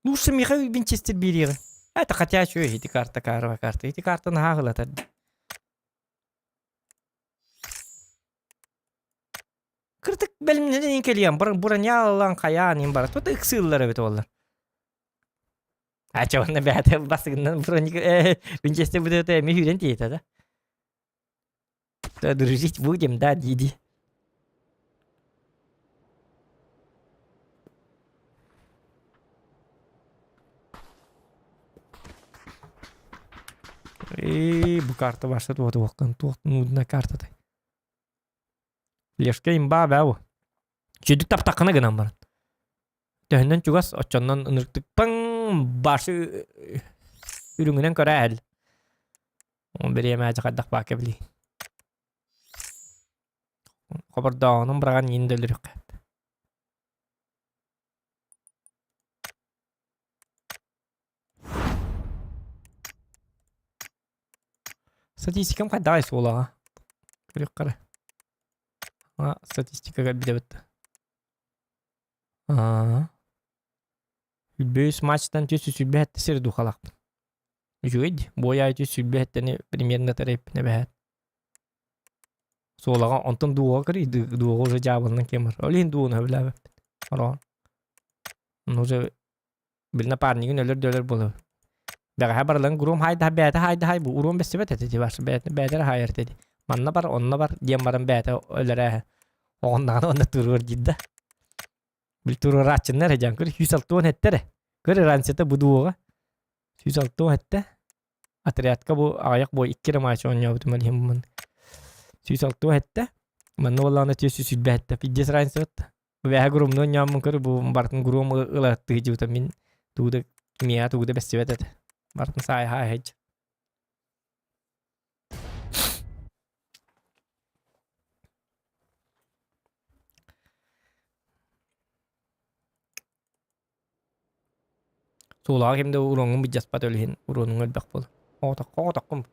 Лучше миэхэ винчестер биэриэҕин. Это хотя чё ити карта карва карта. Ити карта наһаа ылатар. Кырдык бэлэмнэнэн кэлиэм, броня ылан хайаан иһин барат. Вот ыксыыллар эбит уоллар. А чё онно бэйэтэ басыгынан броник винчестер бүтэ эми сүүрэн тиийэтэ да. Да, дружить будем, да, диди. И бу карта ваша туох туох нудная карта Лешка имба бээ Чүдүк таптаххына гынан баран. Төһөннөн чугас оччоннон ынырыктык паҥ башы үрүҥүнэн көрө эл. Ол бириэмэ хайдах баа кэбили. Хобордооҕунун быраҕан иин да өлөрүөххэ. Статистикам хайдаҕай суолаҕа? Көрүөххэ эрэ. А, статистикага билэбит да. Аа. Үс матчтан түс сүлбэһэтте сир духалаахпын. Үчүгэй дии. Буойаай түс сүлбэһэттэни примерно тэрэйпин эбэһээт. Суолаҕа онтон дуоҕа көрүй, дуоҕа уже дьаабылынан кем бар. Ол иһин дуону сөбүлээбэппин. Ороон. Уже Били напарнигын өлөр да өлөр буолар. Бэҕэһээ барыларын гром хаайдаһа бэйэтэ хаайдаһай бу уруом бэстибэт этэ дии бэйэтэ бэйэтэ хаайар этэ дии. Манна бар, онно бар диэн баран бэйэтэ өлөрөө. Оҕоннаҕына онно туруор диир да. Били туруорааччыннар дьан көр 160 эттэрэ. Көр ранцета бу дуоҕа. 160 эттэ. Отрядка бу аҕыйах бой икки эрэ матч оонньообутум ол иһин бу 160 эттэ. Манна буоллаҕына 420 эттэ. Пиздец разница Бэһэ громну ньааммын көр бу бартын гром ылаттыы дьыбыта мин тугу да миэхэ тугу да бэстибэт этэ. Бартын саайха эһэдь. Суулаҕа ким да уруоҥҥун былдьаспат ол иһин уруонуҥ элбэх буолар. Оҕотоххо оҕотоххун.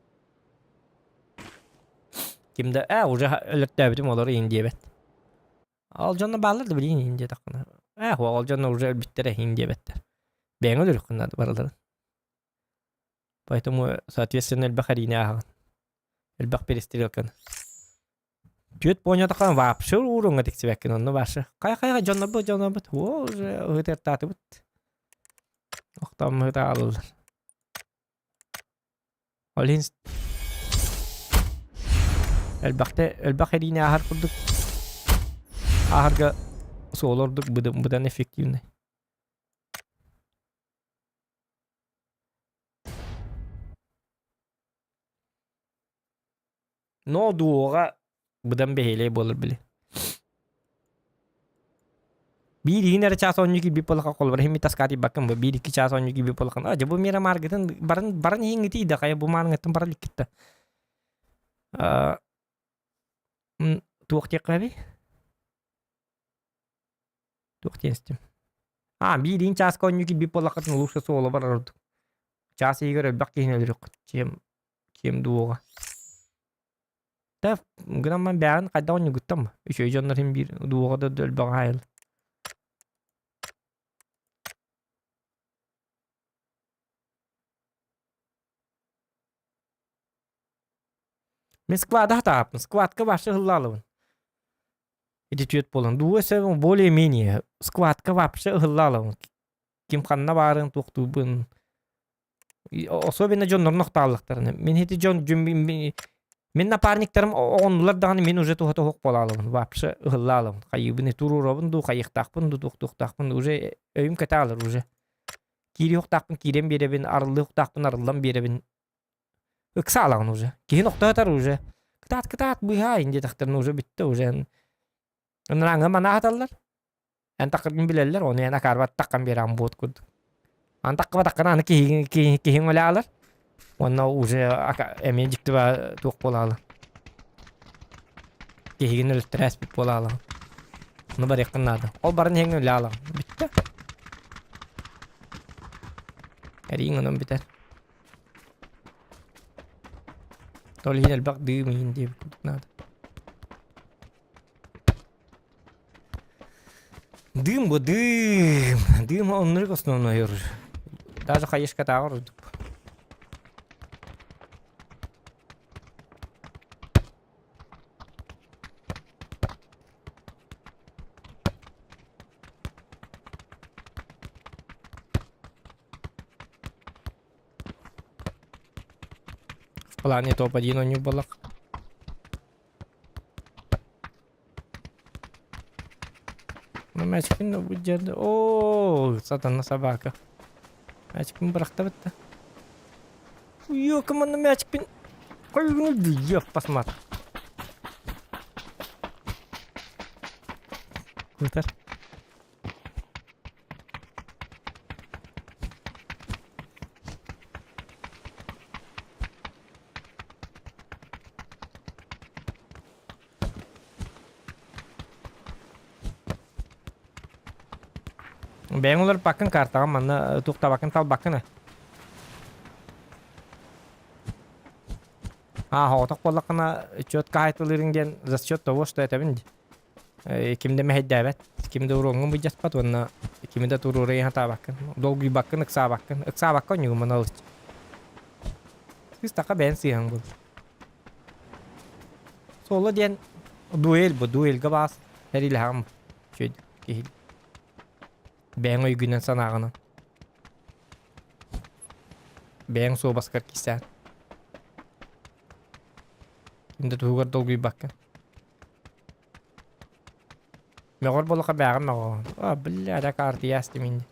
Ким да ээ уже өлөртөөбүтүм олору иһин диэбэт. Ол дьонно бааллар да билигин иһин диэтэххинэ. Ээ ол дьонно уже өлбүттэрэ иһин диэбэттэр. Бэйэҥ өлөрүөххүн наада барыларын. Поэтому, соответственно, элбэх эриини ааһаҕын. Элбэх перестрелканы. Түөт понятахан вообще ууруҥҥа тиксибэккин онно вообще. Хайа-хайа дьоннорбут дьоннорбут о уже ыһытыартаатыбыт. Охтоммут аалылар. Ол иһин элбэхтэ элбэх эриини ааһар курдук ааһарга суол ордук быдан эффективный. Но дуоҕа быдан бэһиэлэй буолар били. Биир иһин эрэ чаас оонньуу киирбит буоллахха холобура иһин таскаатыйбаккын бу биир икки чаас оонньуу киирбит буоллаххына а дьэ бу миэрэ мааргытын баран баран иһиҥҥитий да хайа бу маарыҥҥыттан баран иликкит да туох диэххэ эбий Туох диэн истим. А, биир иин чааска оонньуу киирбит буоллаххытына лучше суола барар ордук. Чаас иһигэр элбэх киһини өлөрүөххүт. Чем, чем дуоҕа. Да, гынан бэҕин хайдах оонньуугуттан Үчүгэй дьоннор иһин биир дуоҕа да элбэх аайыл. Мин сквада хатааппын. Сквадка вообще ыһыллаалыбын. Ити түөрт буолан дуо более-менее сквадка вообще ыһыллаалабын. Ким ханна баарын туохтуубун. Особенно дьоннорун охтааллахтарына. Мин ити дьон мин напарниктарым оҕоннулар даҕаны мин уже туһата суох буолаалабын. Вообще ыһыллаалабын. Хайыыбын туруорабын дуу, хайыахтаахпын дуу, туохтуохтаахпын уже өйүм кэтэ уже. Киириэхтаахпын киирэн биэрэбин, арыллыахтаахпын арыллан биэрэбин. Ыксаалаҕын уже. Киһин охтоотор уже. Кытаат, кытаат, быыһаа диэтэхтэринэ уже бүттэ уже. Ынырааҥҥа манааталлар. Эн таххыргын билэллэр, ону эн акаарбат таххан биэрэҕин буот курдук. Аны таххыбатаххына аны киһиҥ киһиҥ өлөалар. Уонна уже эмиэ дьикти ба туох буолаалар. Киһигин өлөттөрөөспүт буолаалар. Ону барыаххын наада. Ол баран иһэҥҥин өлөалаҕын. Бүттэ. Эрииҥ онон бүтэр. Ол иһин элбэх дыым иһин диэбит курдук наада. Дым бу дым. Дым оннук основной оружие. Даже хаешкатааҕар ордук. В плане топ-1 оонньуур буоллах. Ну, мячикпин бу О, сатана собака. Мячикпин бырахта бытта. Ёка, манна мячикпин Ёп, посмотри. Кутар. Бэйэҥ уларыппаккын картаҕа манна туохтаабаккын талбаккын ээ. Аа, соҕотох буоллаххына четко хаайталыырыҥ диэн за счет того, что этэбин дии. Ким да мэһэйдээбэт, ким да уруоҥҥун былдьаспат уонна кими да туруора сатаабаккын, долгуйбаккын, ыксаабаккын. Ыксаабакка онньугуммун ылыч. Сыыстахха бэйэн сыыһаҥ буол. Суола диэн дуэль бу, дуэльга баас сэриилэһэҕин үчүгэй киһи. Бэйэҥ өйгүнэн санааҕынан. Бэйэҥ суобаскар кисээн. Ким да туһугар долгуйбаккын. Мөҕөр буоллахха бээҕин мөҕөҕүн. А, бля, эрэ каартыйаас димин.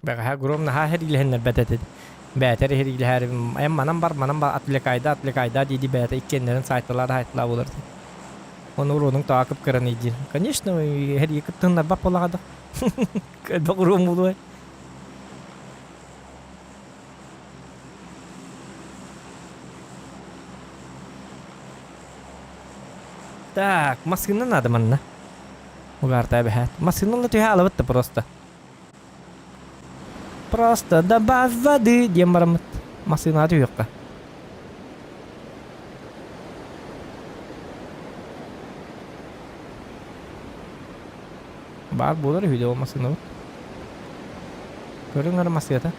Бэҕэһээ Гром наһаа сэриилэһиннэрбэт этит. Бээтэр сэриилэһээрим эм манан бар, манан бар, отвлекайда, отвлекайда дии-дии бэйэтэ иккиэннэрин саайталаары саайталаа буолар дии. Ону уруонуҥ тоҕо кып-кыраный диир. Конечно, сэрии кыттыһыннарбат буоллаҕа да. Элбэх уруон буолуой. Так, массыына надо манна. Угарта эбэһээт. Массыына ыла түһэ алабыт да просто. Просто добавь воды диэн бараммыт. Массыынаҕа түһүөххэ. Баар буолар үһү да ол массыынабыт. Көрүҥ эрэ массыыната.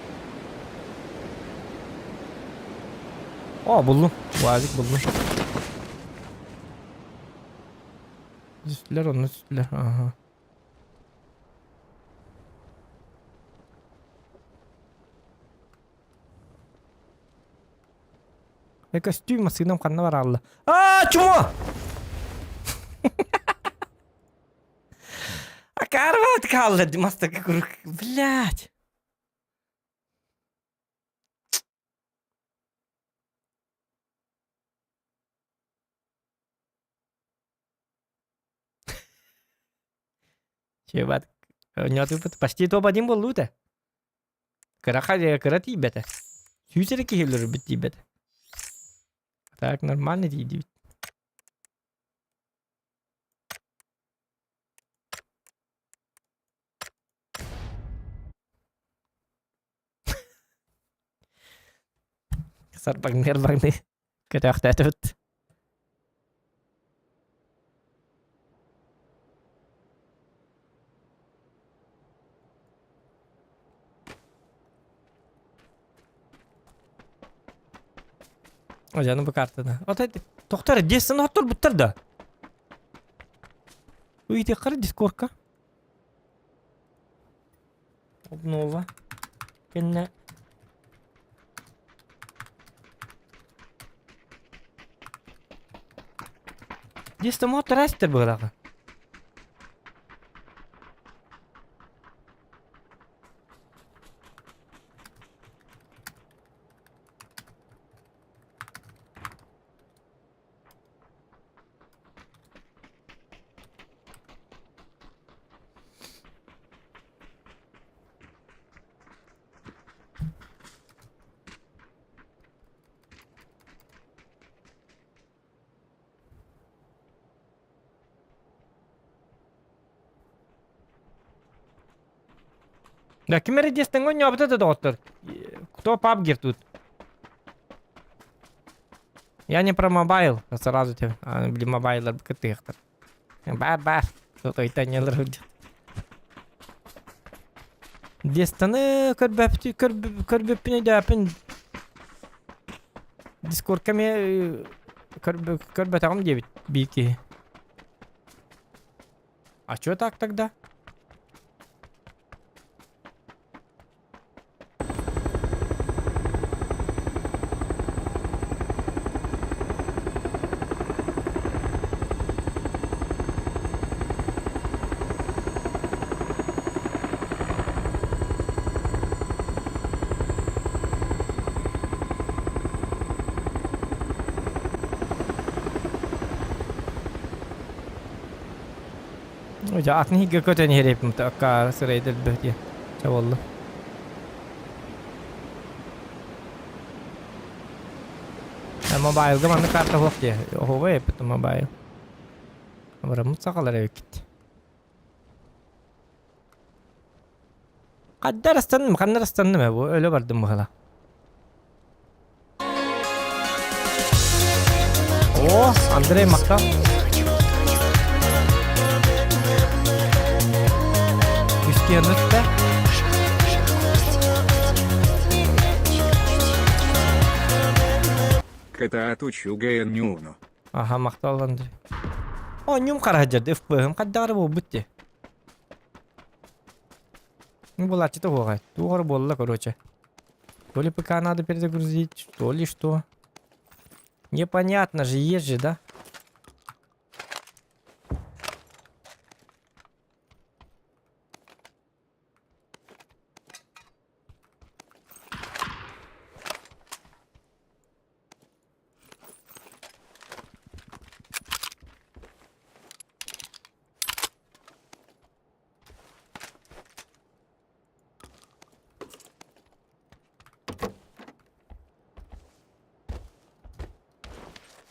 О, буллум. Уазик буллум. Түстүлэр, онно түстүлэр. Ага. Э, көстүү массыынам ханна бараалла? Аа, чумо! Акарват хаалла мастака курук. Блядь. Чебат. Почти топ-1 буоллута. Кыра кыра тиийбэтэ. Сүүс эрэ киһи өлөрбүт тиийбэтэ. Так, нормально тиийдибит. Сарбаҥныар барыны көтөөхтөөтүбүт. Ожаны бу картаны. Отой тохтор десен оттор да. Уйдеххара дискорка. Обнова. Кэннэ Десте мотор эстер быһылаҕа. Да, ким эрэ диэстэҥ оонньообута да доҕоттор. Кто пабгер тут? Я не про мобайл, сразу тебе. Блин, мобайлар кытыахтар. Бар, бар. Тойтаньялар сылдьар. Дестаны көрбөппү көрбөппүн өйдөөппүн. Дискордка эмиэ көрбөтөҕүм диэбит биир киһи. А чё так тогда? Дьэ, атын иһигэр көтөн иһэр акка сырайдар бөтүө. Чэ буолла. Мобайлга маннык карта суох дии. Оһуобай эппит мобайл. Абыраммыт сахалар эбиккит. Хаддар астанным, ханнар астанным ээ бу өлө бардым быһыла. О, Андрей махтал. Үскенутта. Кытаат учугэй ньууну. Аха, махтал Андрей. О, ньум хараһдьарды ФПХ-м хайдаҕара буолбут дии. Ну, булааччыта уоҕай. Туох эрэ буолла, короче. То ли ПК надо перезагрузить, то ли что. Непонятно же, есть же, да?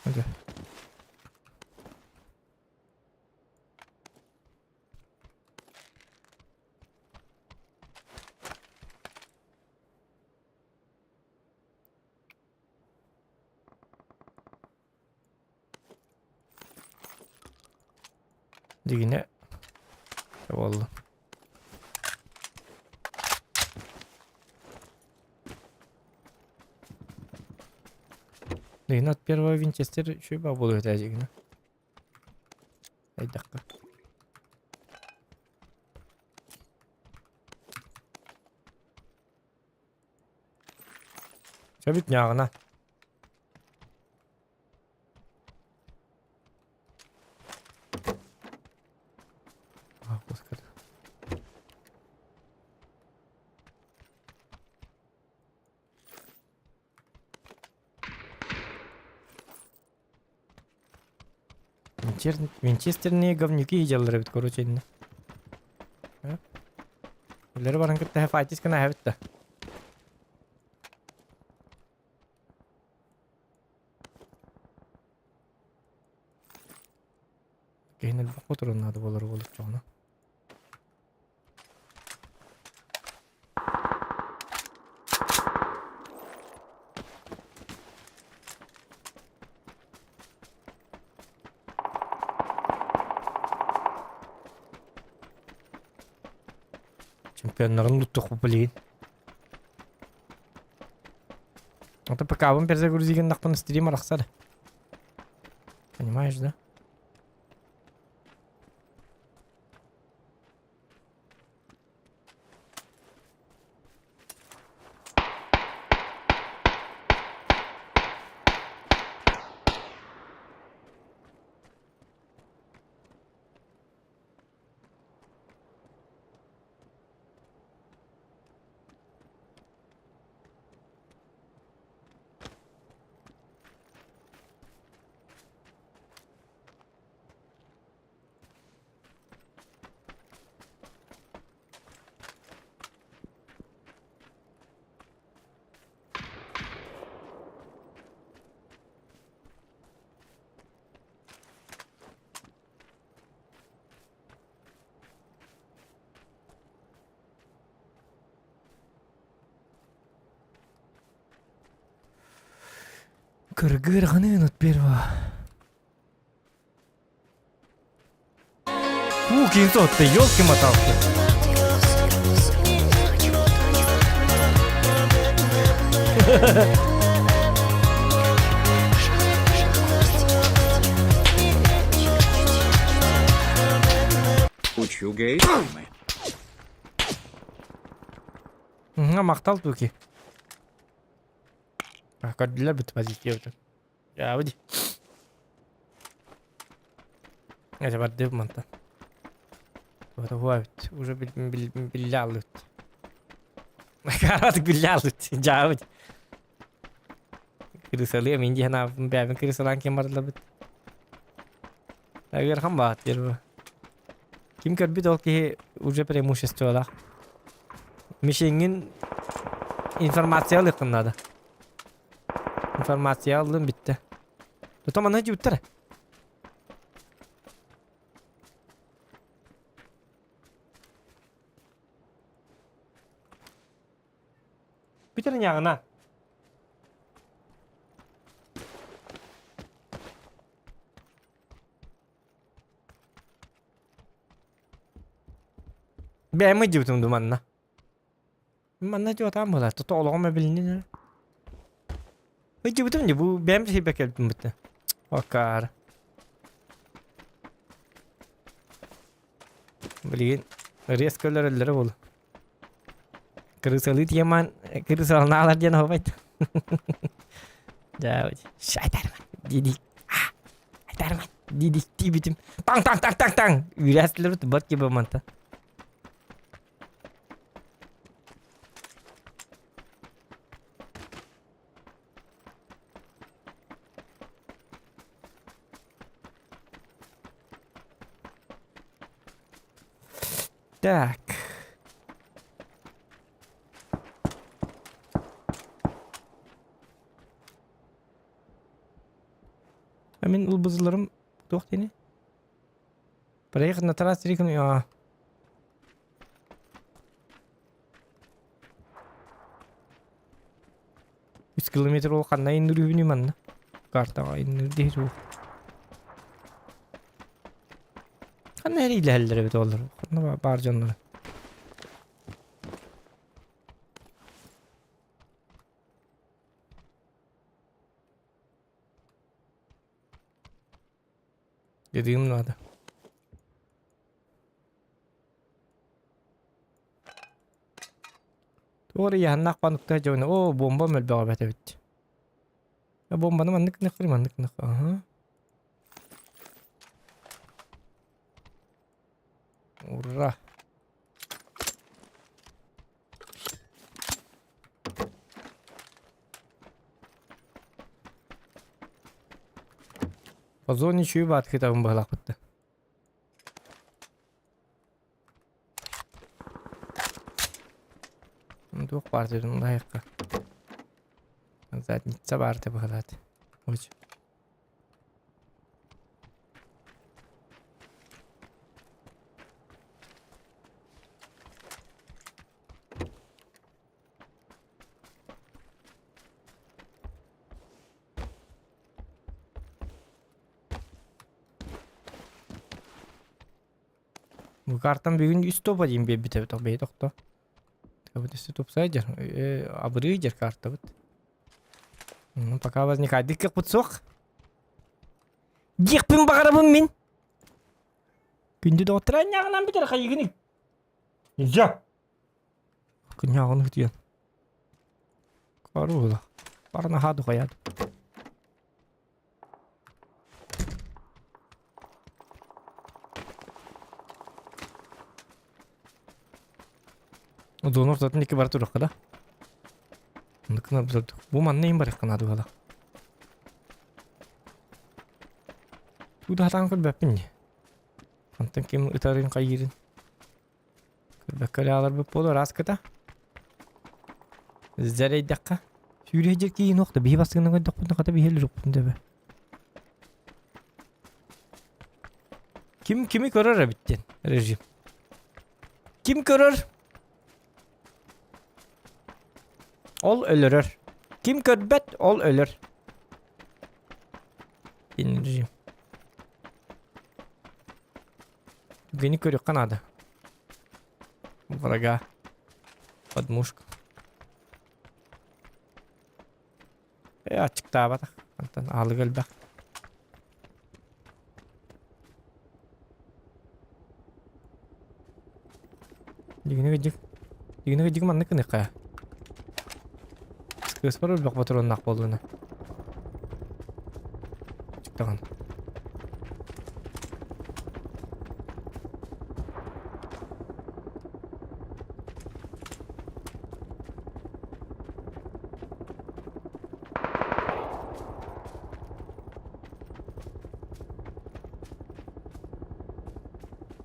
Окей. Дигинэ буолла. Дигинэ от первого винчестер үчүгэй баа буолуо этэ дигинэ. Айдахха. Сөбүт ньааҕына. Винчестерные говнюки дьаллар эбит короче иннэ. Үллэри баран кытта файтис гына эбит да. Киһини элбэх отурун наада буолар буолуччуҕуна. Чемпионнарын луттуохпут билигин. Это ПК-бын перезагрузить гыннахпына стрим арахсар. Понимаешь, да? Кыргыырҕаныын от первого. Фу, кинзот, ты елки-моталки. Учугэй. Махтал туки. Көрдүлэр бүт позитив. Дьаабы Эти бардыы мантан. Туһа уже биллэ аллыбыт. Каратык биллэ аллыбыт. Дьаабы. Крысалыы мин диэн ааппын бэйэбин крысалаан ким барыллабыт. Ыарахан баат диир Ким көрбүт ол киһи уже преимуществолаах. Мишеҥҥин информация ылыаххын наада. Информация ыллым бүттэ. Тото манна дьүттэр. Бүтэр ньаҕына. Бэйэм ыйдыбытым ду манна. Манна дьуотаан буолар. Тото олоҕум эбилиннин. Ыйдыбытым дии бу бэйэм сиһибэ кэлбитим бытта. Окаар. Билигин резко өлөрөллөрө буолу. Крысалыы тиэман крысаланаалар диэн оһобайт. Дьэ, шайтарман диди. Айтарман диди тиибитим. Таң таң таң таң таң. Үүрээстилэр бат киба манта. Так. Мин ылбызыларым туох диэни? Проехать на трассе реком... А. Үс километр ол ханна индүрүүбүнүй манна? Картаҕа индүрдиһи суох. Ханна эриилэһэллэр эбит олор? Ханна баар дьоннор? Dediğim надо. Туора яһаннаах паныкта дьоно о бомба мөлбөҕө эбит эбит. Бомбаны маннык нахыр маннык нах аха. Ура. По зоне чую баат кытабын быһалаахпытта. Туох баар дедим лайыққа. Задница баар деп быһалаат. Ой. Бу картам бүгүн үс тоба диэн биэрбит эбит бэйи тохто. Кабыт өссө тупсай дьэр, абырыы дьэр картабыт. Ну, пока возникает кыахпыт суох. Диэхпин баҕарабын мин. Күндү доҕоттор анньаҕынан бүтэр хайыгыный? Нельзя. Күнньаҕын ытыйан. Карула. Барна хаду хаят. Донор ортотун икки бара туруохха да. Оннуккuna бу манна иин барыахха наада буола. Туу да хатаан көрбөппүн дии. Онтон ким ытарын хайыырын көрбөккө эрэ ааларбыт буолуо ырааскыта. Зэрэйдэххэ сүүрэ сылдьар киһи уох да биһи бастыҥынан көрдөхпүнэ хата биһи өлөрүөхпүн да Ким кими көрөр эбит диэн режим. Ким көрөр? Ол өлөрөр. Ким көрбөт, ол өлөр. Диэн режим. Түгэни көрүөххэ наада. Врага. Подмушка. Э, аччыктаабатах. Антон аалыга элбэх. Дигини кыдьык. Дигини кыдьык маннык гыныахха. Кыыспар өлбөх ботуруоннаах буоллуна. Чыктаҕын.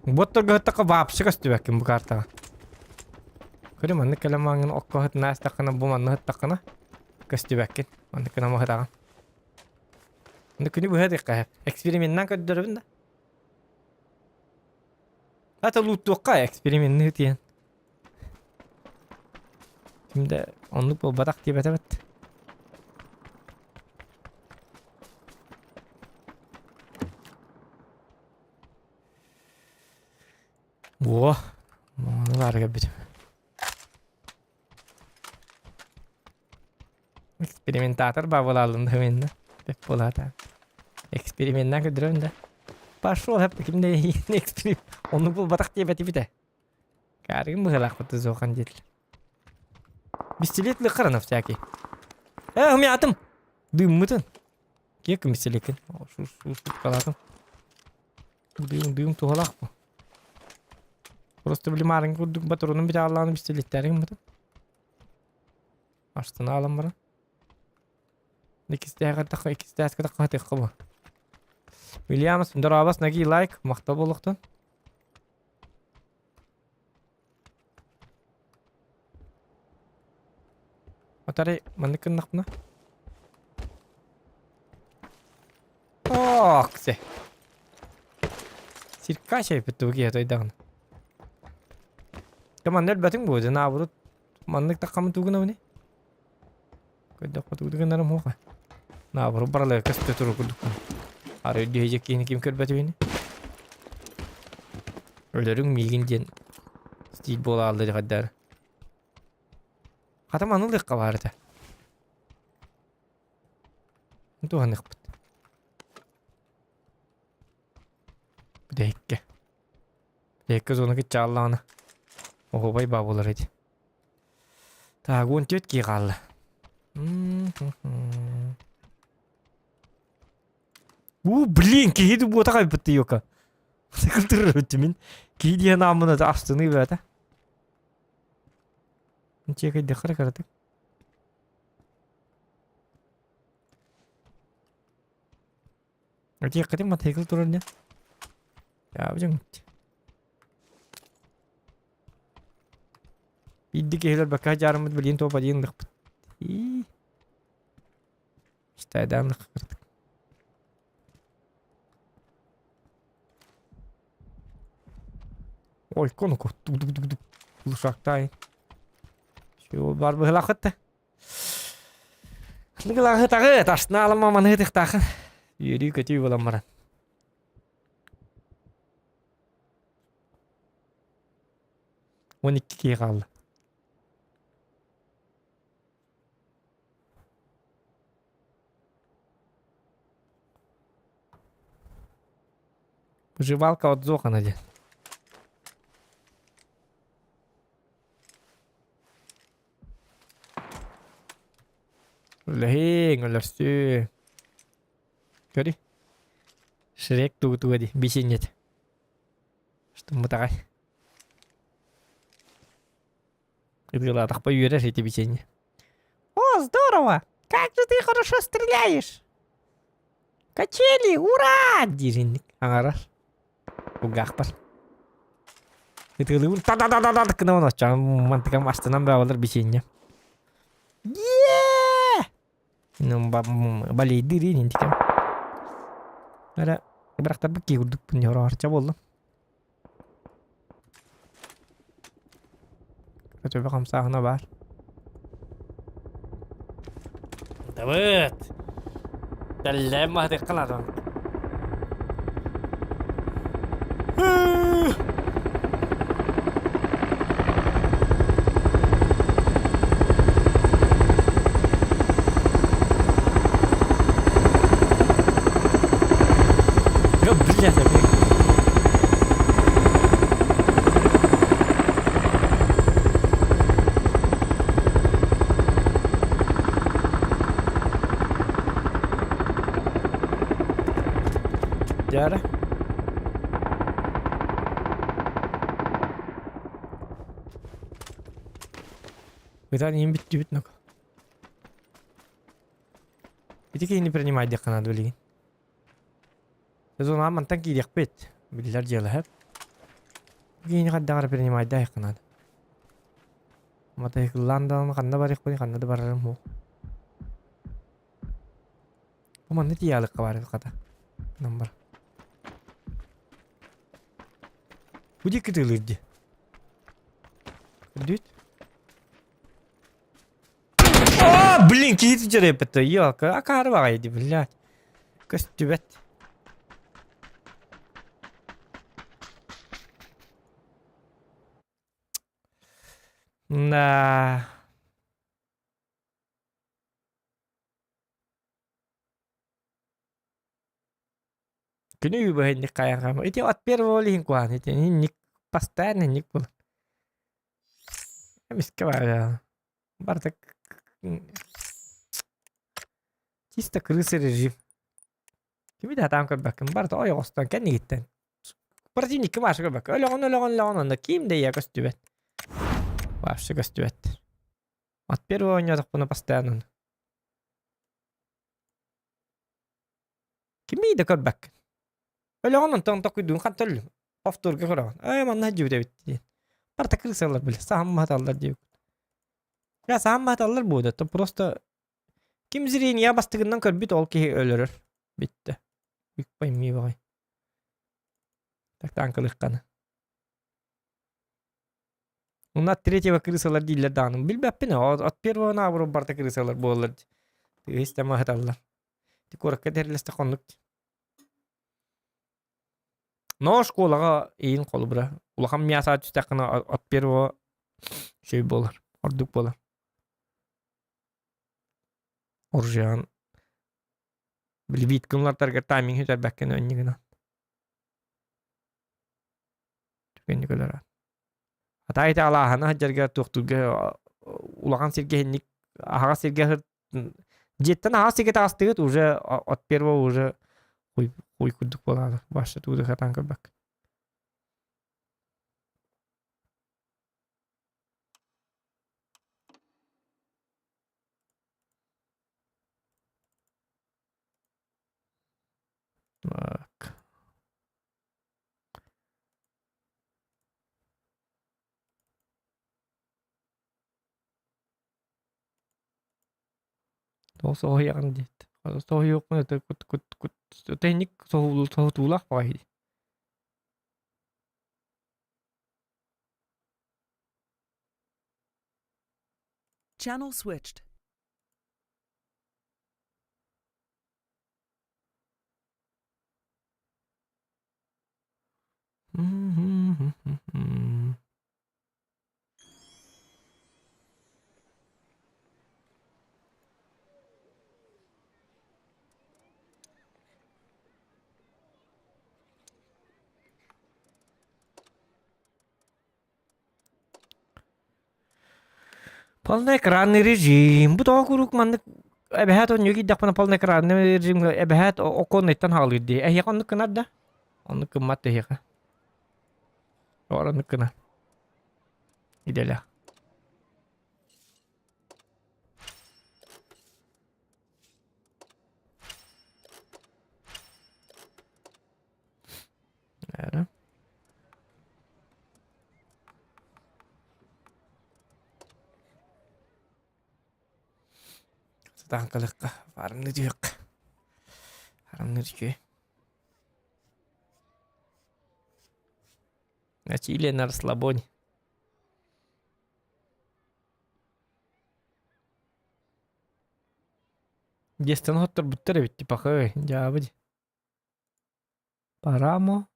Буотторго ыттахха вообще көстүбэккин бу картаҕа. Көрү маннык кэлэн мааҥҥын окко ыһытына астаххына бу манна ыһыттаххына көстүбэккин. Маннык гына маһытаҕын. Маннык күнү быһа диэххэ эксперименнан көрдөрөбүн да. Ата лууттуохха эксперименни тиэн. Ким да оннук буолбатах диэбэтэ эбит. Во, ону баары кэлбитим. Экспериментатор баабылаалын да мен да. Бэп буолаата. Эксперименнан көрдөрөбүн да. Пошел хэп ким да эксперимент. Оннук буолбатах диэбэтибит ээ. Каарыгын быһыылаахпыт суохан диэтилэр. Пистолет лыххарана всякий. Э, умятым! Дыммытын. Киэккин пистолеккин. Шуткалатым. Дым, дым туһалаах бу. Просто били маарыҥ курдук батронун битааллааны пистолеттэрин бытын. Астына алан баран. Иккистээх иккистээх тахха бу. Вильямс, здоровас, ноги лайк, махтал буолуохтун. Атары маннык гыннахпына. Ох, се. Сирка чайпыт тугу киһи тойдаҕына. Ты манна өлбөтүҥ буо, наоборот маннык таххамын тугунабыный? Көрдөххө тугу гынарым хуоха. Наоборот баралыга көстө турар курдукпун. Арай үрдүһэ киһини ким көрбөтүбүнү? Өлөрүҥ миигин диэн стиль буолааллар хайдаар. Хата маны ылыахха баар этэ. Туһаныахпыт. Бүтэһиккэ. Бүтэһиккэ зона кыччааллаҕына оһуобай баа буолар ити. Так, 14 киһи хаалла. У, блин, киһи буота кайбытты йока. Кылтырыр мин. Киһи диэн ааммын астыныы бээтэ. Чекайдыххара каратык. Этиэххитин мотоцикл турар дьэ. Дьаабыдьыҥ. Биирдэ киһилэр бакка дьаарыммыт билигин туох бадьыын ылыахпыт. Ии. Стайдаан ылыахпыт. Ой, коноку. Тук-тук-тук-тук. Лушактаай. Все, бар быһылаахыт да. Ныгылааһы тасна алама маныһы тыхтаахын. Үөрүү көтүү буолан баран. 12 киһи хаалла. Выживалка от Зохана диэн. Үлэһиҥ, өлөрсүү. Көрүй. Шрек тугу-туга дии, бисинньит. Штуммутаҕай. Ытыалаатахпа үөрэр ити бичиэнньэ. О, здорово! Как же ты хорошо стреляешь! Качели, ура! диир инник аҥарар. Кулгаахпар. Ытыалыыбын та-да-да-да-да гынан оччоҕо мантыкам астынан баалар бичиэнньэ. Е! Ну, балейдыыр интикем. Эрэ бырахтарбыт кии курдукпун ньороорча буоллум. Көтөбө хамсааһына баар. Давыт! Тэллээн маһытыахха наада. Блядь, опять. Дьара. Ытан иһин бүттүбүт нок. Ити киһини принимай диэххэ наада билигин. Сезон мантан киириэхпит. Биллэр дьыала сөп. Киһини хайдах эрэ принимайдаайахха наада. Мотоцикллаан даҕаны ханна барыахпыный, ханна да барарым суох. Бу манна тиийэ баар эбит хата. Номер. Бу диэки тыылыыр дии. Көрдүүт? А, блин, киһи дьарыйбыт. Ёлка, акаары баҕайы дии, блядь. Көстүбэт. Да. Күнү үбэһинник хайаҕам. Ити от первого лиһин куһаан ити инник постоянно инник буолар. Эмискэ баар барыта чисто крыса режим. Кими да сатаан көрбөккүн барыта ойоҕостон кэннигиттэн. Противникка башы көрбөккө. Өлөҕүн өлөҕүн өлөҕүн онно ким да ийэ көстүбэт. Вообще көстүбэт. От первого оонньоотохпуна постоянно Кими да көрбөккүн. Өлөҕүн онтон токуйдуун хантан өллүм. Повторга көрөҕүн. Ээ манна сылдьыбыт эбит диэн. Барыта крысалар били саамматаллар диэбит. Я саамматаллар буолуо то просто ким зрение бастыгынан көрбүт ол киһи өлөрөр. Бүттэ. Бүк пойми баҕай. Так танкалыхханы. Уна от третьего крысалар дииллэр даҕаны. Билбэппин от первого наоборот барыта крысалар буолаллар. Тыыс тамаһыталлар. Ити куоракка тэрилэстэх оннук. Но школаҕа иин холобура. Улахан мясо түстэххинэ от первого үчүгэй буолар, ордук буолар. Оружиеҕын били виткин улардаргар тайминг сүтэрбэккин өнньүгүнэн. Түгэнник өлөрө. Ата ити алааһаны сылдьарга туохтуурга улахан сиргэ иһинник аһаҕас сиргэ дьиэттэн аһаҕас сиргэ таҕыстыгыт уже от первого уже хуй хуй курдук буолаады баша тууду хатаан көрбөк. Так. Тоҕо соһуйаҕын диэт. Соһуйуохпун это кут кут кут тэйник соһутуулаах баҕайы дии. Channel switched. Полноэкранный режим. Бу тоҕо куруук маннык эбэһээт оонньуу киирдэхпинэ полноэкранный режимҥэ эбэһээт окуоннайтан хаалыыр дии. Эһиэхэ оннук гынар да? Оннук гыммат да эһиэхэ. Тоҕо оннук гынар? Идэлээх. Эрэ. Сатаан кэлиэххэ, фармныы түһүөххэ. Фармныыр үчүгэй. На чили на расслабоне. Дьиэстэн хотторбуттар эбит типа хой, дьаабы дии. Парамо.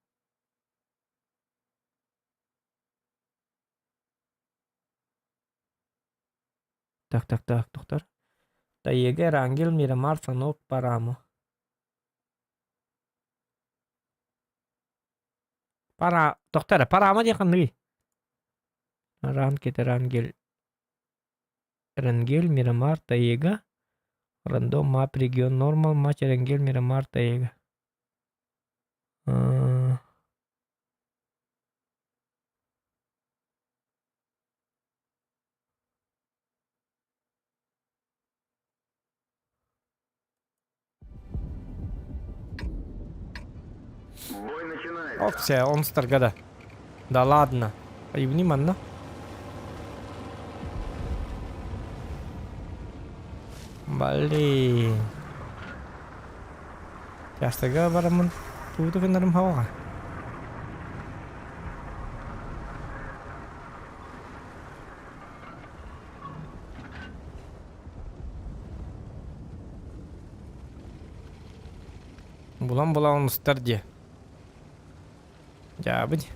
Так, так, так, доктор. Таега, Рангел, Мирамар, Санок, Парамо. Пара, доктор, Парамо диэн ханныгый? Ранкет, Рангел, Рангель, Мирамар, Таега. Рандом, мап, регион, нормал, матч, Рангель, Мирамар, Таега. Опция, он старгада. Да ладно. Айыбни манна. Блин. Частыга бараммын тугу гынарым хауаҕа. Булан булан устар дии. Дьаабы дии.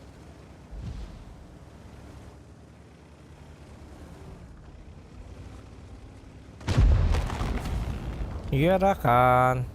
Ыарахан.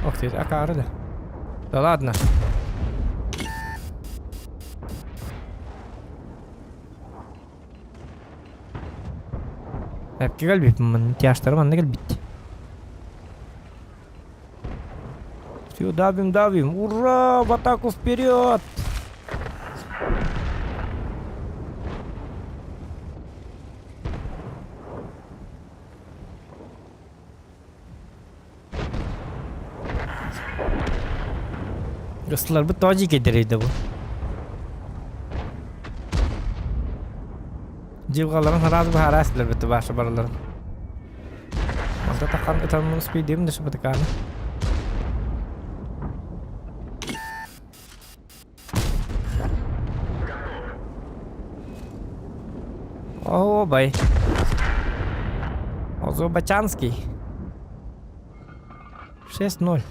Ох ты, акаары да. Да ладно. Эпке кэлбиппин, тяжтары манна кэлбит. Все, давим, давим. Ура! В атаку вперед! Ыстыларбыт тоҕо дьиикэйдэрий да бу? Дьылҕаларын араас быһаараа истилэрбит баша барыларын. Онто тахан ытаммын успейдиим да шыбытыкааны. О, бай. Озобачанский. 6-0.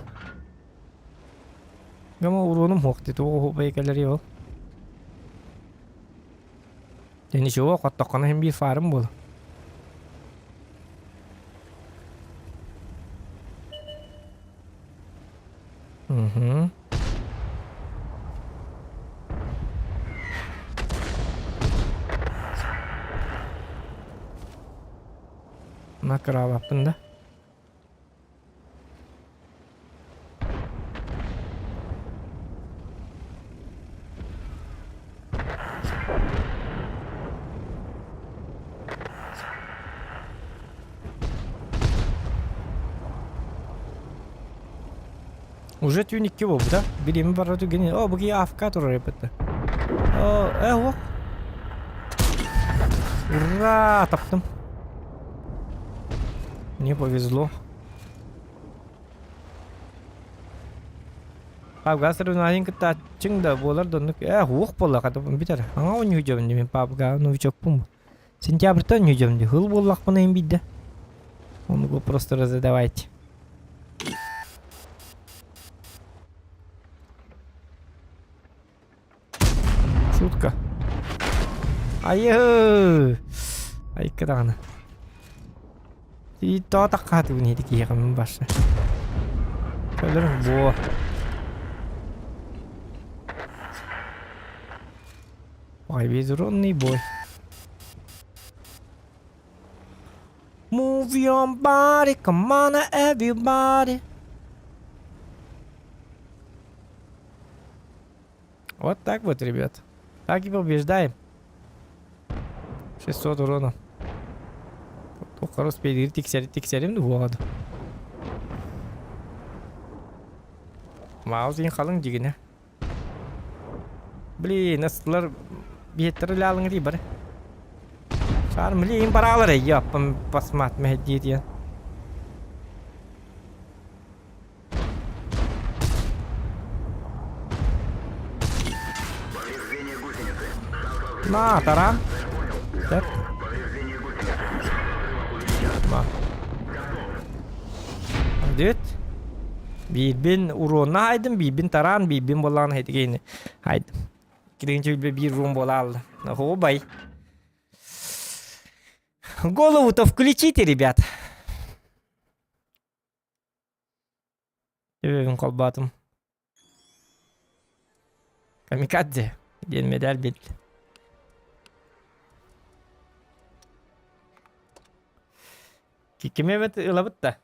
Гама уруонум суох дии, туох уһук кэлэрий ол? Дьэ ничего, хоттоххуна син биир фарым буолуо. Угу. Накыраабаппын да. Уже түүн икки буолбута. Билими барра түгени. О, бу киһи АФК турар эппитте. О, э, о. Ура, таптым. Мне повезло. Папга соревнованиен кыттааччыҥ да буолар да оннук ээ уох буолла хата бүтэр аҥа оонньуу дии мин папга новичокпун сентябрьтан оонньуу дии хыл буоллахпына иһин биирдэ оннук просто задавайте Шутка. Айыы! Айыкка даҕаны. Тоҕо таххаатыбын иһити киһиэхэ мин барса. Көлөрүм буо. Ой, безуродный бой. Move your body, come on everybody. Вот так вот, ребят. Так и побеждаем. 600 урона. Туххар успейдир тиксери тиксерим дуоҕаду. Маус дин халыҥ дьигинэ. Блин, астылар биһиттэр лаалыҥ дии бары. Шар блин баралар яппым басмат мэһдиир диэн. На, таран. Так. Ма. Дүт. Биирбин уруонна айдым, биирбин тараан, биирбин буоллаҕына хэтигейни айдым. Киринчи билбе биир рум буола алла. Хобай. Голову-то включите, ребят. Төбөбүн холбоотум. Камикадзе диэн медаль билdi. Кими эмит ылабыт да?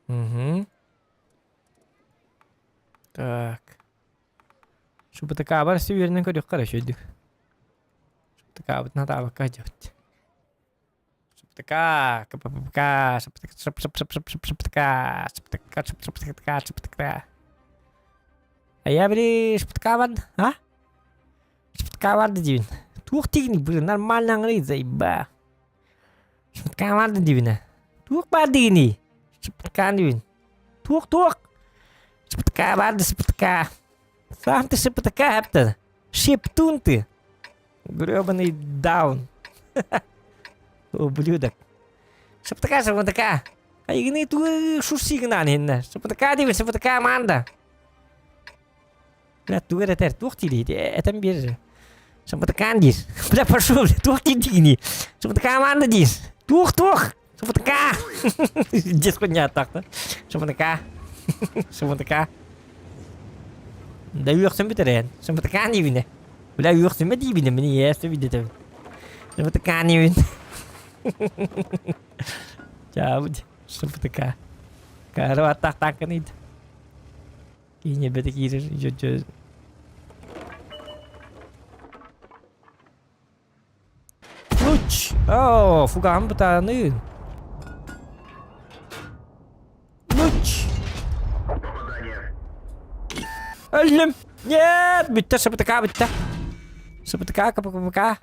Угу. Так. Шубытыкаабар сүбүөрүнэн көрүөххэ эрэ үчүгэйдик. Шубытыкаабытын хатаабакка дьиэбит. Шубытыка, кппк, шубытык шып шып шып шып шып шубытыка, шубытыка шып шып шубытыка шубытыка. А я били шубытыкаабан, а? Шубытыкаабар диибин. Туох диигиний, блин, нормально аҥырый заеба. Шубытыкаабар диибин Туох баар диигиний? Шубытыкаан диибин. Туох туох? Шубытыкаабар да шубытыка. Сам ты шубытыка эптэ. Шептун ты. Гребаный даун. Ублюдок. Шаптака, шаптака. Айгыны ту шурсигынан хинна. Шаптака диби, шаптака манда. Бля, тугу эрэ этэр, туох диирий? Этэн биэр. Шаптакаан диир. Бля, пошел, бля, туох диир Шаптака манда диир. Туох, туох. Шаптака. Дес хуйня так-то. Шаптака. Шаптака. Да үөхсүн бүтэрэн. Шаптакаан диибинэ. Бля, үөхсүмэ диибинэ, мин иэсэ видетэбин. ШПТК нибин. Чаабыт. ШПТК. Кары аттах танканыйд. Киине бете киирер. Жо-жо. Луч! О, фугам бытаны. Луч! Өллүм! Нет! Бүттэ, ШПТК бүттэ. ШПТК, КПКПК.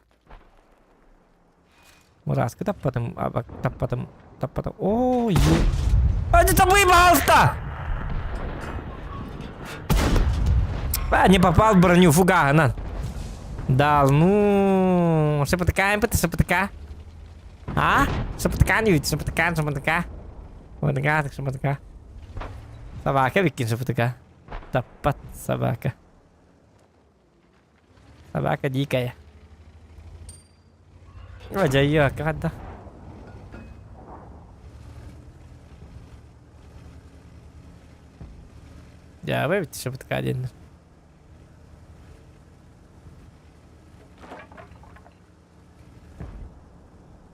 Мураска таппатым, таппатым, таппатым. О, е. А, это вы, пожалуйста! А, не попал в броню фугана. Дал, ну... ШПТК, МПТ, ШПТК. А? ШПТК не видит, ШПТК, ШПТК. ШПТК, ШПТК. Собака, викин ШПТК. Таппат собака. Собака дикая. Дьайыа, когда? Дьаабы эбит ШПТК диэннэр.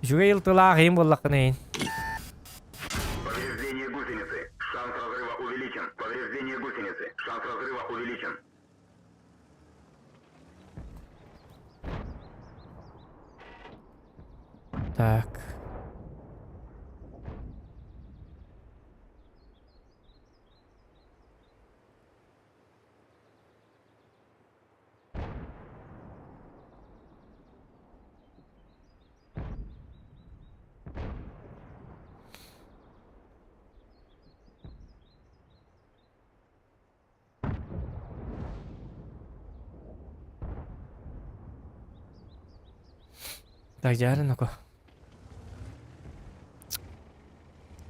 Үчүгэй ылтылаах иһин буоллаххына иһин. Повреждение гусеницы. Шанс разрыва увеличен. Повреждение гусеницы. Шанс разрыва увеличен. Так. Так, дьаарын око.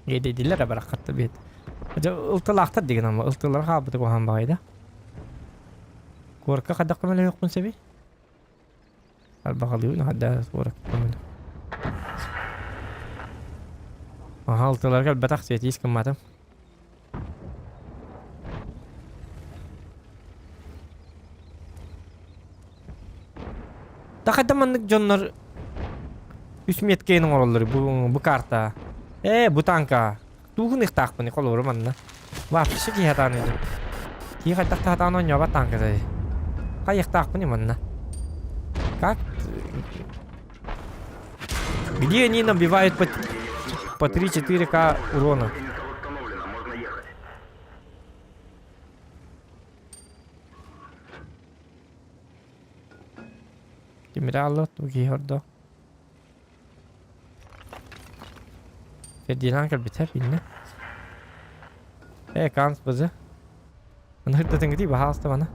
Иэдэйдилэр абараххатта биэт. Дьэ, ылтылаахтар деген ама ылтылар хаалбыта куһаҕан баҕайы да. Куоракка хайдах көмөлөһүөхпүн сөбүй? Арбаҕалыыбын хайдах куоракка көмөлө. Аха, ылтыларга элбэтэх сиэтиис гымматым. Да хайда маннык дьоннор үс меткейин оҥороллор бу, бу карта. Ээ, бу танка. Тугун ыхтаахпыный холобура манна. Вообще киһи хатаан ыйды. Киһи хайдах да хатаан оонньообот танката. Хайыахтаахпыный манна. Как? Где они набивают по, по 3-4к урона? Тимиралло туги ордо. Фердинанд кэлбитэ биннэ. Э, канс бызы. Аны хырдатыҥгытый баһаалыста мана.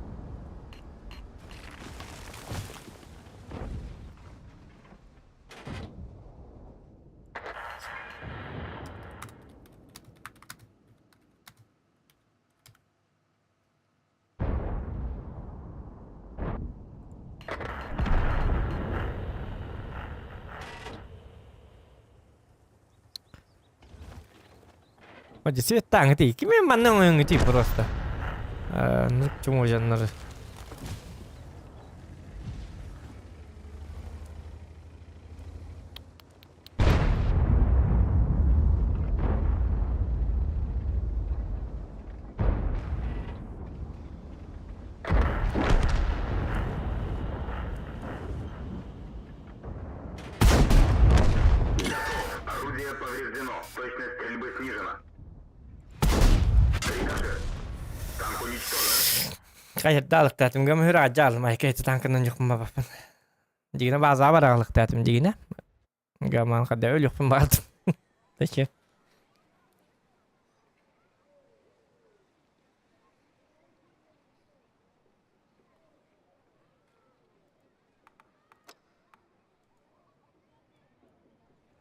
Светтааҥ ити кими манна оҥоҥҥутуй просто чумуожаннары Орудие повреждено. Точность стрельбы снижена. Рикошет. Танк уничтожен. Хайырдаалыктаатым гамыһыр аджаалым айка танкынан юхмабаппын. Дигинэ баазаа бараалыктаатым дигинэ. Гаман хадда өлүөхпүн баҕардым. Зачем?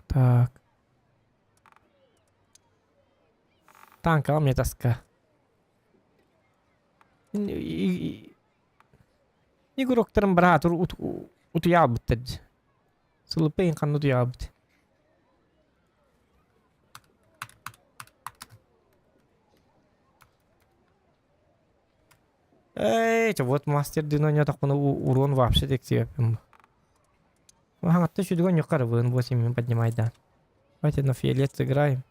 Так. Танкаҕа мне тоска. Игроктарым быраатыр утуйаабыттар дии. Сылыппайын ханна утуйаабыт. Эй, вот мастер дын ойнотохпуна урон вообще тексиэппин. Хаҥатта сүдүгэн юққары вын 8 поднимай да. Давайте на фиолет сыграем.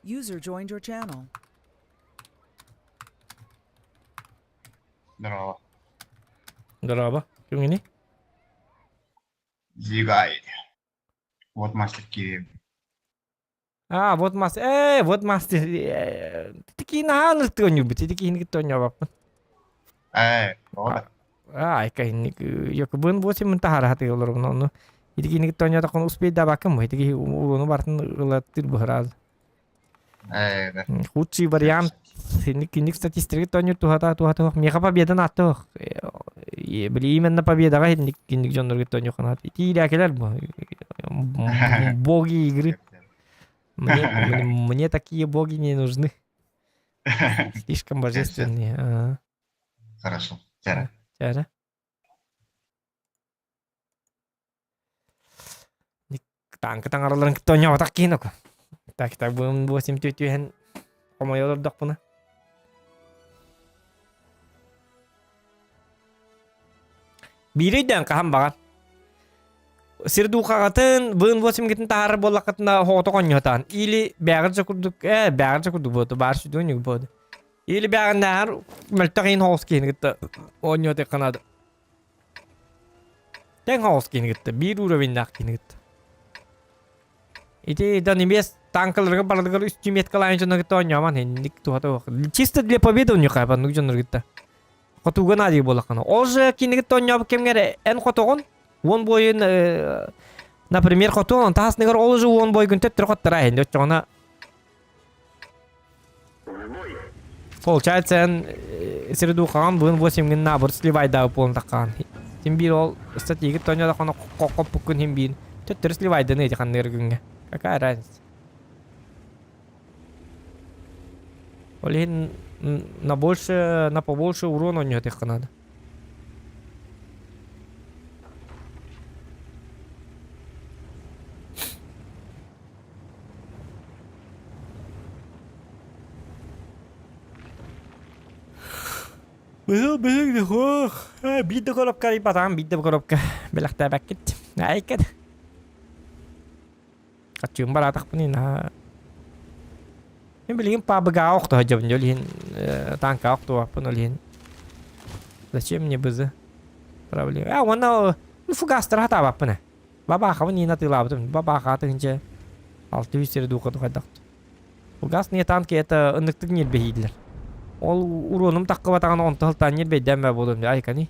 User joined your channel. Здорово. Здорово. Кимҥиний? Зигай. Вот мастер Киви. Аа, вот мастер, ээ, вот мастер, тикиин аһаан ыртыонньуйбут, ити киһини кытта оонньообоппун. Ээ, тоҕо Аа, айка инник, якобын 8 таһара хатыы олоробун, ону ити киһини кытта оонньоотоххуна успейдаабаккын бу, ити киһи уруону бартын ылаттыыр быһыраал. Ээ, да. Худший вариант, инник статистика оонньуур туһата туһата суох. Миэхэ победа нааттыах. Били именно победаҕа инник инник дьоннорго оонньуохха Итиилээкилэр бу. Боги игры. Мне, мне, мне такие боги не нужны. Слишком божественные. Ага. Хорошо. Тяра. Тяра. Таҥка таҥараларын кытта оонньооботох киһин оку. Так, так, бу 8 түһэн хомойо олордохпуна. Биири өйдөөн хаһан баҕар. Сир дуухаҕатын, быын восемьгитин таһаарар буоллаххытына оһоҕото хонньуотаан. Или бээҕирдьэ курдук, ээ, бээҕирдьэ курдук буолуо, баар сүдүөн буолуо. Или бээҕиннээҕэр мөлтөх иһин хоҕус киһини кытта оонньуотуохха наада. Тэҥ хоҕус киһини кытта, биир уровеннаах киһини кытта. Ити да немец танкаларга барылыгар үстүү меткалаан дьоно кытта оонньоомон инник туһата суох. Чисто для победы унньуха баннык дьоннор кытта. Хотууга наадыйы буоллаххына. Ол же киниги оонньообут кэмҥэр эн хотоҕун уон буойун например хотуон тахасныгар ол же уон бойгун төттөрү хоттара иһин оччоҕуна Получается, эн сири-духаҕын быын 8 наоборот сливайдаабыт буолан таххаҕын. Син биир ол статьягыт тонньолоххуна хоппуккун син биир төттөрү сливайданы ити ханныгар күҥҥэ. Какая разница? Ол иһин на больше, на побольше урон оонньуохха надо. Быһыл быһыл хоох биир да коробка арыйбатаҕым биир да коробка бэлэхтээбэккит айкат хаччыым бараатахпын наһаа мин билигин пабыгаҕа охто сылдьабын ол иһин танкаҕа охтубаппын ол иһин зачем мне бызы проблема а уонна фугастары хатаабаппын ээ Бабаахабын иин атыылаабытым. Бабааха тыһынча 600 сири дууха тухайдахт. Фугасные танки это ынныктык ньирбэһиилэр. Ол уруонум таххыбатаҕына онто сылтаан ньирбэйдээн баа буолуом айкани.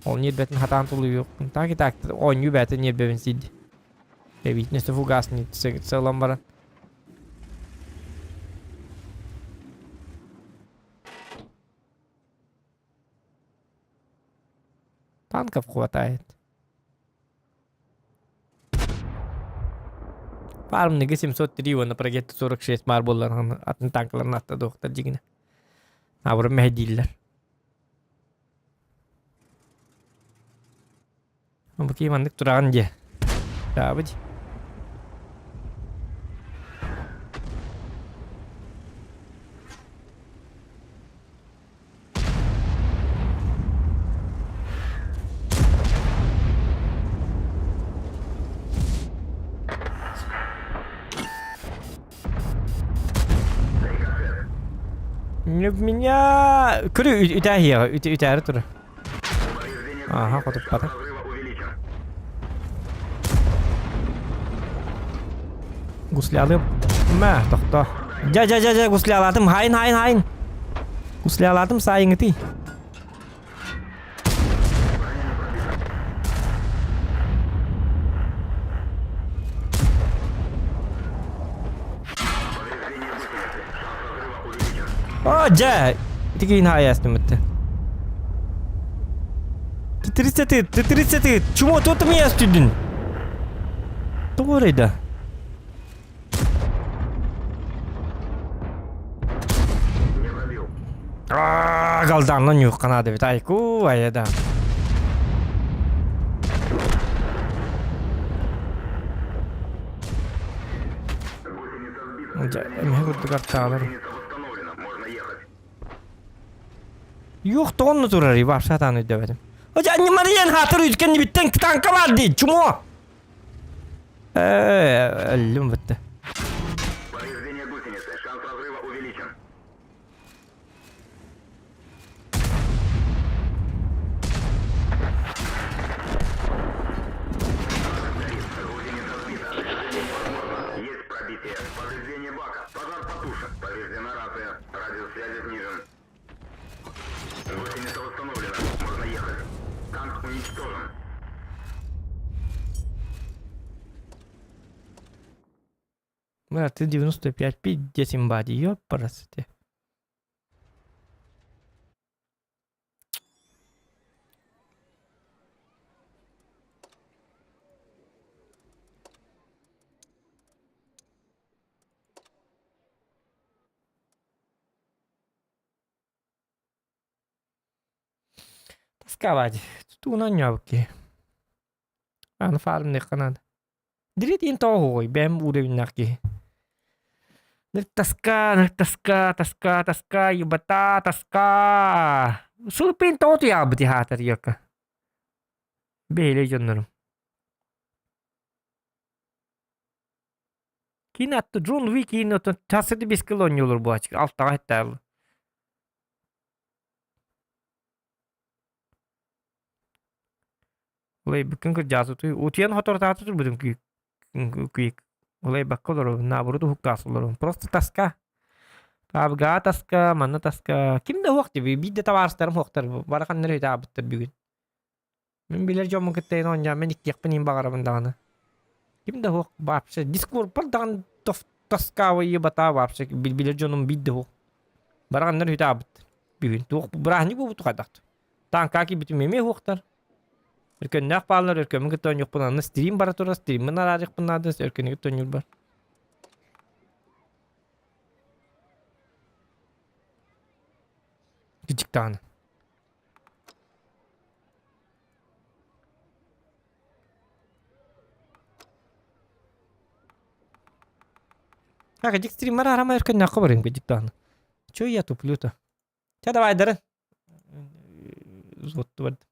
Ол ньирбэтин хатаан тулуйуохпун. Так и так оонньуу бээтэ ньирбэбин сиирди. Эбиитин өссө фугасный сыалан баран. Танков хватает. Фармныгы 703 уонна Прогетто 46 баар буоллар атын танкаларын атта дуохтар дьигинэ. Абырым мэһэйдииллэр. Бу кии маннык тураҕын дьиэ. Таабы дии. Не в меня... Көрү үтээһиэҕэ, үтээри турар. Ааха, хотуппата. Гуслялым. Мә, тохто. Дьэ, дьэ, дьэ, дьэ, гуслялатым. Хайын, хайын, хайын. Гуслялатым сайыҥытый. О, дьэ! Ити хайаастым бітті. Ты 30 ты 30 Чему тут меня студен? Тоҕо да? Галданна ньуухханаады бит айку айада. Эмиэ курдук артаалар. Юх тоҕонно турар вообще сатаан өйдөөбөтүм. Ожа Мариян хатыр үткэн биттен танка бар дии чмо. Э, өллүм бытты. Бля, ты 95 пиздец имбади, ёпарасоте. Таскавать. Тутуунан ньообукки. Аны фармныахха наада. Дириэтиин тоҕо бэйэм уровеннаах киһи. Тоска, тоска, тоска, тоска, ебата, тоска. Сылпин тоҕо туйаабыт иһаатар йока. Бэйэлэй дьоннорум. Киин атты Джон Уик киин отон тасыды бес кыл оонньуулар буолааччы алтаҕа хэттаалы. Улайбыккын кырдьаасытый утуйан хоторутааты турбутум күйүк улайбакка олоробун наоборот уһуктаас олоробун просто тоска Таабыгаа тоска манна тоска ким да уох диби биир да табаарыстарым уохтар бараханнар өйдөабыттар бүгүн Мин билэр дьоммун кытта эн оонньоон мин иккиэхпин иһин баҕарабын даҕаны. Ким да суох вообще дискорпар даҕаны тоскаабый ебата вообще билэр дьонум биир да суох. Бараҕаннар үтаабыт. Бүгүн туох бырааһынньык буолбут хайдахт. Таанкаа киирбитим эмиэ суохтар. Өркөннөөх бааллар өркөммүн кытта оонньуохпун аны стрим бара турар стриммин араарыахпын наада өркөнү кытта оонньуурбар. Кичик даҕаны. Так, стриммар арама өркөннөөххө барыым кыдьык даҕаны. Чё я туплю-то? Чэ, давай, дарын. Зотту бардым.